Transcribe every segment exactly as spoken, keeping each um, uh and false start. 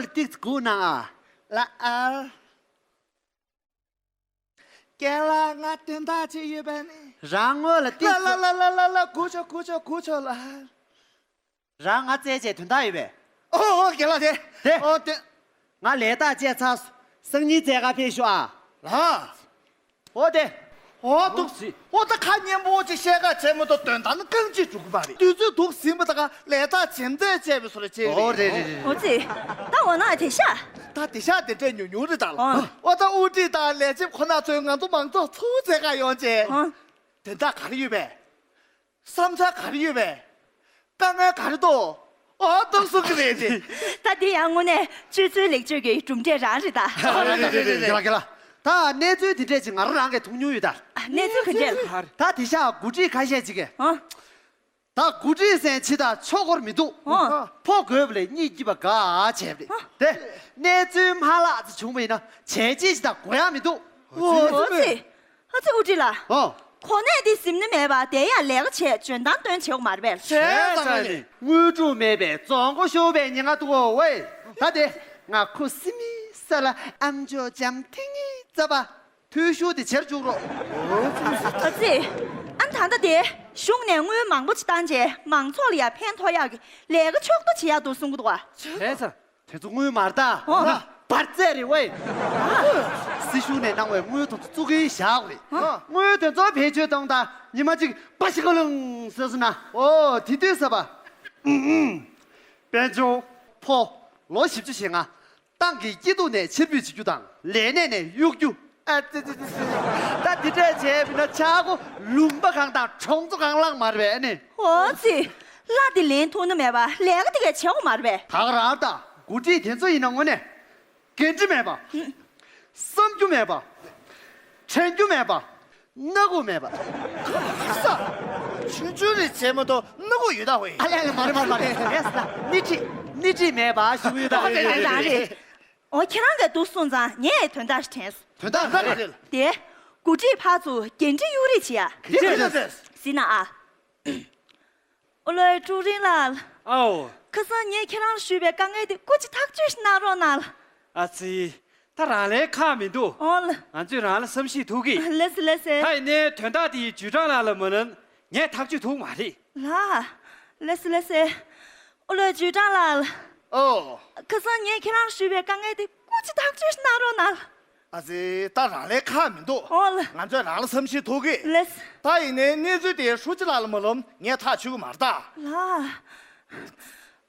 ལ་ཏིག་ཙི་སྒུག་གནང་ཨ། ལ་ཨར། རྒན་ལགས། ང་དོན་དག་ཅིག་ཡོད་པས་ནི། རང་ངོ་ལ་ཏིག་ཙི། ལ་ལ་ལ་ལ་ལ། སྒུག་ཤོག་སྒུག་ཤོག་སྒུག་ཤོག་ལགས། རང་ང་བཙལ་བྱས་དོན་དག་ཡོད་པས། ཨོ་ཨོ། རྒན་ལགས་དེ། དེ། ཨོ་དེ། ང་ལས་རྟགས་བཅད་ཚར་སོང་། སང་ཉིན་བཙལ་ག་ཕེབས་ཤོག་ཨ། ལགས། ཨོ་དེ། ཨོ་འདུག་སེ། ཨོ་ད་ཁ་སྙན་པོ་ཅིག་བཤད་ག་བྱས་མ་གཏོགས་དོན་དག་ནི་རྐང་གཅིག་འགྲོ་གི་མ་རེད། དུས་ཚོད་འདུག་ཟིན་པ་ད་ག་ལས་རྟགས་ཇེ་མཛེས་བྱས་པའི་བཟོ་འདྲ་བྱས་ཨོ་རེད། རེད་རེད་རེད། ཨོ་ཙི། ད་འོ་ན་དེ་ཤ། ད་དེ་ཤ་དེ་འདྲས་ཉུང་ཉུང་རེད་ད་ལ། ཨོ། ཨོ་ད་དབུ་ཁྲིད་དང་ལས་བྱེད་ཁོ་ན་ཚོས་ང་ཚོ་མང་ཚོགས་ཚུར་བཙལ་ག་ཡོང་བྱས། ཨོ། དོན་དག་ག་རེ་ཡོད་པས། བསམ་འཆར་ག་རེ་ཡོད་པས། དཀའ་ངལ་ག་རེ་འདུག་ཨོ་ཏོག་གསུང་གི་རེད་དེ། ད་འདི་ཡང་དངོས་གནས་སྤྱོད་ཚུལ་ལེགས་བཅོས་ཀྱི་གྲུབ་འབྲས་རང་རེད་ད། རེད་རེད་རེད་རེད། རྒན་ལགས་རྒན་ལགས། ད་གནས་ཚུལ་དེ་འདྲས་ཅིག་ང་རང་རང་གིས་མཐོང་མྱོང་ཡོད་ད། གནས་ཚུལ་ག་འདྲས་ལ། ད་དེ་ཤ་འགོ་ཁྲིད་ཁ་ཤས་ཅིག་གིས། ཨ། ད་འགོ་ཁྲིད་ཟེར་མཁན་ཅིག་ད་ཆོག་གི་མི་འདུག་ཨ། ཕོ་རྒོད་པ་ལས་གཉིད་སྐྱིད་པ་དགའ་བྱས་པ་རེད། ཨ། དེ་གནས་ཚུལ་མ་ལག་ཅིག་བྱུང་བ་ཡིན་ན་བྱས་རྗེས་ཅིག་ད་དགོས་ཡ་མི་འདུག་ཨོ་ཙི། ཨ་ཙི། དབུ་ཁྲིད་ལགས། ཨོ། གོ་གནས་འདི་ཟིན་ནི་མེད་པ་དེ་ཡང་ལས་ཀ་བྱས་འཇོན་ཐང་སྟོན་བྱེད་དགོས་མ་རེད་པས། བྱས་ཙང་ནི། དངོས་གྲུབ་མེད་པའི་རྫོང་མགོ་ཤོར་བའི་ཉེན་ཁ་འདུག་ཨོ་ཝེ། ད་དེ་ང་ཁུ་སིམ་མེ་ས་ལ་ཨ་མཆོག་འཇམ་ཐིང་ངེ་རྩ་བ་ཐོས་ཤོག་དེ་བྱེད་འཇུག་རོགས། ཨ་ཙི། ཨ་ད་ལྟ་དེ་གཞུང་ནས་དངུལ་མང་པོ་ཅིག་བཏང་རྗེས་མང་ཚོགས་ལ་ཡང་ཕན་ཐོགས་ཡག་གི་ལས་ཀ་ཕྱོགས་གཏོགས་བྱེད་ཡག་འདུག་གསུང་གི་འདུག་བ། བྱས་ཙང་། དེ་ཚོ་དངུལ་མ་རེད་ད། ཨོ། ན་འབར་རྫས་རེད་ཝེ། སྲིད་གཞུང་ནས་གནང་བའི་དངུལ་དེ་ཚོ་བཙུགས་ཀྱི་བཞག་རེད། ཨོ། དངུལ་དེ་ཚོ་བེད་སྤྱོད་གཏོང་དང་ཉི་མ་གཅིག་པ་ཤི་ཀ་ལུང་ཟེར་སོང་ན། ཨོ་དེ་དུས་ཟེར་བ། ཨུམ་ཨུམ། དཔལ་འབྱོར། ཕོ། ལོ་བཞི་བཅུ་ཞེ་ལྔ། ཏང་གི་སྐྱིད་སྡུག་ནས་ཕྱིར་འབུད་བྱེད་རྒྱུ་དང་ལས་གནས་ནས་གཡུག་རྒྱུ། ཨ་ཙི་ཙི་ཙི་ཙི། ད་འདི་འདྲས་བྱས་པ་ཡིན་ན་ཆག་སྒོ་ལུང་པ་གང་དང་གྲོང་ཚོ་གང་ལངས་མ་རེད་པས་ཨ་ནི། ཨོ་ཙི། གླ་དེ་ལེན་ཐུབ་ནི་མེད་པ་ལས་ཀ་དེ་གས་བྱེད་དགོས་མ་རེད་པས། ད་ག་རང་ད་འགོ་ཁྲིད་དེ་ཚོ་ཡིན་ན་དངོས་གནས་འགན་འཁྲི་མེད་པ། བསམ་རྒྱུ་མེད་པ། དྲན་རྒྱུ་མེད་པ། སྣ་ཁུག་མེད་པ། ཁ་ས། ཆུང་ཆུང་རེད་བྱས་མ་གཏོགས་སྣ་ཁུག་ཡོད་ད་ཝེ། ཨ་ལས་ཨ་ལས། མ་རེད་མ་རེད་མ་རེད། ངས་ཟེར་ན་སྣེ་ཁྲིད་སྣེ་ཁྲིད་མེད་པ་ཞུ་གི་ཡོད་ད། ཨོ་རེད་རེད་རེད་རེད། ཨོ་ཁྱེད་རང་གིས་འདུག་གསུངས་ཙང་ངས་དོན་དག་ཞིག་དྲན་སོང་། དོན་དག་ག་རེ་རེད། དེ། འགོ་ཁྲིད་ཕར་ཚུར་འགན་འཁྲི་གཡུག་རེས་བྱེད་ཡ། འགན་འཁྲི་གཡུག་རེས། ཟིན་ན་ཨ། ཨོ་ལོའི་ཀྲུའུ་རིན་ལགས། ཨའོ། ཁ་སང་ངས་ཁྱེད་རང་ལ་ཞུས་པའི་དཀའ་ངལ་དེ་སྐུ་མཁྱེན་ཐག་གཅོད་ཞིག་གནང་རོགས་གནང་། ཨ་ཙི། ད་རང་ལ་ཁག་མི་འདུག་ཨོ་ལ། ང་ཚོས་རང་ལ་བསམ་ཤེས་ཐུབ་གི། ལགས་སེ་ལགས་སེ། ད་ཡིན་ནའི་དོན་དག་དེ་ཅུས་ཀྲང་ལགས་ལ་མ་ལབ་ན་ངས་ཐག་གཅོད་ཐུབ་མ་རེད། ལགས། ལགས་སེ་ལགས་སེ། ཨོ་ལོའི་ཅུས་ཀྲང་ལགས། ཨོ། ཁ་སང་ངས་ཁྱེད་རང་ལ་ཞུས་པའི་དཀའ་ངལ་དེ་སྐུ་མཁྱེན་ཐག་གཅོད་ཞིག་གནང་རོགས་གནང་། ཨ་ཙི། ད་རང་ལ་ཁག་མི་འདུག་ཨོ་ལ། ང་ཚོས་རང་ལ་བསམ་ཤེས་ཐུབ་གི། ལགས། ད་ཡིན་ནའི་གནས་ཚུལ་དེ་ཧྲུའུ་ཅི་ལགས་ལ་མ་ལབ་ན་ངས་ཐག་ཆོད་གི་མ་རེད་ད། ལགས།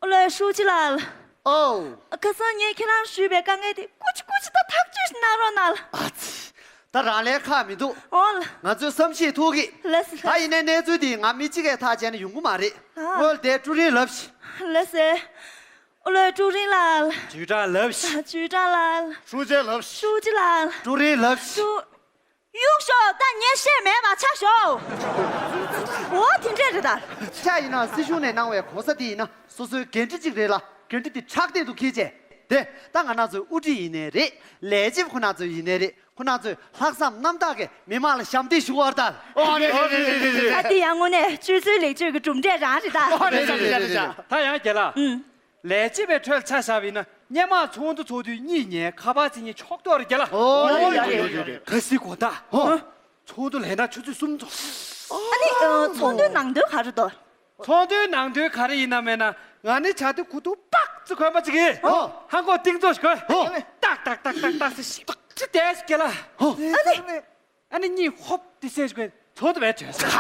ཨོ་ལོའི་ཧྲུའུ་ཅི་ལགས། ཨོ། ཁ་སང་ངས་ཁྱེད་རང་ལ་ཞུས་པའི་དཀའ་ངལ་དེ་སྐུ་མཁྱེན་སྐུ་མཁྱེན་ད་ཐག་གཅོད་ཞིག་གནང་རོགས་གནང་། ཨ་ཙི། ད་རང་ལ་ཁག་མི་འདུག་ཨོ་ལ། ང་ཚོས་བསམ་ཤེས་ཐུབ་གི། ལགས་སེ། ད་ཡིན་ནའི་གནས་ཚུལ་དེ་ང་མི་གཅིག་གིས་ཐག་བཅད་ན་ཡོང་གི་མ་རེད། ཨ། ཨོ་ལ། དེ་ཀྲུའུ་རིན་ལབ་ཤིག་ལགས་སེ། ཨོ་ལོའི་ཀྲུའུ་རིན་ལགས། ཅུས་ཀྲང་ལབ་ཤིག་ཅུས་ཀྲང་ལགས། ཧྲུའུ་ཅི་ལབ་ཤིག་ཧྲུའུ་ཅི་ལགས། ཀྲུའུ་རིན་ལབ་ཤིག་ཀྲུའུ། གཡུག་ཤོག་ད་ངས་བཤད་མེད་པ་ཆ་ཞོག་ཨོ་དེ་འདྲས་རེད་ད། ཆ་ཡིན་ན་སྲིད་གཞུང་ནས་གནང་བའི་གོ་ས་དེ་ཡིན་ན་སོ་སོའི་འགན་འཁྲི་གཅིག་རེད་ལ། འགན་འཁྲི་དེ་ཕྲག་སྟེང་དུ་འཁྱེར་བྱས། དེ་ད་ང་རང་ཚོའི་དབུ་ཁྲིད་ཡིན་ནའི་རེད། ལས་བྱེད་ཁོ་ན་ཚོ་ཡིན་ནའི་རེད། ཁོ་རང་ཚོས་ལྷག་བསམ་རྣམ་དག་གིས་མི་མང་ལ་ཞབས་འདེགས་ཞུ་བར་ལྟར། ཨོ་རེད་རེད་རེད་རེད་རེད། ད་དེ་ཡང་དངོས་གནས་སྤྱོད་ཚུལ་ལེགས་བཅོས་ཀྱི་གྲུབ་འབྲས་རང་རེད་ད། ཨོ་རེད་རེད་རེད་རེད། ད་ཡང་རྒན་ལགས། ཨུམ། ལས་བྱེད་པའི་ཁྲོད་ཆ་བཞག་པ་ཡིན་ན་སྔོན་མ་ཚོགས་འདུ་ཚོགས་དུས་གཉིད་ཉལ་ཁ་པར་རྩེ་མཁན་ཆོག་ཐོག་རེད་རྒན་ལགས། ཨོ་ཡོད་ཡོད་ཡོད་ཡོད། གལ་སྲིད་དགོང་དག་ཨོ། ཚོགས་འདུ་ལས་ན་ཆུ་ཚོད་གསུམ་ཙམ། ཨ་ནི་ཨ་ཚོགས་འདུའི་ནང་དོན་ག་རེ་འདུག་ཚོགས་འདུའི་ནང་དོན་ག་རེ་ཡིན་ན་མེད་ན་ང་ནི་བྱ་དུས་ཁུ་ཐུག་པག་ཙི་གོན་པ་ཅིག་གིས་ཨོ། ཧང་གོ་ཏིང་ཙོ་ཞིག་གོན། ཨོ། ཏག་ཏག་ཏག་ཏག་ཏག་ཟེར་ཞིབ་ཅིག་བལྟས་ཤིག་རྒན་ལགས། ཨོ། ཨ་ནི། ཨ་ནི་གཉིད་ཧོབ་དེ་སེ་ཞིག་གོན་ཚོགས་འདུ་བས་བྲོས་སོང་།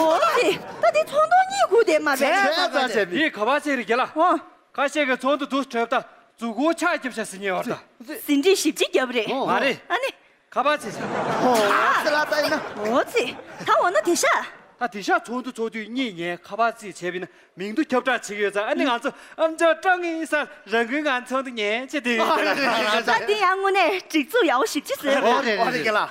ཨོ་ཙི། ད་དེ་ཚོགས་འདུ་གཉིད་ཁུག་དེ་མ་རེད། བྱས་ཙང་བྱས་མི། ཡིས་ག་པར་ཚིག་རེད་རྒན་ལགས། ཨོ། ཁ་ཤས་ཀྱིས་ཚོགས་འདུ་འདུ་བྲོས་ད་མཛུབ་གུ་ཕྱག་རྒྱབ་བྱ་ཟིན་ཉེ་བར་ད། ཟིན་བྲིས་ཞིབ་ཅིག་རྒྱབ་རེད། ཨོ། མ་རེད། ཨ་ནི། ཁ་པར་ཚིག་བྱ། ཨོ་ཙི་ལ་ད་ཡིན་ན། ཨོ་ཙི། ད་འོ་ན་དེ་ཤ། ད་དེ་ཤ་ཚོགས་འདུ་ཚོགས་དུས་གཉིད་ཉལ་ཁ་པར་རྩེ་བྱས་པ་ཡིན་ན་མིང་ཐོ་ཁྱབ་བསྒྲགས་བྱེད་ཀྱི་ཡོད་ཙང་ཨ་ནི་ང་ཚོ་ཨམ་ཅོག་ཀྲང་ཡིན་ས་རང་འགུལ་ངང་ཚོགས་འདུ་ཉན་བྱེད་དེ་ཡོད་ཙང་། ད་དེ་ཡང་དངོས་གནས་སྒྲིག་འཛུགས་ཡག་པོ་ཞིབ་ཅིག་བཟོས་རེད། ཨོ་རེད་རེད་རེད།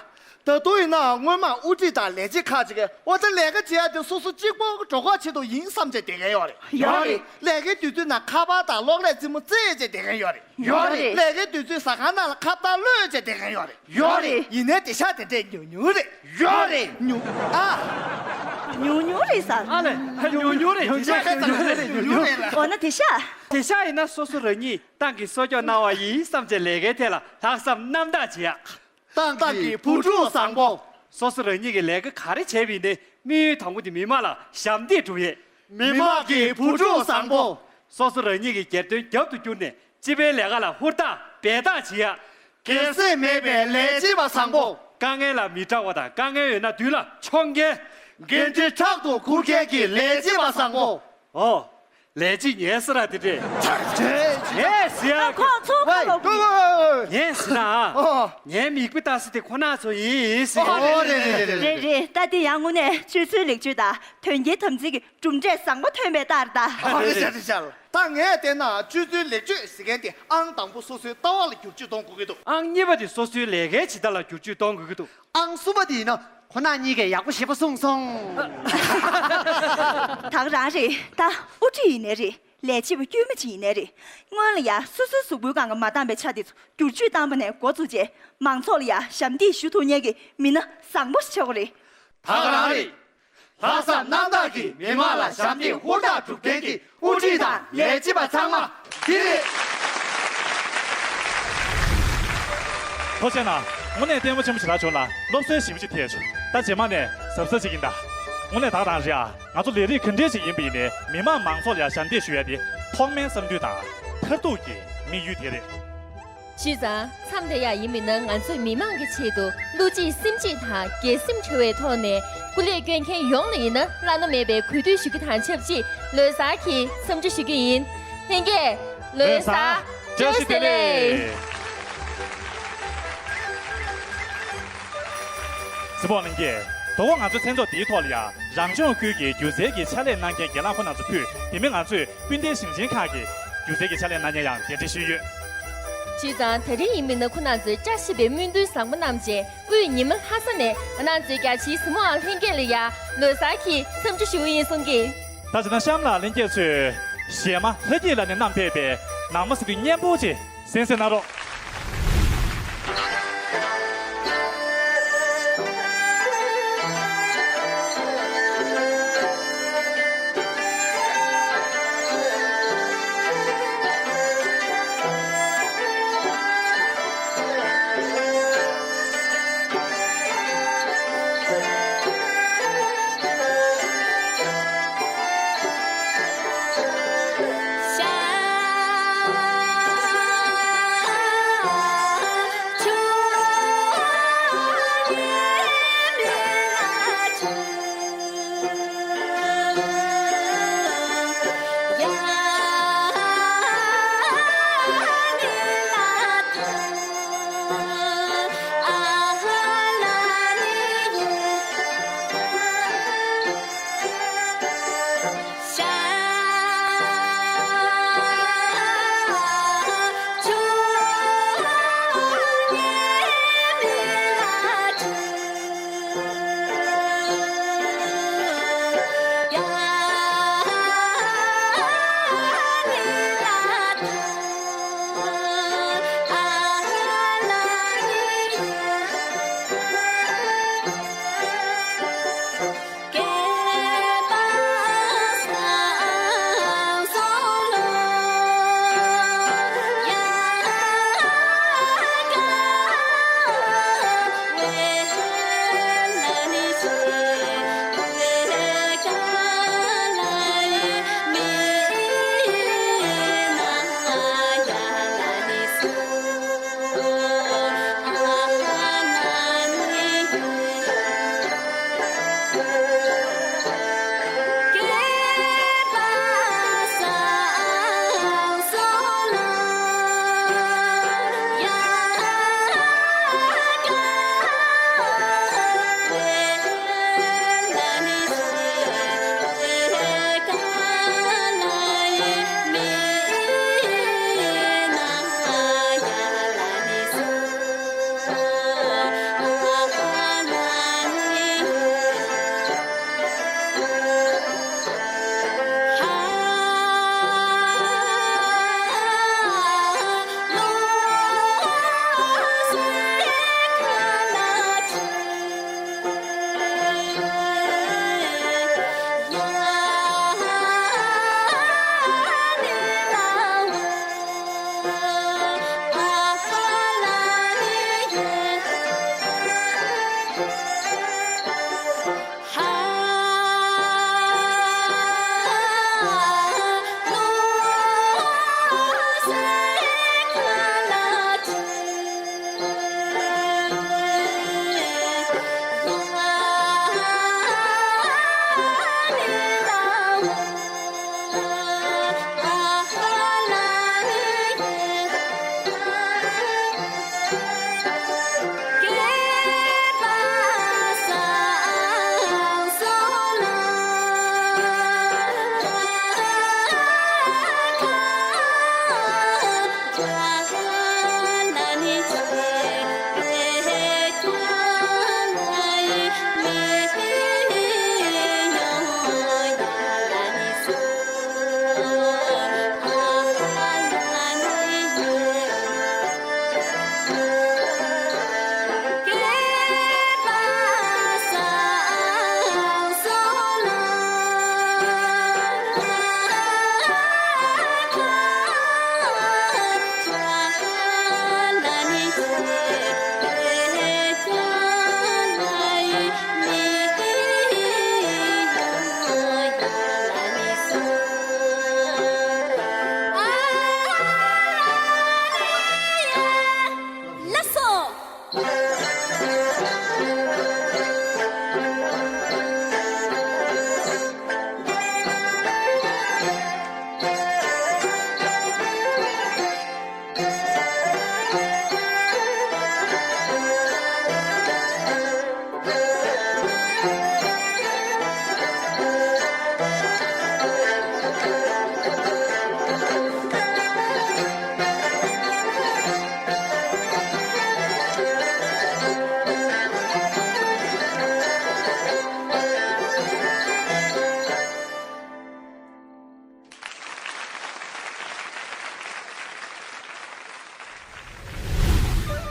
ད་དུང་ཡིན་ན་སྔོན་མ་དབུ་ཁྲིད་དང་ལས་བྱེད་ཁག་ཅིག་གིས་ཨོ་ད་ལས་ཀ་བྱེད་ཡ་དེ་སོ་སོ་གཅིག་པོ་གི་གྲོགས་པོ་ཆེད་དུ་ཡིན་བསམ་བྱས་བསྡད་མཁན་ཡོད་རེད། ཡོད་རེད། ལས་ཀའི་དུས་ཚོད་ནང་ཁ་པར་དང་གློག་ཀླད་རྩེད་མོ་རྩེད་བྱས་བསྡད་མཁན་ཡོད་རེད། ཡོད་རེད། ལས་ཀའི་དུས་ཚོད་ཟ་ཁང་ནང་ལ་ཁ་བརྡ་གློད་བྱས་བསྡད་མཁན་ཡོད་རེད། ཡོད་རེད། ཡིན་ནའི་དེ་ཤ་དེ་འདྲས་ཉུང་ཉུང་རེད། ཡོད་རེད། ཉུང་ཨ། ཉུང་ཉུང་རེད་ཟེར། ཨ་ལས། ཉུང་ཉུང་རེད། དེ་ཤག་ཉུང་ཉུང་རེད། ཉུང་ཉུང་རེད་ལ། འོ་ན་དེ་ཤག་དེ་ཤག་ཡིན་ན་སོ་སོ་རང་ཉིད་ཏང་གིས་གསོ་སྐྱོང་གནང་བ་ཡིན་བསམ་བྱས་ལས་ཀའི་ཐད་ལ་ལྷག་བསམ་རྣམ་དག་བྱེད་ཡག་ཏང་གི་བུ་ཕྲུག་བཟང་པོ། སོ་སོ་རང་ཉིད་ཀྱིས་ལས་ཀ་ག་རེ་བྱས་པ་ཡིན་ནའི་དམིགས་ཡུལ་དང་པོ་དེ་མི་དམངས་ལ་ཞབས་འདེགས་སྒྲུབ་ཡས། མི་དམངས་ཀྱི་བུ་ཕྲུག་བཟང་པོ། སོ་སོ་རང་ཉིད་ཀྱི་སྒེར་དོན་རྒྱབ་ཏུ་བསྐྱུར་ནས་སྤྱི་པའི་ལས་ཀ་ལ་ཧུར་ཐག་འབད་ཐག་བྱེད་ཡ། སྒེར་སེམས་མེད་པའི་ལས་བྱེད་པ་བཟང་པོ། དཀའ་ངལ་ལ་མི་སྐྲག་པ་དང་དཀའ་ངལ་ཡོད་ན་མདུན་ལ་མཆོང་མཁན། འགན་འཁྲི་ཕྲག་ཏུ་འཁུར་མཁན་གྱི་ལས་བྱེད་པ་བཟང་པོ། ཨོ། ལས་བྱེད་ངན་ཟེར་ར་དེ་འདྲས། ངན་ཟེར་ཡ། ཁོང་ཚོ་ཁོ་ལ། ངན་ཟེར་ན་ཨ། ཨོ། ངའི་མིག་དཔེ་ལྟ་ས་དེ་ཁོ་ན་ཚོ་ཡིན་ཟེར། ཨོ་རེད་རེད་རེད་རེད། རེད་རེད། ད་དེ་ཡང་དངོས་གནས་སྤྱོད་ཚུལ་ལེགས་བཅོས་དང་དོན་འཁྱོལ་དམ་འཛིན་གྱི་གྲུབ་འབྲས་བཟང་པོ་ཐོན་པའི་རྟགས་རེད་ད། ཨ་རེད་རེད་རེད། ད་ངས་བལྟས་ན་སྤྱོད་ཚུལ་ལེགས་བཅོས་ཟེར་མཁན་དེ་ཨང་དང་པོ་སོ་སོའི་ལྟ་བ་ལ་བསྒྱུར་བཅོས་གཏོང་དགོས་ཀྱི་འདུག་ཨང་གཉིས་པ་དེ་སོ་སོའི་ལས་ཀའི་བྱེད་སྟངས་ལ་བསྒྱུར་བཅོས་གཏོང་དགོས་ཀྱི་འདུག་ཨང་གསུམ་པ་དེ་ཡིན་ན་ཁོ་ན་གཉིས་ཀས་ཡག་པོ་ཞེ་པོ་གསུངས་སོང་། ད་ག་རང་རེད། ད་དབུ་ཁྲིད་ཡིན་ནའི་རེད། ལས་བྱེད་པ་དཀྱུས་མ་ཅིག་ཡིན་ནའི་རེད། སྔོན་ལ་ཡ་སོ་སོའི་གཟུགས་པོའི་སྒང་གི་མ་འདང་བའི་ཆ་དེ་ཚོ་བསྒྱུར་བཅོས་བཏང་པ་ནས་འགོ་བཙུགས་རྗེས་མང་ཚོགས་ལ་ཡ་ཞབས་འདེགས་ཞུ་ཐུབ་མཁན་གྱི་མི་སྣ་བཟང་པོ་ཞིག་ཆགས་དགོས་རེད། ད་ག་རང་རེད། ལྷག་བསམ་རྣམ་དག་གིས་མི་དམངས་ལ་ཞབས་འདེགས་ཧུར་ཐག་སྒྲུབ་མཁན་གྱི་དབུ་ཁྲིད་དང་ལས་བྱེད་པ་ཚང་མ་འདི་རེད། ཐུགས་རྗེ་གནང་། དངོས་གནས་ལྟད་མོ་ཆེན་པོ་ཞིག་རག་བྱུང་ལ་སློབ་གསོ་ཞིབ་ཅིག་ཐེབས་བྱུང་། ད་རྗེས་མ་ནས་གཟབ་གཟབ་ཅིག་ཡིན་ད། དངོས་གནས་ད་ག་རང་རེད་ཨ། ང་ཚོ་ལས་རིགས་ག་འདྲས་ཞིག་ཡིན་པ་ཡིན་ནའི་མི་དམངས་མང་ཚོགས་ལ་ཡ་ཞབས་འདེགས་ཞུ་ཡ་དེ་ཐོག་མའི་བསམ་འདུན་དང་མཐར་ཐུག་གི་དམིགས་ཡུལ་དེ་རེད། བྱས་ཙང་མཚམས་དེ་ཡང་ཡིན་མིན་ན་ང་ཚོས་མི་མང་གི་ཆེད་དུ་བློ་གཅིག་སེམས་གཅིག་དང་སྒེར་སེམས་བྲལ་བའི་ཐོག་ནས་སྐུ་ལས་བསྐྱོན་མཁན་ཡོངས་ལ་ཡིན་ན་བླ་ན་མེད་པའི་གུས་འདུད་ཞུ་རྒྱུ་དང་ཆབས་ཅིག་ལོ་གསར་གྱི་འཚམས་འདྲི་ཞུ་རྒྱུ་ཡིན། ལྷན་རྒྱས་ལོ་གསར་བཀྲ་ཤིས་བདེ་ལེགས། སྲིད་སྤོང་ལྷན་རྒྱས། དོ་དགོང་ང་ཚོའི་མཚན་ཚོགས་འདིའི་ཐོག་ལ་ཡང་རང་སྐྱོང་ཁུལ་གྱི་སྒྱུ་རྩལ་གྱི་ཕྱག་ལས་གནང་མཁན་རྒན་ལགས་ཁོང་རྣམ་ཚོ་ཕུད་དེ་མིན་ང་ཚོས་སྤུན་ཟླའི་ཞིང་ཆེན་ཁག་གི་སྒྱུ་རྩལ་གྱི་ཕྱག་ལས་གནང་མཁན་ཡང་གདན་འདྲེན་ཞུས་ཡོད། བྱས་ཙང་ད་རིང་ཡིན་མིན་ན་ཁོང་རྣམ་ཚོའི་བཀྲ་ཤིས་པའི་སྨོན་འདུན་བཟང་པོ་བསྣམས་རྗེས་དབུས་ཉི་མ་ལྷ་ས་ནས་ང་རང་ཚོའི་རྒྱ་ཆེའི་གཟིགས་མོ་བ་ལྷན་རྒྱས་ལ་ཡ་ལོ་གསར་གྱི་འཚམས་འདྲི་ཞུ་གི་ཡིན་གསུང་གི། ད་བྱས་ན་གཤམ་ལ་ལྷན་རྒྱས་ཚོས་གཞས་མ་ལྷ་སྐྱིད་ལགས་ནས་བསྣམས་ཕེབས་པའི་ནང་མ་ཟེར་དུས་སྙན་པོ་ཅིག་གསན་གཟིགས་གནང་རོགས།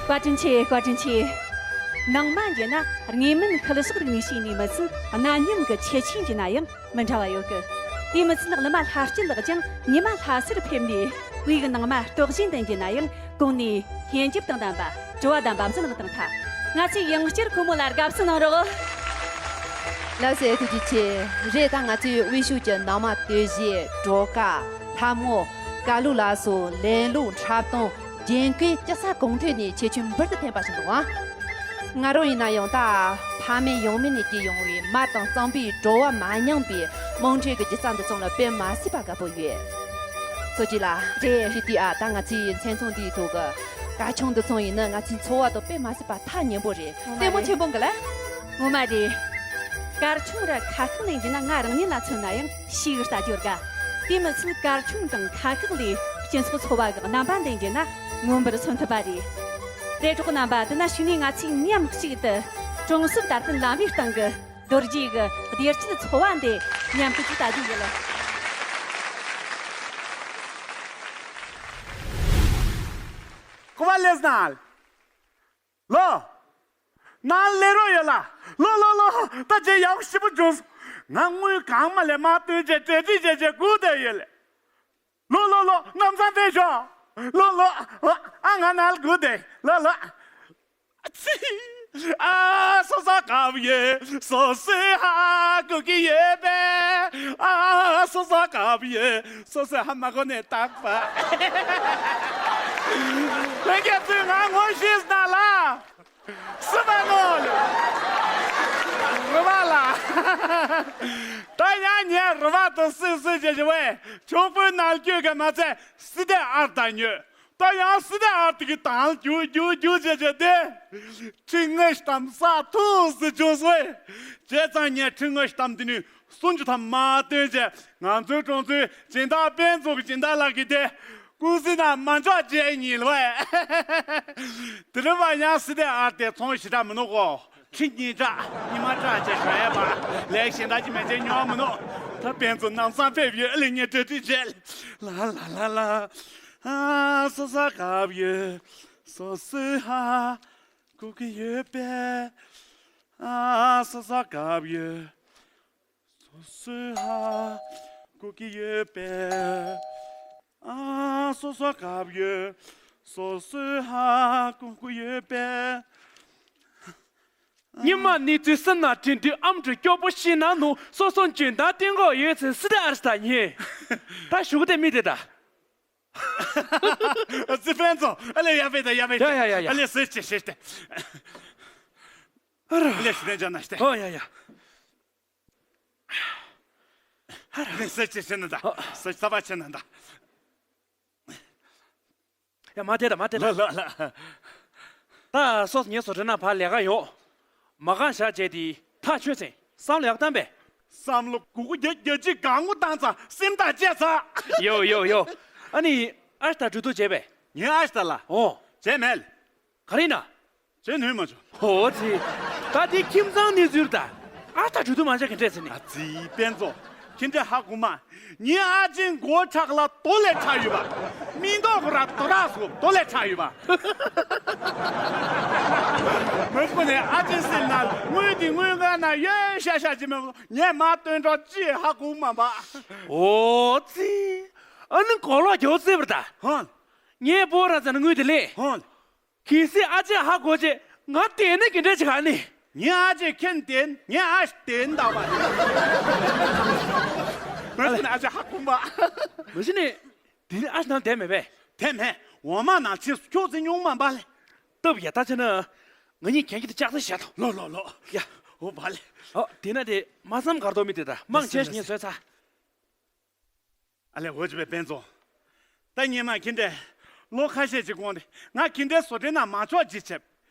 བཀའ་དྲིན་ཆེ། བཀའ་དྲིན་ཆེ། ནང་མ་འགྱེལ་ན་དངོས་མིན་ཤུལ་བཞག་རིག་གནས་ཤིག་ནས་མི་ཚད་གནའ་ཉམས་ཀྱི་ཁྱད་ཆོས་འགྱེལ་ན་ཡང་མི་འདྲ་བ་ཡོད་གི། དེ་མི་ཚད་གླུ་མ་ལྷ་སྐྱིད་ལགས་ཀྱང་ཉི་མ་ལྷ་སར་ཕེབས་ནས་དབུས་ནང་མ་སྟོད་གཞན་དུ་འགྱེལ་ན་ཡང་གོང་ནས་སྙན་འཇེབས་དང་ལྡན་པ་དྲི་བ་དང་འབབ་ཚིགས་གནང་དང་ཐ། ང་ཚོས་ཡང་བསྐྱར་ཁོ་མོ་ལ་དགའ་བསུ་གནང་རོགས། ལགས་སོ། ཐུགས་རྗེ་ཆེ། རེད། ད་ང་ཚོའི་དབུས་ཕྱོགས་ཀྱི་ནང་མ་སྟོད་གཞས། སྒྲོལ་དཀར། ལྷ་མོ། ཀ་ལུ་ལ་སོགས་ལེན་ལུགས། འཁྲབ་སྟོན། རྒྱན་གོས། ཅི་ས་གང་ཐད་ནས་ཁྱད་ཆོས་འབུར་དུ་ཐོན་པ་ཞིག་འདུག་ཨང་། ང་རང་ཡིན་ན་ཡང་ད་ཕ་མེས་ཡང་མེས་ནས་སྐྱེས་ཡོང་བའི་མ་དང་རྩམ་པའི་བྲོ་བ་མ་མྱངས་པའི་དམངས་ཁྲོད་ཀྱི་སྒྱུ་རྩལ་འདི་ཚང་ལ་དཔེ་མ་སྲིད་པ་དགའ་པོ་ཡོད། སོ་སྐྱིད་ལགས། རེད། ཞི་བདེ་ཨ། ད་ང་ཚོའི་མཚན་ཚོགས་འདིའི་ཐོག་གི་གར་ཆུང་འདི་ཚང་ཡིན་ན་ང་ཚོའི་འཚོ་བ་དང་དཔེ་མ་སྲིད་པ་ཐག་ཉེ་པོ་རེད། ངོ་མ་ལྟད་མོ་རེད། ཆེན་པོ་འགི་ལ། ངོ་མ་རེད། གར་ཆུང་ར་ཁ་ཤགས་ལེན་རྒྱུ་ན་ང་རང་ཉིད་ལ་མཚོན་ན་ཡང་ཞེ་གི་ལྟ་རྒྱུར་དགའ། དེ་མི་ཚད་གར་ཆུང་དང་ཁ་ཤགས་ལས་སྤྱི་ཚོགས་འཚོ་བ་གི་རྣམ་པ་འདི་འགྱེལ་ན་མངོན་པར་མཚོན་ཐུབ་པ་རེད། རེད། གྲོགས་རྣམ་པ། དེ་ན་ཞུ་ནས་ང་ཚོས་མཉམ་གཅིག་ཏུ་གྲོང་གསེབ་དར་སྤེལ་ལམ་བུའི་སྟེང་གི་རྡོ་རྗེ་གི་བདེ་སྐྱིད་འཚོ་བ་འདི་མཉམ་དུ་ཅིག་ལྟ་རྒྱུ་ཡིན། ཀུ་བ་ལེས་ནལ། ལོ། ནང་ལས་རོགས་ཡོད་ལ། ལོ་ལོ་ལོ། ད་ཁྱེད་ཡག་པོ་ཞེ་པོ་བྱུང་སོང་། ང་དངུལ་གང་མ་ལས་མ་བཏོན་བྱས་གྲ་སྒྲིག་བྱས་བྱས་སྒུག་བསྡད་ཡོད་ལ། ལོ་ལོ་ལོ། ལམ་སང་ཕེབས་ཤོག་ལོ་ལོ། ཨ་ང་ནང་ལ་སྒུག་བསྡད། ལོ་ལོ། ཨ་ཙི། ཨ་སོ་སོ་དགའ་པོ་ཡོད། སོ་སོའི་ཧ་གོ་གི་ཡོད་པས། ཨ་སོ་སོ་དགའ་པོ་ཡོད། སོ་སོའི་ཧ་མ་གོ་ནས་བཏགས་པ། ལྷན་རྒྱས་ཚོས་ང་ངོ་ཤེས་ན་ལ། སུ་མ་ནོ་ལ། རུ་བ་ལ། ད་ཡང་ངས་རུ་བ་དང་སུས་སུས་བྱེད་བྱེད་བས་ཆོག་པོའི་ནང་སྐྱོད་ག་མ་ཚད་སི་ཏའི་ཨར་ད་ཉོས། ད་ཡང་སི་ཏའི་ཨར་དེ་གི་དང་རྒྱུག་རྒྱུག་རྒྱུག་བྱེད་བྱེད་དེ། ཁྲི་ལྔ་བཞི་ཐམ་ས་ཐུག་སི་བྱུང་སོས། བྱས་ཙང་ངས་ཁྲི་ལྔ་བཞི་ཐམ་དེ་ནི་སུམ་ཅུ་ཐམ་མ་བཏོན་བྱས་ང་ཚོའི་གྲོང་ཚོའི་སྦྱིན་བདག་དཔལ་འཛོམས་ཀྱི་སྦྱིན་བདག་ལགས་ཀྱིས་དེ། ཀུང་སི་ནང་མ་འཇོག་བྱས་ཉིན་ལོས། དེ་རིང་བ་ཡང་སི་ཏའི་ཨར་དེ་ཚོང་ཞེ་དྲག་མི་འདུག་གོ། ཁྲི་གཉིས་དྲག་ཉི་མ་དྲག་ཅེས་ཞོ་ཡས་པ། ལས་གཞན་དག་ཅི་མེད་ཅེས་ཉོ་མི་འདུག་ད་དཔེ་མཚོན་ནམ་སང་ཕེབས་ཡོད་ལེ་ངས་གྲ་སྒྲིག་བྱས། ལ་ལ་ལ་ལ། ཨ་སོ་སོ་དགའ་ཡོད། སོ་སོའི་ཧ་གོ་གི་ཡོད་པས། ཨ་སོ་སོ་དགའ་ཡོད། སོ་སོའི་ཧ་གོ་གི་ཡོད་པས། ཨ་སོ་སོ་དགའ་ཡོད། སོ་སོའི་ཧ་གོ་གི་ཡོད་པས། ཉི་མ་ནི་ཚོའི་སེམས་ནང་དྲན་དུས་ཨམ་ཕྲུག་སྐྱོ་པོ་ཞིག་ན་ནུ་སོ་སོ་འཇོན་ཐང་བསྟན་གོ་ཡོད་ཚེ་སི་ཏའི་ཨར་ད་ཉེ། ད་ཞུ་གི་དེ་མི་དེ་ད། ཙི་ཕན་ཚོ་ཨ་ལེ་ཡ་བེ་ད་ཡ་བེ་ད་ཡ་ཡ་ཡ་ཡ། ཨ་ལེ་སེ་ཅེ་ཤེས་ཏེ། ཨ་ལེ་ཤི་ནེ་ཇ་ན་ཤྟེ། ཨོ་ཡ་ཡ། ཨ་ལེ་སེ་ཅེ་ཤེས་ན་ད། ཨོ། སེ་ཅེ་ས་བ་ཆེ་ན་ད། ཡ་མ་དེ་ད་མ་དེ་ད། ལ་ལ་ལ། ད་སོ་ངའི་བཟོ་གྲྭ་ན་ཕར་ལས་ཀ་ཡོང་། མ་གང་བཞག་བྱས་དེ་ཐག་ཆོད་ཚེ་བསམ་བློ་ཡག་བཏང་པས། བསམ་བློ་གུ་གུ་རྒྱ་རྒྱ་ཅིག་གང་གུ་བཏང་ཙང་སེམས་ཐག་བཅད་ཚར། ཡོ་ཡོ་ཡོ། ཨ་ནི་ཨ་ཤ་ད་གྲོས་བསྡུར་བྱས་པས། ངའི་ཨ་ཤ་ད་ལ། ཨོ། བྱས་མེད། ག་རེ་ན། བྱས་ནུས་མ་བྱུང་། ཧོ་ཙི། ད་དེ་ཁྱིམ་ཚང་གནས་ཚུལ་ད། ཨ་ཤ་ད་གྲོས་བསྡུར་མ་བྱས་ག་འདྲས་ཟེར་ནི། ཨ་ཙི་དཔེ་མཛོ། ཁྱེད་འདྲས་ཧ་གོ་མ། ངའི་ཨ་ཅེ་མགོ་ཁྲག་ལ་རྡོ་ལས་ཕྲ་ཡོད་པ། མིག་མདོག་གུ་ར་རྡོ་རག་སོ་རྡོ་ལས་ཕྲ་ཡོད་པ། མི་སྐུ་ནས་ཨ་ཅེ་སེམས་ན་དངུལ་འདི་དངུལ་ང་ན་ཡོད་ཤ་ཤ་ཅི་མེད་ངས་མ་སྟོན་གྲོགས་ཅི་ཧ་གོ་མ་པ། ཨོ་ཙི། ཨ་ནི་གོ་ལོག་རྒྱོ་ཙེ་བར་ད། ཧོན། ངས་པོ་ར་ཙ་ན་དངུལ་འདི་ལས། ཧོན། གལ་སྲིད་ཨ་ཅེ་ཧ་གོ་ཅེ་ང་དེ་ནས་གི་འདྲ་ཅིག་ཨ་ནི། ངའི་ཨ་ཅེ་ཁྱེད་དེན་ངའི་ཨ་ཞ་དེན་ད་བ། མི་ཤི་ནི་ཨ་ཅེ་ཧ་གོ་མ། མི་ཤི་ནི། དེ་ནི་ཨ་ཞ་ནང་དེ་མེད་པས། དེ་མེད། འོ་མ་ནང་ཆེན་སུ་ཁྱོད་ཚེ་ཉུང་མ་འབའ་ལེ། སྟབས་ཡ་ད་ཆེ་ན། ང་གཉིས་གན་གི་དེ་ལྕགས་ཚ་བཞག་ཐོ། ལོ་ལོ་ལོ། ཡ། འོ་འབའ་ལེ། ཨོ་དེ་ན་དེ་མ་བསམ་གར་དོ་མི་དེ་ད་མང་ཆེ་ཞིག་ངས་བཟོས་ཚ། ཨ་ལས་འོ་ཅི་བའི་དཔེ་མཛོ། ད་ཉི་མ་ཁྱེད་འདྲས། ལོ་ཁ་ཤས་ཅིག་གོང་དེ་ང་ཁྱེད་འདྲས་བཟོ་གྲྭའི་ནང་མ་ཆོག་ཅིག་བྱེད།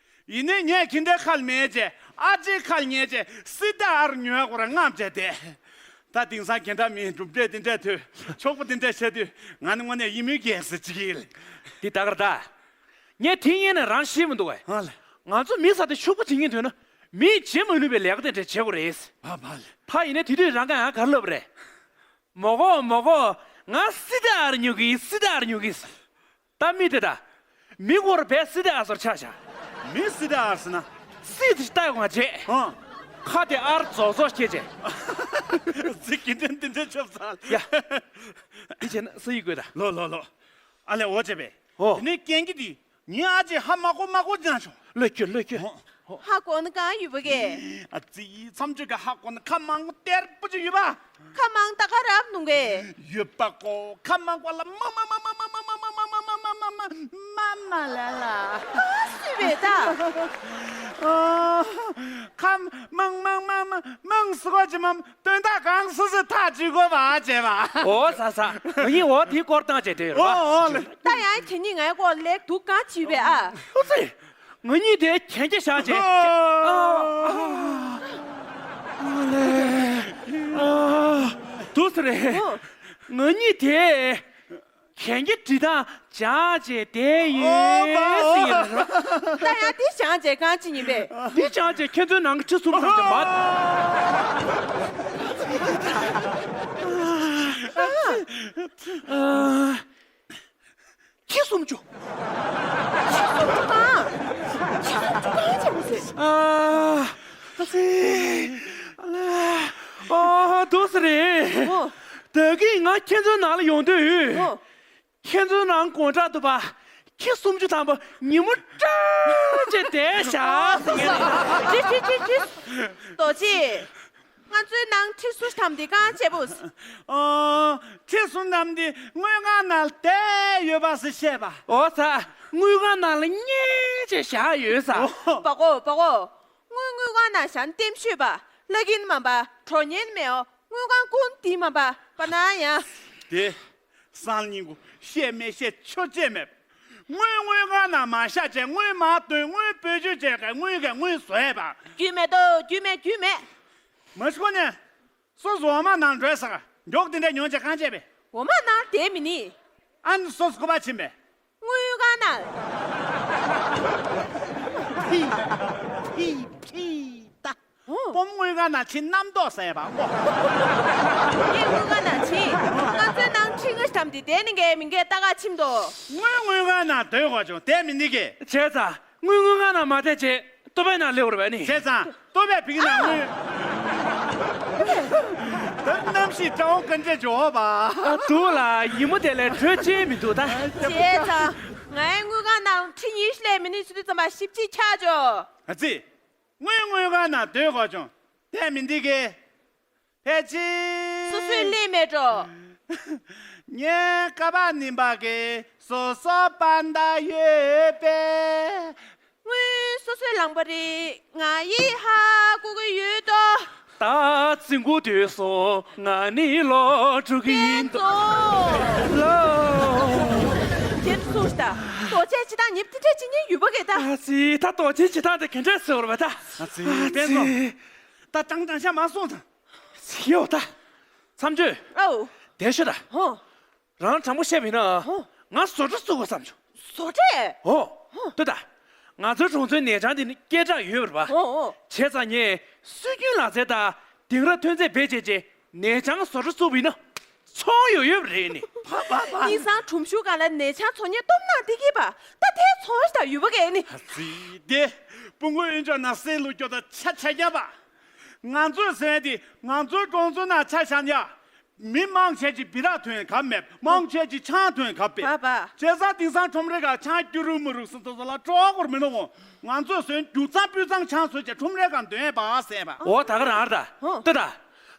ཡིན་ནའི་ངས་ཁྱེད་འདྲས་ཁ་ལ་མེད་ཅེས་ཨ་ཅེ་ཁ་ལ་ཉལ་ཅེས་སི་ཏ་ཨར་ཉོས་སྐོར་རྔམ་བྱས་ཏེ། ད་དེང་སང་ཁྱེད་འདྲ་མིན་གྲུབ་འབྲས་དེ་འདྲས་ཐོས་ཆོག་པ་དེ་འདྲས་བྱས་དུས་ང་ནི་དངོས་གནས་ཡིད་མུག་གས་སི་ཅིག་ཡིན། འདི་ད་གར་ད། ངས་དེ་ངས་ནས་རང་ཤེས་མི་འདུག་གས། ཧ་ལས། ང་ཚོ་མི་ས་དེ་ཕྱུག་པོ་བྱེད་ངེས་ཐོན་ན་མིས་བྱེད་མ་ནུས་པའི་ལས་ཀ་དེ་འདྲས་བྱེད་དགོས་རེད། ཧ་ཧ་ལས། ད་ཡིན་ནའི་དེ་དུས་རང་ག་ཡང་ག་རེ་ལབ་རེད། མོ་གོ་མོ་གོ། ང་སི་ཏ་ཨར་ཉོ་གི་སི་ཏ་ཨར་ཉོ་གི། ད་མི་དེ་ད། མི་སྐོར་བས་སི་ཏ་ཨར་སོར་ཆགས་བཞག་མི་སི་དེ་ཨར་སི་ན། སི་དེ་ལྟ་ཡོང་བ་བྱེད། ཧང་། ཁ་དེ་ཨར་རྫོགས་རྫོགས་སྐྱེ་བྱེད། ཟི་གི་འདྲེན་འདི་འདྲེན་ཆོབ་ཚར། ཡ། འདི་བྱས་ན་སི་ཡི་དགོས་ད། ལོ་ལོ་ལོ། ཨ་ལས་འོ་བྱས་པས། ཨོ། དེ་ནས་རྐྱེན་གྱི་དེ། ངའི་ཨ་ཅེ་ཧ་མ་གོ་མ་གོ་ཅང་བྱུང་། ལོས་ཁྱོད་ལོས་ཁྱོད། ཧ་གོ་ན་གང་ཡོད་པ་གས། ཨ་ཙི་མཚམས་གཅོད་ཀྱི་ཧ་གོ་ན་ཁ་མང་པོ་གཏེར་པོ་ཅིག་ཡོད་པ། ཁ་མང་ད་ག་རབ་ནུང་གས། ཡོད་པ་གོ། ཁ་མང་པོ་ལ་མ་མ་མ་མ་མ་མ་མ་མ་མ་མ་ལ་ལ། ཨ་སུས་བས་ད། ཨ། ཁ་མང་མང་མང་མང་མང་སུ་གོ་ཅི་མམ། དོན་དག་གང་སུ་སུ་ཐག་གཅོད་དགོས་པ་བྱས་པ། ཨོ་ཟ་ཟ། ང་གཉིས་འོ་དེའི་སྐོར་བཏང་བྱས་དེ་ཡོད་རེད་པ། ཨོ་ཨོ་ལེ། ད་ཡང་ཁྱེད་གཉིས་ངའི་སྐོར་ལེགས་སྡུག་གང་བྱས་པས་ཨ། ཨོ་ཙི། ང་གཉིས་དེ་གན་རྒྱ་བཞག་བྱས། ཨོ། ཨོ་ལེ། ཨ། འདུག་སེ་རེད། ཨོ། ང་གཉིས་དེ། གན་རྒྱ་འབྲི་སྟངས་སྦྱངས་བྱས་བསྡད་ཡོད་ཟེར་གྱི་རེད། ད་ཡང་འདི་སྦྱངས་བྱས་གང་ཅི་ཡིན་པས། འདི་སྦྱངས་བྱས་ཁྱེད་ཚོའི་ནང་གི་ཁྲི་གསུམ་ཙམ་དེ་མ། ཨ། ཁྲི་སུམ་ཅུ། ཁྲི་སུམ་ཅུ་གང་། ཁྲི་སུམ་ཅུ་གང་བྱས་པ་ཟེར། ཨ། ཨ་ཙི། ཨ་ལ། ཨོ་འདུག་སེ་རེད། ཨོ། ད་གིན་ང་ཁྱེད་ཚོའི་ནང་ལ་ཡོང་དུས། ཨོ། ཁྱེད་ཚོའི་ནང་དགོང་དྲག་ཏུ་པ། ཁྱི་སུམ་ཅུ་ཐམ་པ་ཉིན་མོ་སྐྲག་བྱས་བསྡད་བཞག་ཟེར་གྱི་རེད། ཁྲི་ཁྲི་ཁྲི་ཁྲི། རྡོ་རྗེ། ང་ཚོའི་ནང་ཁྲི་སུམ་ཅུ་ཐམ་དེ་གང་བྱས་པོ། ཨོ། ཁྲི་སུམ་ཅུ་ཐམ་དེ་དངུལ་ཁང་ནང་བསྡད་ཡོད་པ་ཟེར་བཤད་པ། ཨོ་ཙི། དངུལ་ཁང་ནང་ལ་གཉེར་བྱས་བཞག་ཡོད་ས། ཨོ། པ་གོ་པ་གོ། དངུལ་དངུལ་ཁང་ནང་བཞག་ན་ལྟད་མོ་ཤོད་པ། ལྷ་གིན་མ་པ་གྲོ་ཉན་མེའོ། དངུལ་ཁང་ཀུན་དེ་མ་པ་པ་ན་ཡང་། དེ། སང་ཉིན་གུ་བཤད་མེད་བཤད་ཆོ་བྱས་མེད། དངུལ་དངུལ་ཁང་ནང་མ་བཞག་བྱས་དངུལ་མ་བཏོན་དངུལ་བེད་སྤྱོད་བྱས་ག་དངུལ་ག་དངུལ་བཟོས་པ། རྒྱུས་མེད་དོ་རྒྱུས་མེད་རྒྱུས་མེད། མ་གཞི་ཁོ་ནས། སོ་སོ་འོ་མ་ནང་འགྲོས་ས་ག་མགྱོགས་དེ་འདྲ་ཉོན་བྱས་གང་བྱས་པས། འོ་མ་ནང་དེ་མི་ནི། ཨ་ནི་སོ་སོ་ཁོ་པ་ཕྱིན་པས། དངུལ་ཁང་ནང་། ཕི། ཕི་ཕི་ད། ཨོ། སྤོམ་དངུལ་ཁང་ནང་ཕྱིན་རྣམ་རྟོག་ཟེར་བ་ཨོ། ངས་དངུལ་ཁང་ནང་ཕྱིན། ང་ཚོའི་ནང་ཁྲི་ལྔ་ཐམ་དེ་དེ་ནི་འགའི་མི་འགའི་ལྟ་ག་ཕྱིན་དོ། དངུལ་དངུལ་ཁང་ནང་སྡོད་དགོས་བྱུང་དེ་མི་འདི་གི། བྱས་ཙང་དངུལ་དངུལ་ཁང་ནང་མ་བསྡད་བྱས་ལྟོ་ཕད་ནང་སླེབས་པ་རེད་པ་ནི། བྱས་ཙང་ལྟོ་ཕད་ཕི་གི་ནང་དངུལ། ད་གནམ་གཤིས་གྲང་བོ་ག་འདྲས་འཇོག་པ། ཨ་འདུག་ལ་ཡིན་མོ་དེ་ལས་དྲོད་ཅན་མི་འདུག་ད། བྱས་ཙང་ངའི་དངུལ་ཁང་ནང་ཁྲི་ཉི་ཤུ་ལས་མི་ནུས་ཚུལ་དུས་ཙམ་པ་ཞིབ་ཅིག་ཆགས་ཆོག་ཨ་ཙི། དངུལ་དངུལ་ཁང་ནང་སྡོད་དགོས་བྱུང་དེ་མི་འདི་གི། ཕལ་ཆེར། སོ་སོའི་ལས་མེད་འགྲོ། ངའི་ཀ་པ་ནིམ་པ་གི་སོ་སོ་པ་འདའ་ཡོད་པས། དངུལ་སོ་སོའི་ལང་པ་རེད་ང་ཡིས་ཧ་གོ་གི་ཡོད་དོ། ད་རྫིང་གུ་དུས་སུ་ང་ནི་ལོ་དྲུག་གི་ཡིན་དོ། ལོ། དེ་སུ་ཞིག་ད། རྡོ་ཆས་ཅི་དང་ཉིབ་ཏི་ཏྲེ་ཅི་ཉིན་ཡུ་བ་གེ་ད། ཨ་ཙི་ད་རྡོ་ཆས་ཅི་དང་དེ་གན་ཏྲེ་སོ་ར་བ་ད། ཨ་ཙི་ཨ་པེན་ཙོ། ཙི། ད་ཀྲང་ཀྲང་ཤ་མ་སོང་ཙང་། ཡོ་ད། མཚམས་གཅོད། ཨོ། དེ་ཤོད་ད། ཧོ། རང་དྲང་པོ་བཤད་པ་ཡིན་ན། ཧོ། ང་བཟོ་གྲྭ་བཙུགས་དགོས་བསམ་བྱུང་། བཟོ་གྲྭ། ཧོ། ཧོ། ལྟོས་ད། ང་ཚོའི་གྲོང་ཚོའི་ནས་ཆང་དེ་ནི་སྐད་གྲགས་ཡོད་པ་རེད་པ། ཧོ་ཧོ། བྱས་ཙང་ངས་སྲོལ་རྒྱུན་ལག་རྩལ་དང་དེང་རབས་ཐོན་རྫས་བེད་སྤྱད་བྱས་ནས་ཆང་བཟོ་གྲྭ་བཙུགས་པ་ཡིན་ན། ཚོང་ཡོད་ཡོད་པ་རེད་ནི། ཕ་ཕ་ཕ། དེང་སང་ཁྲོམ་གཞུང་སྒང་ལ་ནས་ཆང་བཙོང་མཁན་སྟོབས་ན་དེ་གིས་པ་ད་དེ་ཚོང་ཞིག་ད་ཡུ་བ་གེ་ནི། ཨ་ཙི་དེ། སྤུ་གུ་ཨེ་འཇོག་ན་སེ་ལུ་སྐྱོ་ད་ཆ་ཆ་རྒྱབ་པ། ང་ཚོས་ཟེར་དེ་ང་ཚོའི་གྲོང་ཚོའི་ནང་ཆ་བཞག་ཡ། མི་མང་ཆེ་ཅིག་སྦི་རག་ཐོན་ག་མེད་མང་ཆེ་ཅིག་ཆང་ཐོན་ག་པེ། བ་བ། བྱས་ཙང་དེང་སང་ཁྲོམ་རའི་ཁ་ཆང་སྐྱུ་རུ་མུ་རུ་སུ་ཚོ་ཚོ་ལ་སྤྲོ་བ་སྐོར་མི་འདུག་གོ། ང་ཚོས་ཟོན་རྒྱུ་གཙང་སྤུས་གཙང་ཆང་བཟོས་བྱས་ཁྲོམ་རའི་ཁ་འདོན་ཡས་པ་ཟེར་བ། འོ་ད་ག་རང་རེད་ད། ཧོ། ལྟོས་ད།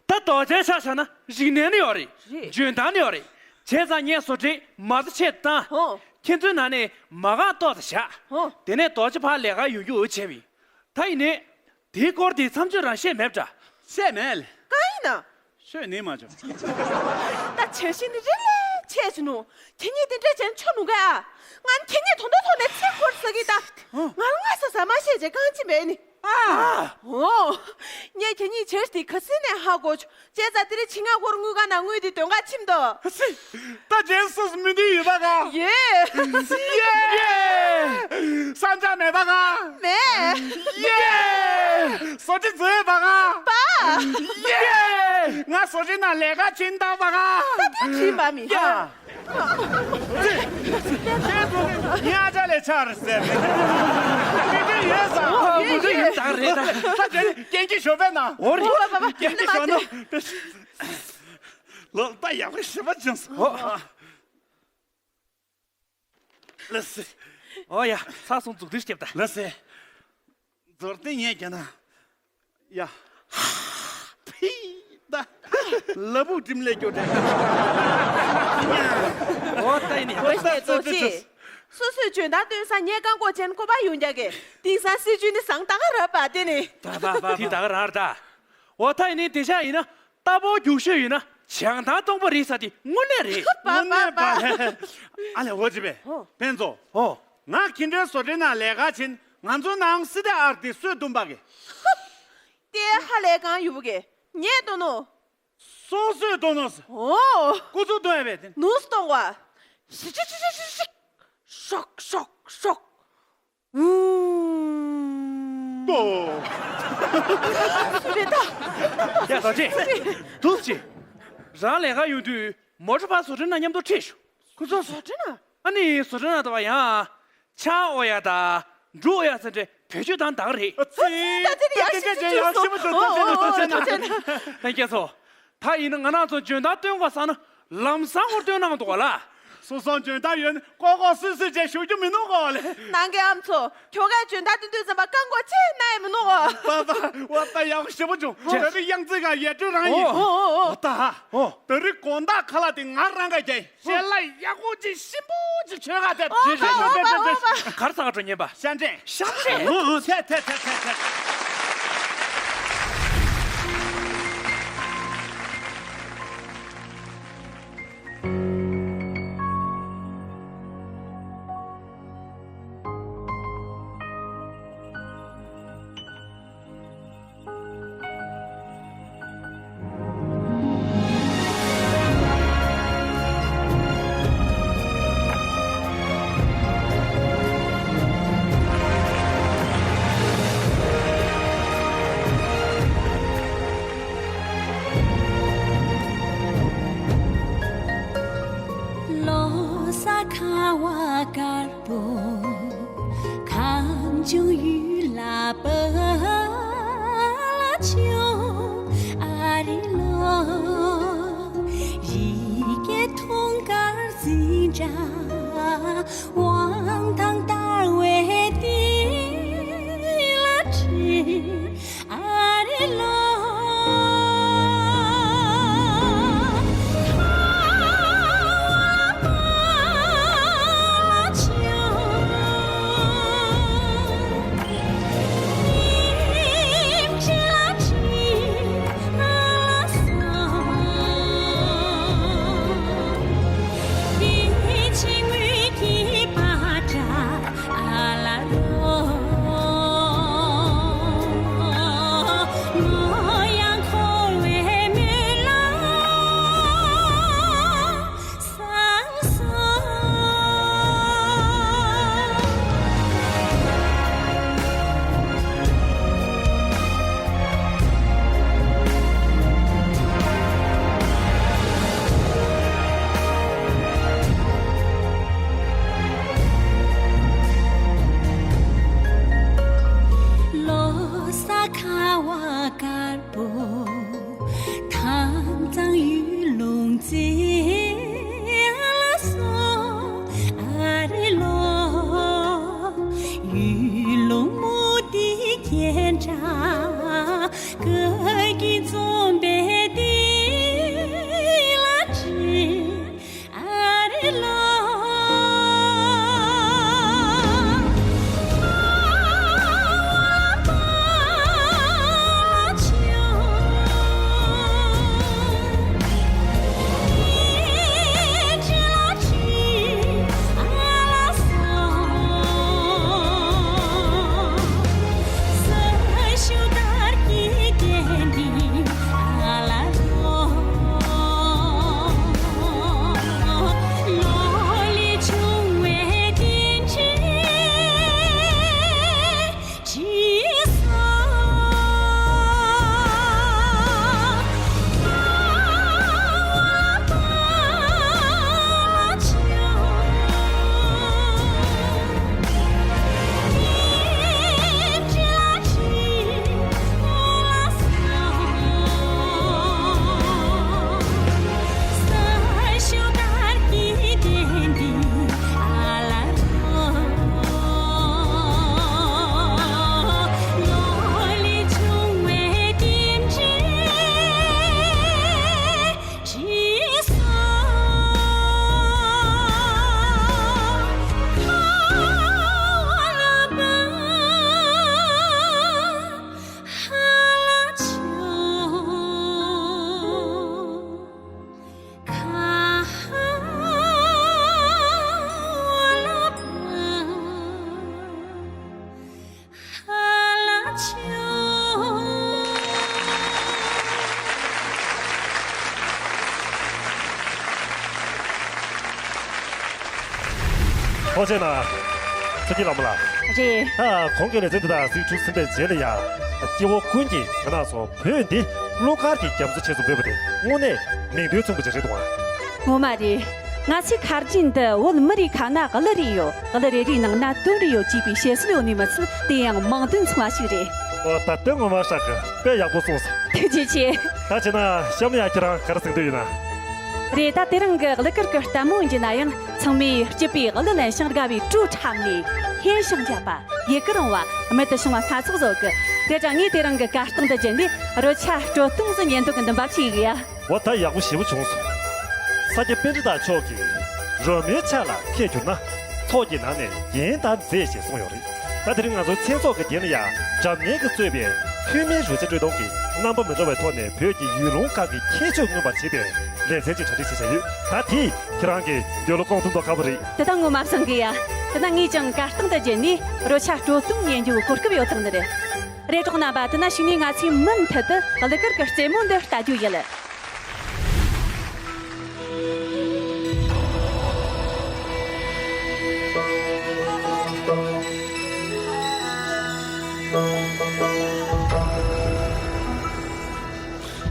ད་རྡོ་རྗེ་ཆ་བཞག་ན་རིག་གནས་ནི་ཡོད་རེད། རེད། འཇོན་ཐང་ནི་ཡོད་རེད། བྱས་ཙང་ངས་བཟོ་གྲྭའི་མ་རྩ་ཆེད་བཏང་། ཧོ། ཁྱེད་ཚོའི་ནང་ནས་མ་རྐང་ཏོག་ཙམ་བཞག་ཧོ། དེ་ནས་རྡོ་རྗེ་ཕར་ལས་ཀ་ཡོང་རྒྱུ་བྱས་པ་ཡིན། ད་ཡིན་ནའི། དེའི་སྐོར་དེ་མཚམས་གཅོད་རང་བཤད་མེད་པ་འདྲ། བཤད་མེད། གང་ཡིན་ན། ཤོད་ནི་མ་བྱུང་། ད་བྱ་ཤི་ནི་རེ་ལས་ཆེ་ཆུ་ནུ། ཁྱེད་གཉིས་དེ་འདྲས་བྱས་ཆོ་ནུ་ག་ཨ། ང་ཁྱེད་གཉིས་དོན་དག་ཐོག་ནས་ཚེ་འཁོར་ཟ་གི་ད། ཧོ། ང་ལ་སྔ་ས་ཟ་མ་བཤད་བྱས་གང་ཅི་མེད་ནི། ཨ། ཨོ། ངས་ཁྱེད་གཉིས་བྱས་དེ་ཁ་སི་ནས་ཧ་གོ་ཆུ། བྱས་ཙང་དེ་རིང་ཆི་ང་ཁོར་དངུལ་ཁང་ནང་དངུལ་དེ་འདོན་ག་ཕྱིན་དོ། ཨ་སི། ད་རྗེས་སུ་མི་འདི་ཡོད་པ་ག་ཡོད། ཡེ། ཡེ། ས་འཇག་མེད་པ་ག་མེད། ཡེ། སོ་ཅི་ཛེ་པ་ག་པ། ཡེ། ང་སོ་ཅི་ན་ལས་ཀ་ཕྱིན་ད་པ་ག་ད་དེ་ཕྱིན་པ་མི་ཡ། ཡེ། ཉ་ཅག་ལས་ཆགས་རེད་ཟེར། མི་དེ་ཡོད་ས། ཨོ་མི་དེ་ཡོད་ད་རེད་ད། ད་དེ་ནི་རྐྱེན་གྱིས་ཞོགས་པས་ན། འོ་རེད། ཨོ་པ་པ་པ། རྐྱེན་གྱིས་ཞོགས་ན། ལོ་ད་ཡག་པོ་ཞེ་པོ་བྱུང་སོང་། ཨོ། ལགས་སེ། ཨོ་ཡ། ཚར་སོང་། མཛུབ་ཐེལ་རྒྱོབ་ད། ལགས་སེ། མཛུབ་ཐེལ་ངས་རྒྱབ་ན། ཡ། ཕི། ད། ལ་ཕུག་འགྲིམ་ལས་སྐྱོ་དྲན། ཨོ་ད་ཡིན་ནི། འོ་ཤེས་ཏོ་ཅི། སོ་སོས་འཇོན་ཐང་སྟོན་ས་ངས་རྐང་འཁོར་ཅན་ཀོ་པ་ཡོང་རྒྱག་གི། དེང་སང་སྲིད་ཇུས་ནི་བཟང་ད་ག་ར་པ་དེ་ནི། ད་ད་ད་དེ་ད་ག་ར་ར་ད། ཨོ་ད་ཡིན་ནི་དེ་ཤ་ཡིན་ན། རྟ་ཕོ་རྒྱུག་ཤོས་ཡིན་ན་བྱང་ཐང་སྟོང་པ་རེད་ས་དེ་དངོས་གནས་རེད། པ་པ་པ། ཨ་ལས་འོ་ཅི་པས། ཨོ། ཕན་ཚོ། ཨོ། ང་ཁྱི་འདྲའི་བཟོ་གྲྭའི་ནང་ལས་ཀ་བྱེད། ང་ཚོའི་ནང་སྲིད་དེ་ཨར་དེ་སོས་བཏུམ་པ་གི། དེ་ཧ་ལས་གང་ཡོད་པོ་གི། ངས་ལྟོ་ནོ། སོ་སོས་ལྟོ་ནོ་ཟེར། ཨོ། ཀུ་ཚུགས་ལྟོ་ཡ་བས་དེ། ནུས་གཏོང་བ། ཤི་ཤི་ཤི་ཤི་ཤི། ཤོག་ཤོག་ཤོག། ཏོ། སུ་རེད་ད། ཡ་ད་ཅི། དུས་ཅི། རང་ལས་ཀ་ཡོང་དུས་མོ་ཊ་པ་བཟོ་གྲྭའི་ནང་མཉམ་དུ་ཁྲིད་ཤོག་ཁུ་ཚོ་བཟོ་གྲྭའི་ནང་། ཨ་ནི་བཟོ་གྲྭའི་ནང་དུ་བ་ཡང་། ཆང་ཨོ་ཡ་ད། འབྲུ་ཨོ་ཡ་ཟེར་འདྲ་བེད་སྤྱོད་དང་དག་རེད། ཨ་ཙི། ད་ཅི་ཡག་ཤི་མ་ཚོ་ད་ཅི་ན་ད་ཅི་ན། ལྷན་རྒྱས་ཚོ། ད་ཡིན་ན་ང་རང་ཚོ་འཇོན་ཐང་སྟོན་དགོས་བསམ་ན། ལམ་སང་ཧོར་སྟོན་གནང་འདུག་ག་ལ། སོ་སོ་འཇོན་ཐང་ཡོད་ན་ལྐོག་ལྐོག་སུད་སུད་བྱས་ཞུ་རྒྱུ་མི་འདུག་ག་ལེ། ནང་གི་ཨམ་ཚོ། ཁྱོ་གའི་འཇོན་ཐང་སྟོན་དུས་ཙམ་པ་རྐང་མགོ་ཆེ་ན་ཡང་མི་འདུག་ག་པ་པ། ཨོ་ད་ཡག་ཞེ་པོ་བྱུང་། ད་རེས་གཡང་རྩེ་ག་ཡལ་གྲོལ་རང་ཡིན། ཨོ་ཨོ་ཨོ། ཨོ་ད་ཧ། ཨོ། ད་རེས་དགོང་དག་ཁ་ལག་དེ་ང་རང་ག་རྒྱག་ཡིན། ཞལ་ལག་ཡག་པོ་ཅིག་ཞིམ་པོ་ཅིག་མཆོད་ག་དེ། ཨོ་ད་ཨོ་ད་ཨོ་ད། གར་ས་ག་འགྲོ་ཉན་པ། ཤ་འདྲེ། ཤ་འདྲེ། ཨོ་ཨོ་ཐེ་ཐེ་ཐེ་ཐེ་ཐེ། ལོ་གསར་ཁ་བ་དཀར་པོ། གངས་ལྗོངས་ཡུལ་ལ་བབས་ལ་བྱོན། ཨ་རི་ལོ། རི་སྐྱེས་ཐུང་དཀར་འཛིན་གྲྭ། དབང་ཐང་དར་བའི་ཏི་ལ་ཁྲིད། ཨ་རི་ལོ། ཐུགས་རྗེ་གནང་། ཆོས་སྐྱིད་ལྷ་མོ་ལགས། རེད། ད་གོང་གི་ལེ་ཚན་དེ་དག་གཟིགས་གྲུབ་ཟིན་པའི་རྗེས་ལ་ཡང་། སྐྱེ་བོ་ཀུན་གྱིས་ང་རང་ཚོ་བོད་འདི་གླུ་གར་གྱི་རྒྱ་མཚོ་ཆེད་དུ་འབོད་པ་དེ་དངོས་གནས་མིང་དོན་མཚུངས་པ་ཅིག་རེད་འདུག་ཨ། ངོ་མ་རེད། ང་ཚོའི་ཁ་རྒྱུན་འདི་བོད་མི་རིགས་ཁ་ན་གླུ་རེ་ཡོད། གླུ་རེ་རེའི་ནང་ན་དོན་རེ་ཡོད་ཅེས་པའི་བཤད་སྲོལ་ཡོད་ནི་མི་ཚད། དེ་ཡང་མིང་དོན་མཚུངས་པ་ཞིག་རེད། ཨོ། ད་དོན་ངོ་མ་ཧྲག་གི། དཔེ་ཡག་པོ་གསུངས་སོང་། ཐུགས་རྗེ་ཆེ། ད་བྱས་ན་གཤམ་ལ་ཡ་ཁྱེད་རང་ག་རེ་གསུང་འདོད་ཡོད་ན། རེད། ད་དེ་རིང་གི་གླུ་གར་གྱི་ལྟད་མོ་ཡིན་རྒྱུ་ན་ཡང་ཚང་མས་སྐྱིད་པའི་གླུ་ལེན་ཞིང་དགའ་བའི་བྲོ་འཁྲབ་ནས་ཧེ་ཞིང་རྒྱབ་པ། ཡི་གེ་རིང་བ། རྨད་དུ་བྱུང་བ་སྣ་ཚོགས་བཟོ་གི། དེ་ལྟར་ངས་དེ་རིང་གི་གར་སྟེགས་འདི་བརྒྱུད་ནས་རོལ་ཆ་སྤྲོ་གཏུམ་ཟིག་ཉན་འདོད་ཀྱི་འདུན་པ་བྱེད་གི་ཡ། འོ། ད་ཡག་པོ་ཞེ་པོ་བྱུང་སོང་། ས་སྐྱ་པཎྜི་ཏ་མཆོག་གིས་རོལ་མོའི་ཆ་ལ་མཁས་གྱུར་ན། ཚོགས་ཀྱི་ནང་ནས་རྒྱན་དང་རྫས་ཞེས་གསུངས་ཡོད་རེད། ད་དེ་རིང་ང་ཚོའི་མཚན་ཚོགས་ཀྱི་རྒྱན་ལ་ཡང་སྒྲ་སྙན་གྱིས་གཙོས་པའི་ཐུན་མིན་རོལ་ཆ་དཀྲོལ་གཏོང་གི་རྣམ་པ་མི་འདྲ་བའི་ཐོག་ནས་བོད་ཀྱི་ཡུལ་ལུང་ཁག་གི་ཁྱད་ཆོས་མངོན་པར་བྱེད་པའི་ལེ་ཚན་ཅིག་གྲ་སྒྲིག་བྱས་བཞག་ཡོད། ད་དེ་ཁྱེད་རང་གིས་འདོད་བློ་སྐོང་ཐུབ་མདོག་ཁ་པོ་རེད། དེ་ད་ངོ་མ་བཟང་གི་ཡ། དེ་ན་ངས་ཀྱང་གར་སྟེགས་འདི་བརྒྱུད་ནས་རོལ་ཆ་སྤྲོ་གཏུམ་ཉན་རྒྱུའི་གོ་སྐབས་ཡོད་ཐག་ནི་རེད། རེད། གྲོགས་རྣམ་པ། དེ་ན་གཞུག་ནས་ང་ཚོས་མུ་མཐུད་དུ་གླུ་གར་གྱི་རྩེད་མོ་འདི་ལྟ་རྒྱུ་ཡིན།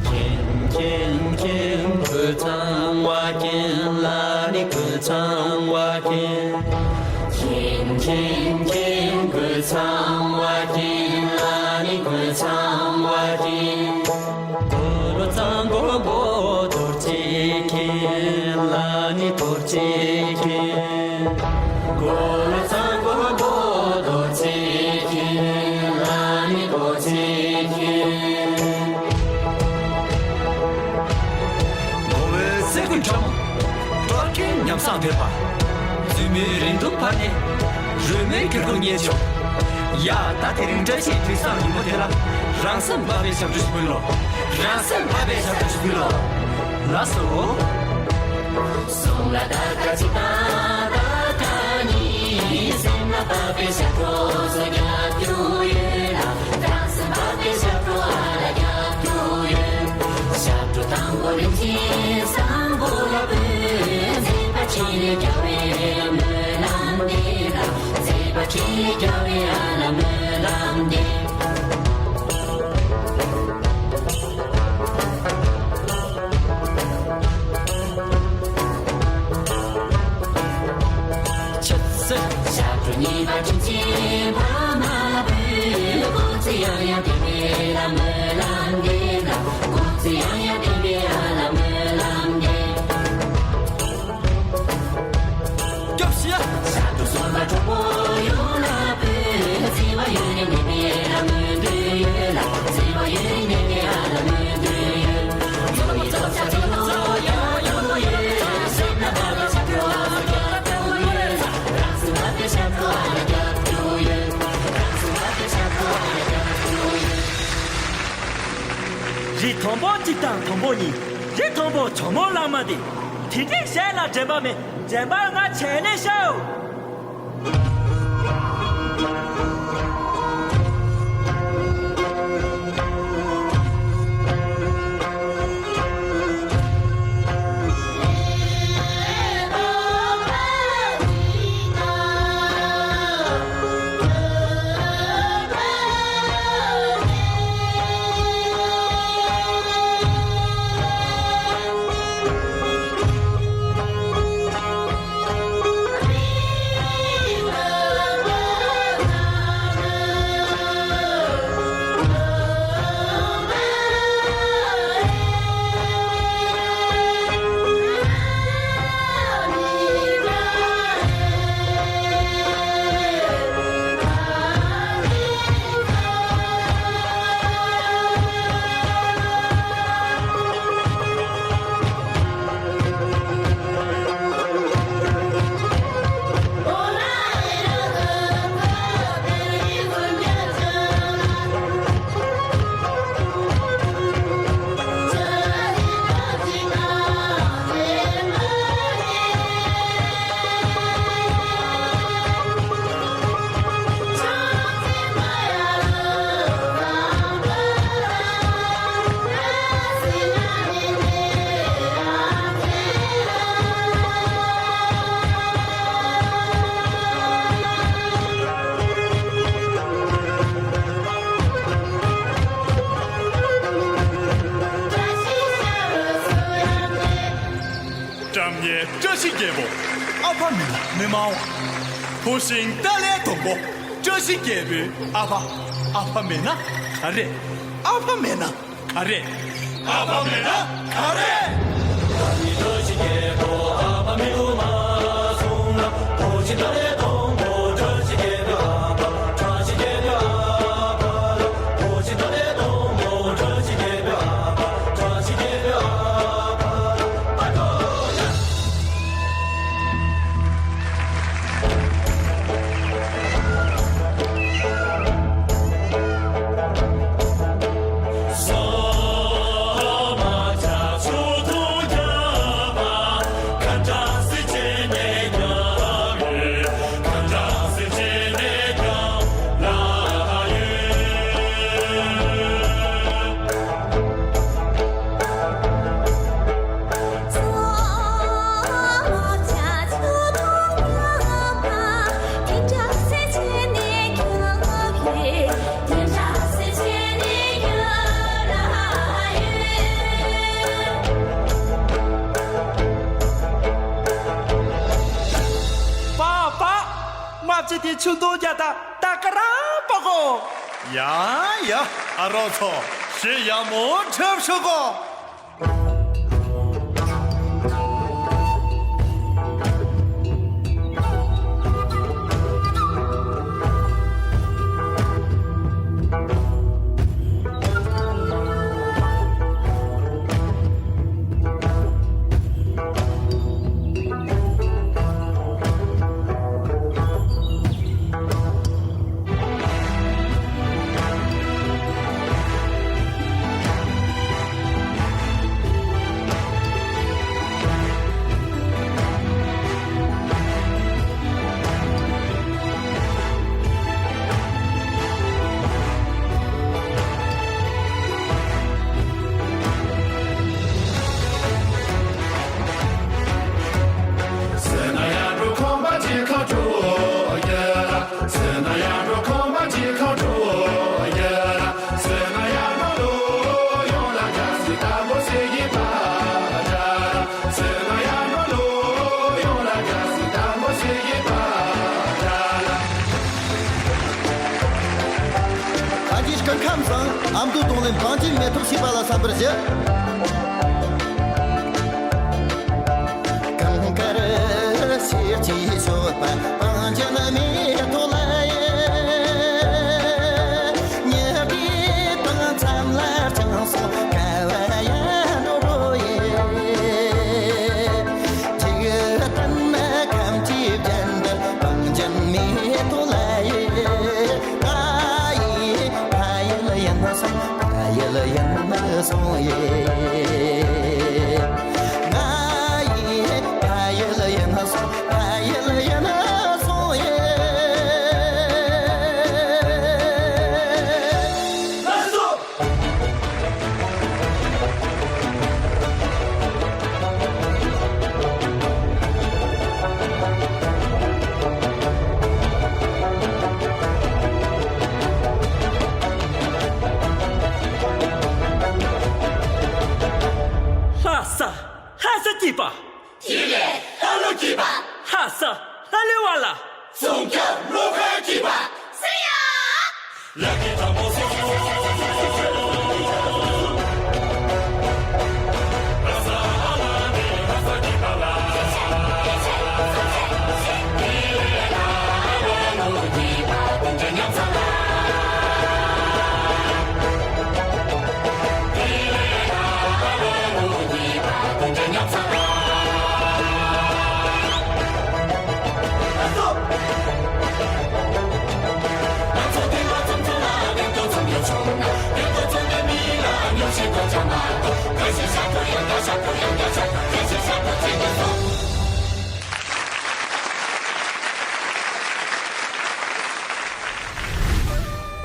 ཁྱེད་ཁྱེད་ཁྱེད་ཁྱེད། གོས་གཙང་བ་ཁྱེད། ལ་ནི་གོས་གཙང་བ་ཁྱེད། ཁྱེད་ཁྱེད་ཁྱེད་གོས་གཙང་བ་ཁྱེད། ལ་ནི་གོས་གཙང་བ་ཁྱེད། གོས་ལོ་གཙང་པོ་པོ་རྡོ་རྗེ་ཁྱེད། ལ་ནི་རྡོ་རྗེ་ཁྱེད། གོས་ལོ་གཙང་པོ་པོ་རྡོ་རྗེ་ཁྱེད། ལ་ནི་རྡོ་རྗེ་ཁྱེད། མགོ་བོའི་སེ་གོལ་ཁྲ་མོ། སྤྲོ་ཁྱེད་ཉམས་བཟང་དད་པ། བཙུན་མོའི་རིང་ཐུང་བར་ནས། རོལ་མོའི་འགྱུར་ཁུག་རྙེད་བྱུང་། ཡ། ད་དེ་རིང་བཀྲ་ཤིས་དུས་བཟང་ཉིན་མོ་དེ་ལ། རང་སེམས་པ་ཕའི་ཞབས་བྲོ་ཞིག་ཕུལ་ལོ། རང་སེམས་པ་ཕའི་ཞབས་བྲོ་ཞིག་ཕུལ་ལོ། ལགས་སོ། སོང་ལ་ད་ག་ཅི་ད་ད་ག་ནི། སེམས་ལ་བབས་པའི་ཞབས་བྲོ་ཚོ་རྒྱག་རྒྱུ་ཡོད་ལ། རང་སེམས་བབས་པའི་ཞབས་བྲོ་ཨ་ལ་རྒྱག་རྒྱུ་ཡོད། ཞབས་བྲོ་དང་པོ་རིན་ཆེན་བཟང་པོ་ལ་ཕུལ། མཛེས་པ་ཁྲི་ལས་རྒྱལ་བའི་སྨོན་ལམ་འདེབས་ལ། མཛེས་པ་ཁྲི་ལས་རྒྱལ་བའི་ཨ་ལ་སྨོན་ལམ་འདེབས། ཆེ་སེ། ཞབས་བྲོ་གཉིས་པ་དྲིན་ཆེན་ཕ་མ་ལ་ཕུལ། སྐུ་ཚེ་ཡང་ཡང་བརྟན་པའི་ལ་སྨོན་ལམ་འདེབས་ལ། སྐུ་ཚེ་ཡང་ཡང་བརྟན་པའི་ཨ་ལ་སྨོན་ལམ་འདེབས། སྐྱོབ་ཤི་ཡ། ཞབས་བྲོ་གསུམ་པ་གྲོགས་པོ་ཡོངས་ལ་ཕུལ། བརྩེ་བ་ཡུན་རིང་གནས་པའི་ལ་སྨོན་འདུན་ཡོད་ལ། བརྩེ་བ་ཡུན་རིང་གནས་པའི་ཨ་ལ་སྨོན་འདུན་ཡོད། རིགས་དང་པོ་གཅིག་དང་དང་པོ་གཉིས། རིགས་དང་པོ་ཇོ་མོ་གླང་མ་འདི། དེ་འདྲའི་གཞས་ལ་དྲན་པ་མེད། དྲན་པ་ང་བྱས་ནས་ཤོག། མི་སྨྲ་བ། བུ་ཤིང་ཏཱ་ལའི་སྡོང་པོ། བཀྲ་ཤིས་རྒྱལ་པོའི་ཨ་ཕ། ཨ་ཕ་མེད་ན་ག་རེ། ཨ་ཕ་མེད་ན་ག་རེ། ཨ་ཕ་མེད་ན་ག་རེ། པ་པ། རྨ་བྱའི་དེ་ཆུ་འཐུང་རྒྱག་ད་ད་ག་རང་པ་གོ། ཡ་ཡ། ཨ་རོགས་ཚོ། ཞེ་ཡག་མོ་འཁྲབ་ཤོག་གོ། ད་ཅི་སྐུ་ཁམས་བཟང་། ཨ་མདོའི་རྡུང་ལེན་བང་ཅན་མེ་ཏོག་ཞེས་པ་ལ་གསན་པར་ཞུ། གངས་དཀར་གཤེར་གྱི་མཆོད་པ་བང་ཅན་མེ་ཏོག་ལ་ཡེ། ཉི་ཟླའི་སྟེང་མཚམས་ལ་བརྐྱངས་སོང་ཁ་བ་ཡ་ནོ་རོ་ཡེ། ཅིག་ཏུ་ནི་ཁམས་ཀྱི་བརྒྱན་ཏེ་བང་ཅན་མེ་ཏོག་ལ་ཡེ། ང་ཡི་ཕ་ཡུལ་ཡིན་སོང་། ཕ་ཡུལ་ཡིན་སོང་ཡེ། ང་ཡི་ཕ་ཡུལ་ཡིན་སོང་། ཕ་ཡུལ་ཡིན་སོང་ཡེ། ལགས་སོ། ལྷ་ས་ལྷ་ས་སྐྱིད་པ། དེ་ལས་ལྷ་ལུ་སྐྱིད་པ། ལྷ་ས་ལྷ་ལུ་བ་ལ། ཚོང་རྒྱག་བློ་ཁ་སྐྱིད་པ། སེ་ཡ།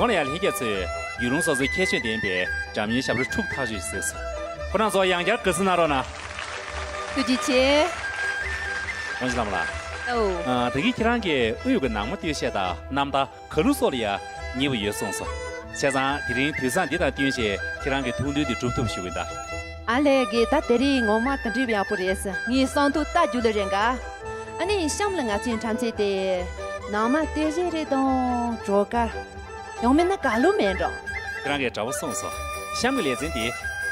འོ་ན་ཡང་ལྷན་རྒྱས་ཚོས་ཡུལ་ལུང་སོ་སོའི་ཁྱད་ཆོས་ལྡན་པའི་འགྲམ་ཡུལ་ཞབས་བྲོ་འཁྲབ་ཐག་ཆོད་ཅིག་གཟིགས་སོང་། ཁོ་རང་ཚོ་ཡང་བསྐྱར་དགའ་བསུ་གནང་རོགས་གནང་། ཐུགས་རྗེ་ཆེ། ཝང་ཞི་ལམ་ལགས། ཨོ། ཨ། ད་གིན་ཁྱེད་རང་གིས་དབུས་ཀྱི་ནང་མ་སྟོད་གཞས་དང་གནམ་ཐང་ག་ལུ་སོགས་ལ་ཡང་མཉེས་པོ་ཡོད་གསུངས་སོང་། བྱས་ཙང་དེ་རིང་དུས་བཟང་འདི་དང་བསྟུན་བྱས་ཁྱེད་རང་གི་ཐུགས་འདུན་དེ་སྒྲུབ་ཐུབ་ཞུ་གི་ཡིན་ད། ཨ་ལས་ཀྱི་ད་དེ་རིང་ངོ་མ་དེ་འདྲའི་ཡག་པོ་རེད། ངའི་བསང་དུ་རྟ་རྒྱུག་ལེ་རེད་འགའ། ཨ་ནི་གཤམ་ལ་ང་ཚོའི་འཁྲབ་ཚན་དེ་ནང་མ་སྟོད་གཞས་རེད་དང་བྲོ་གར། ཡང་མིན་ན་གར་གླུ་མེད་འགྲོ། ཁྱེད་རང་གིས་འདྲ་པོ་གསུངས་སོང་། གཤམ་གྱི་ལེ་ཚན་དེ་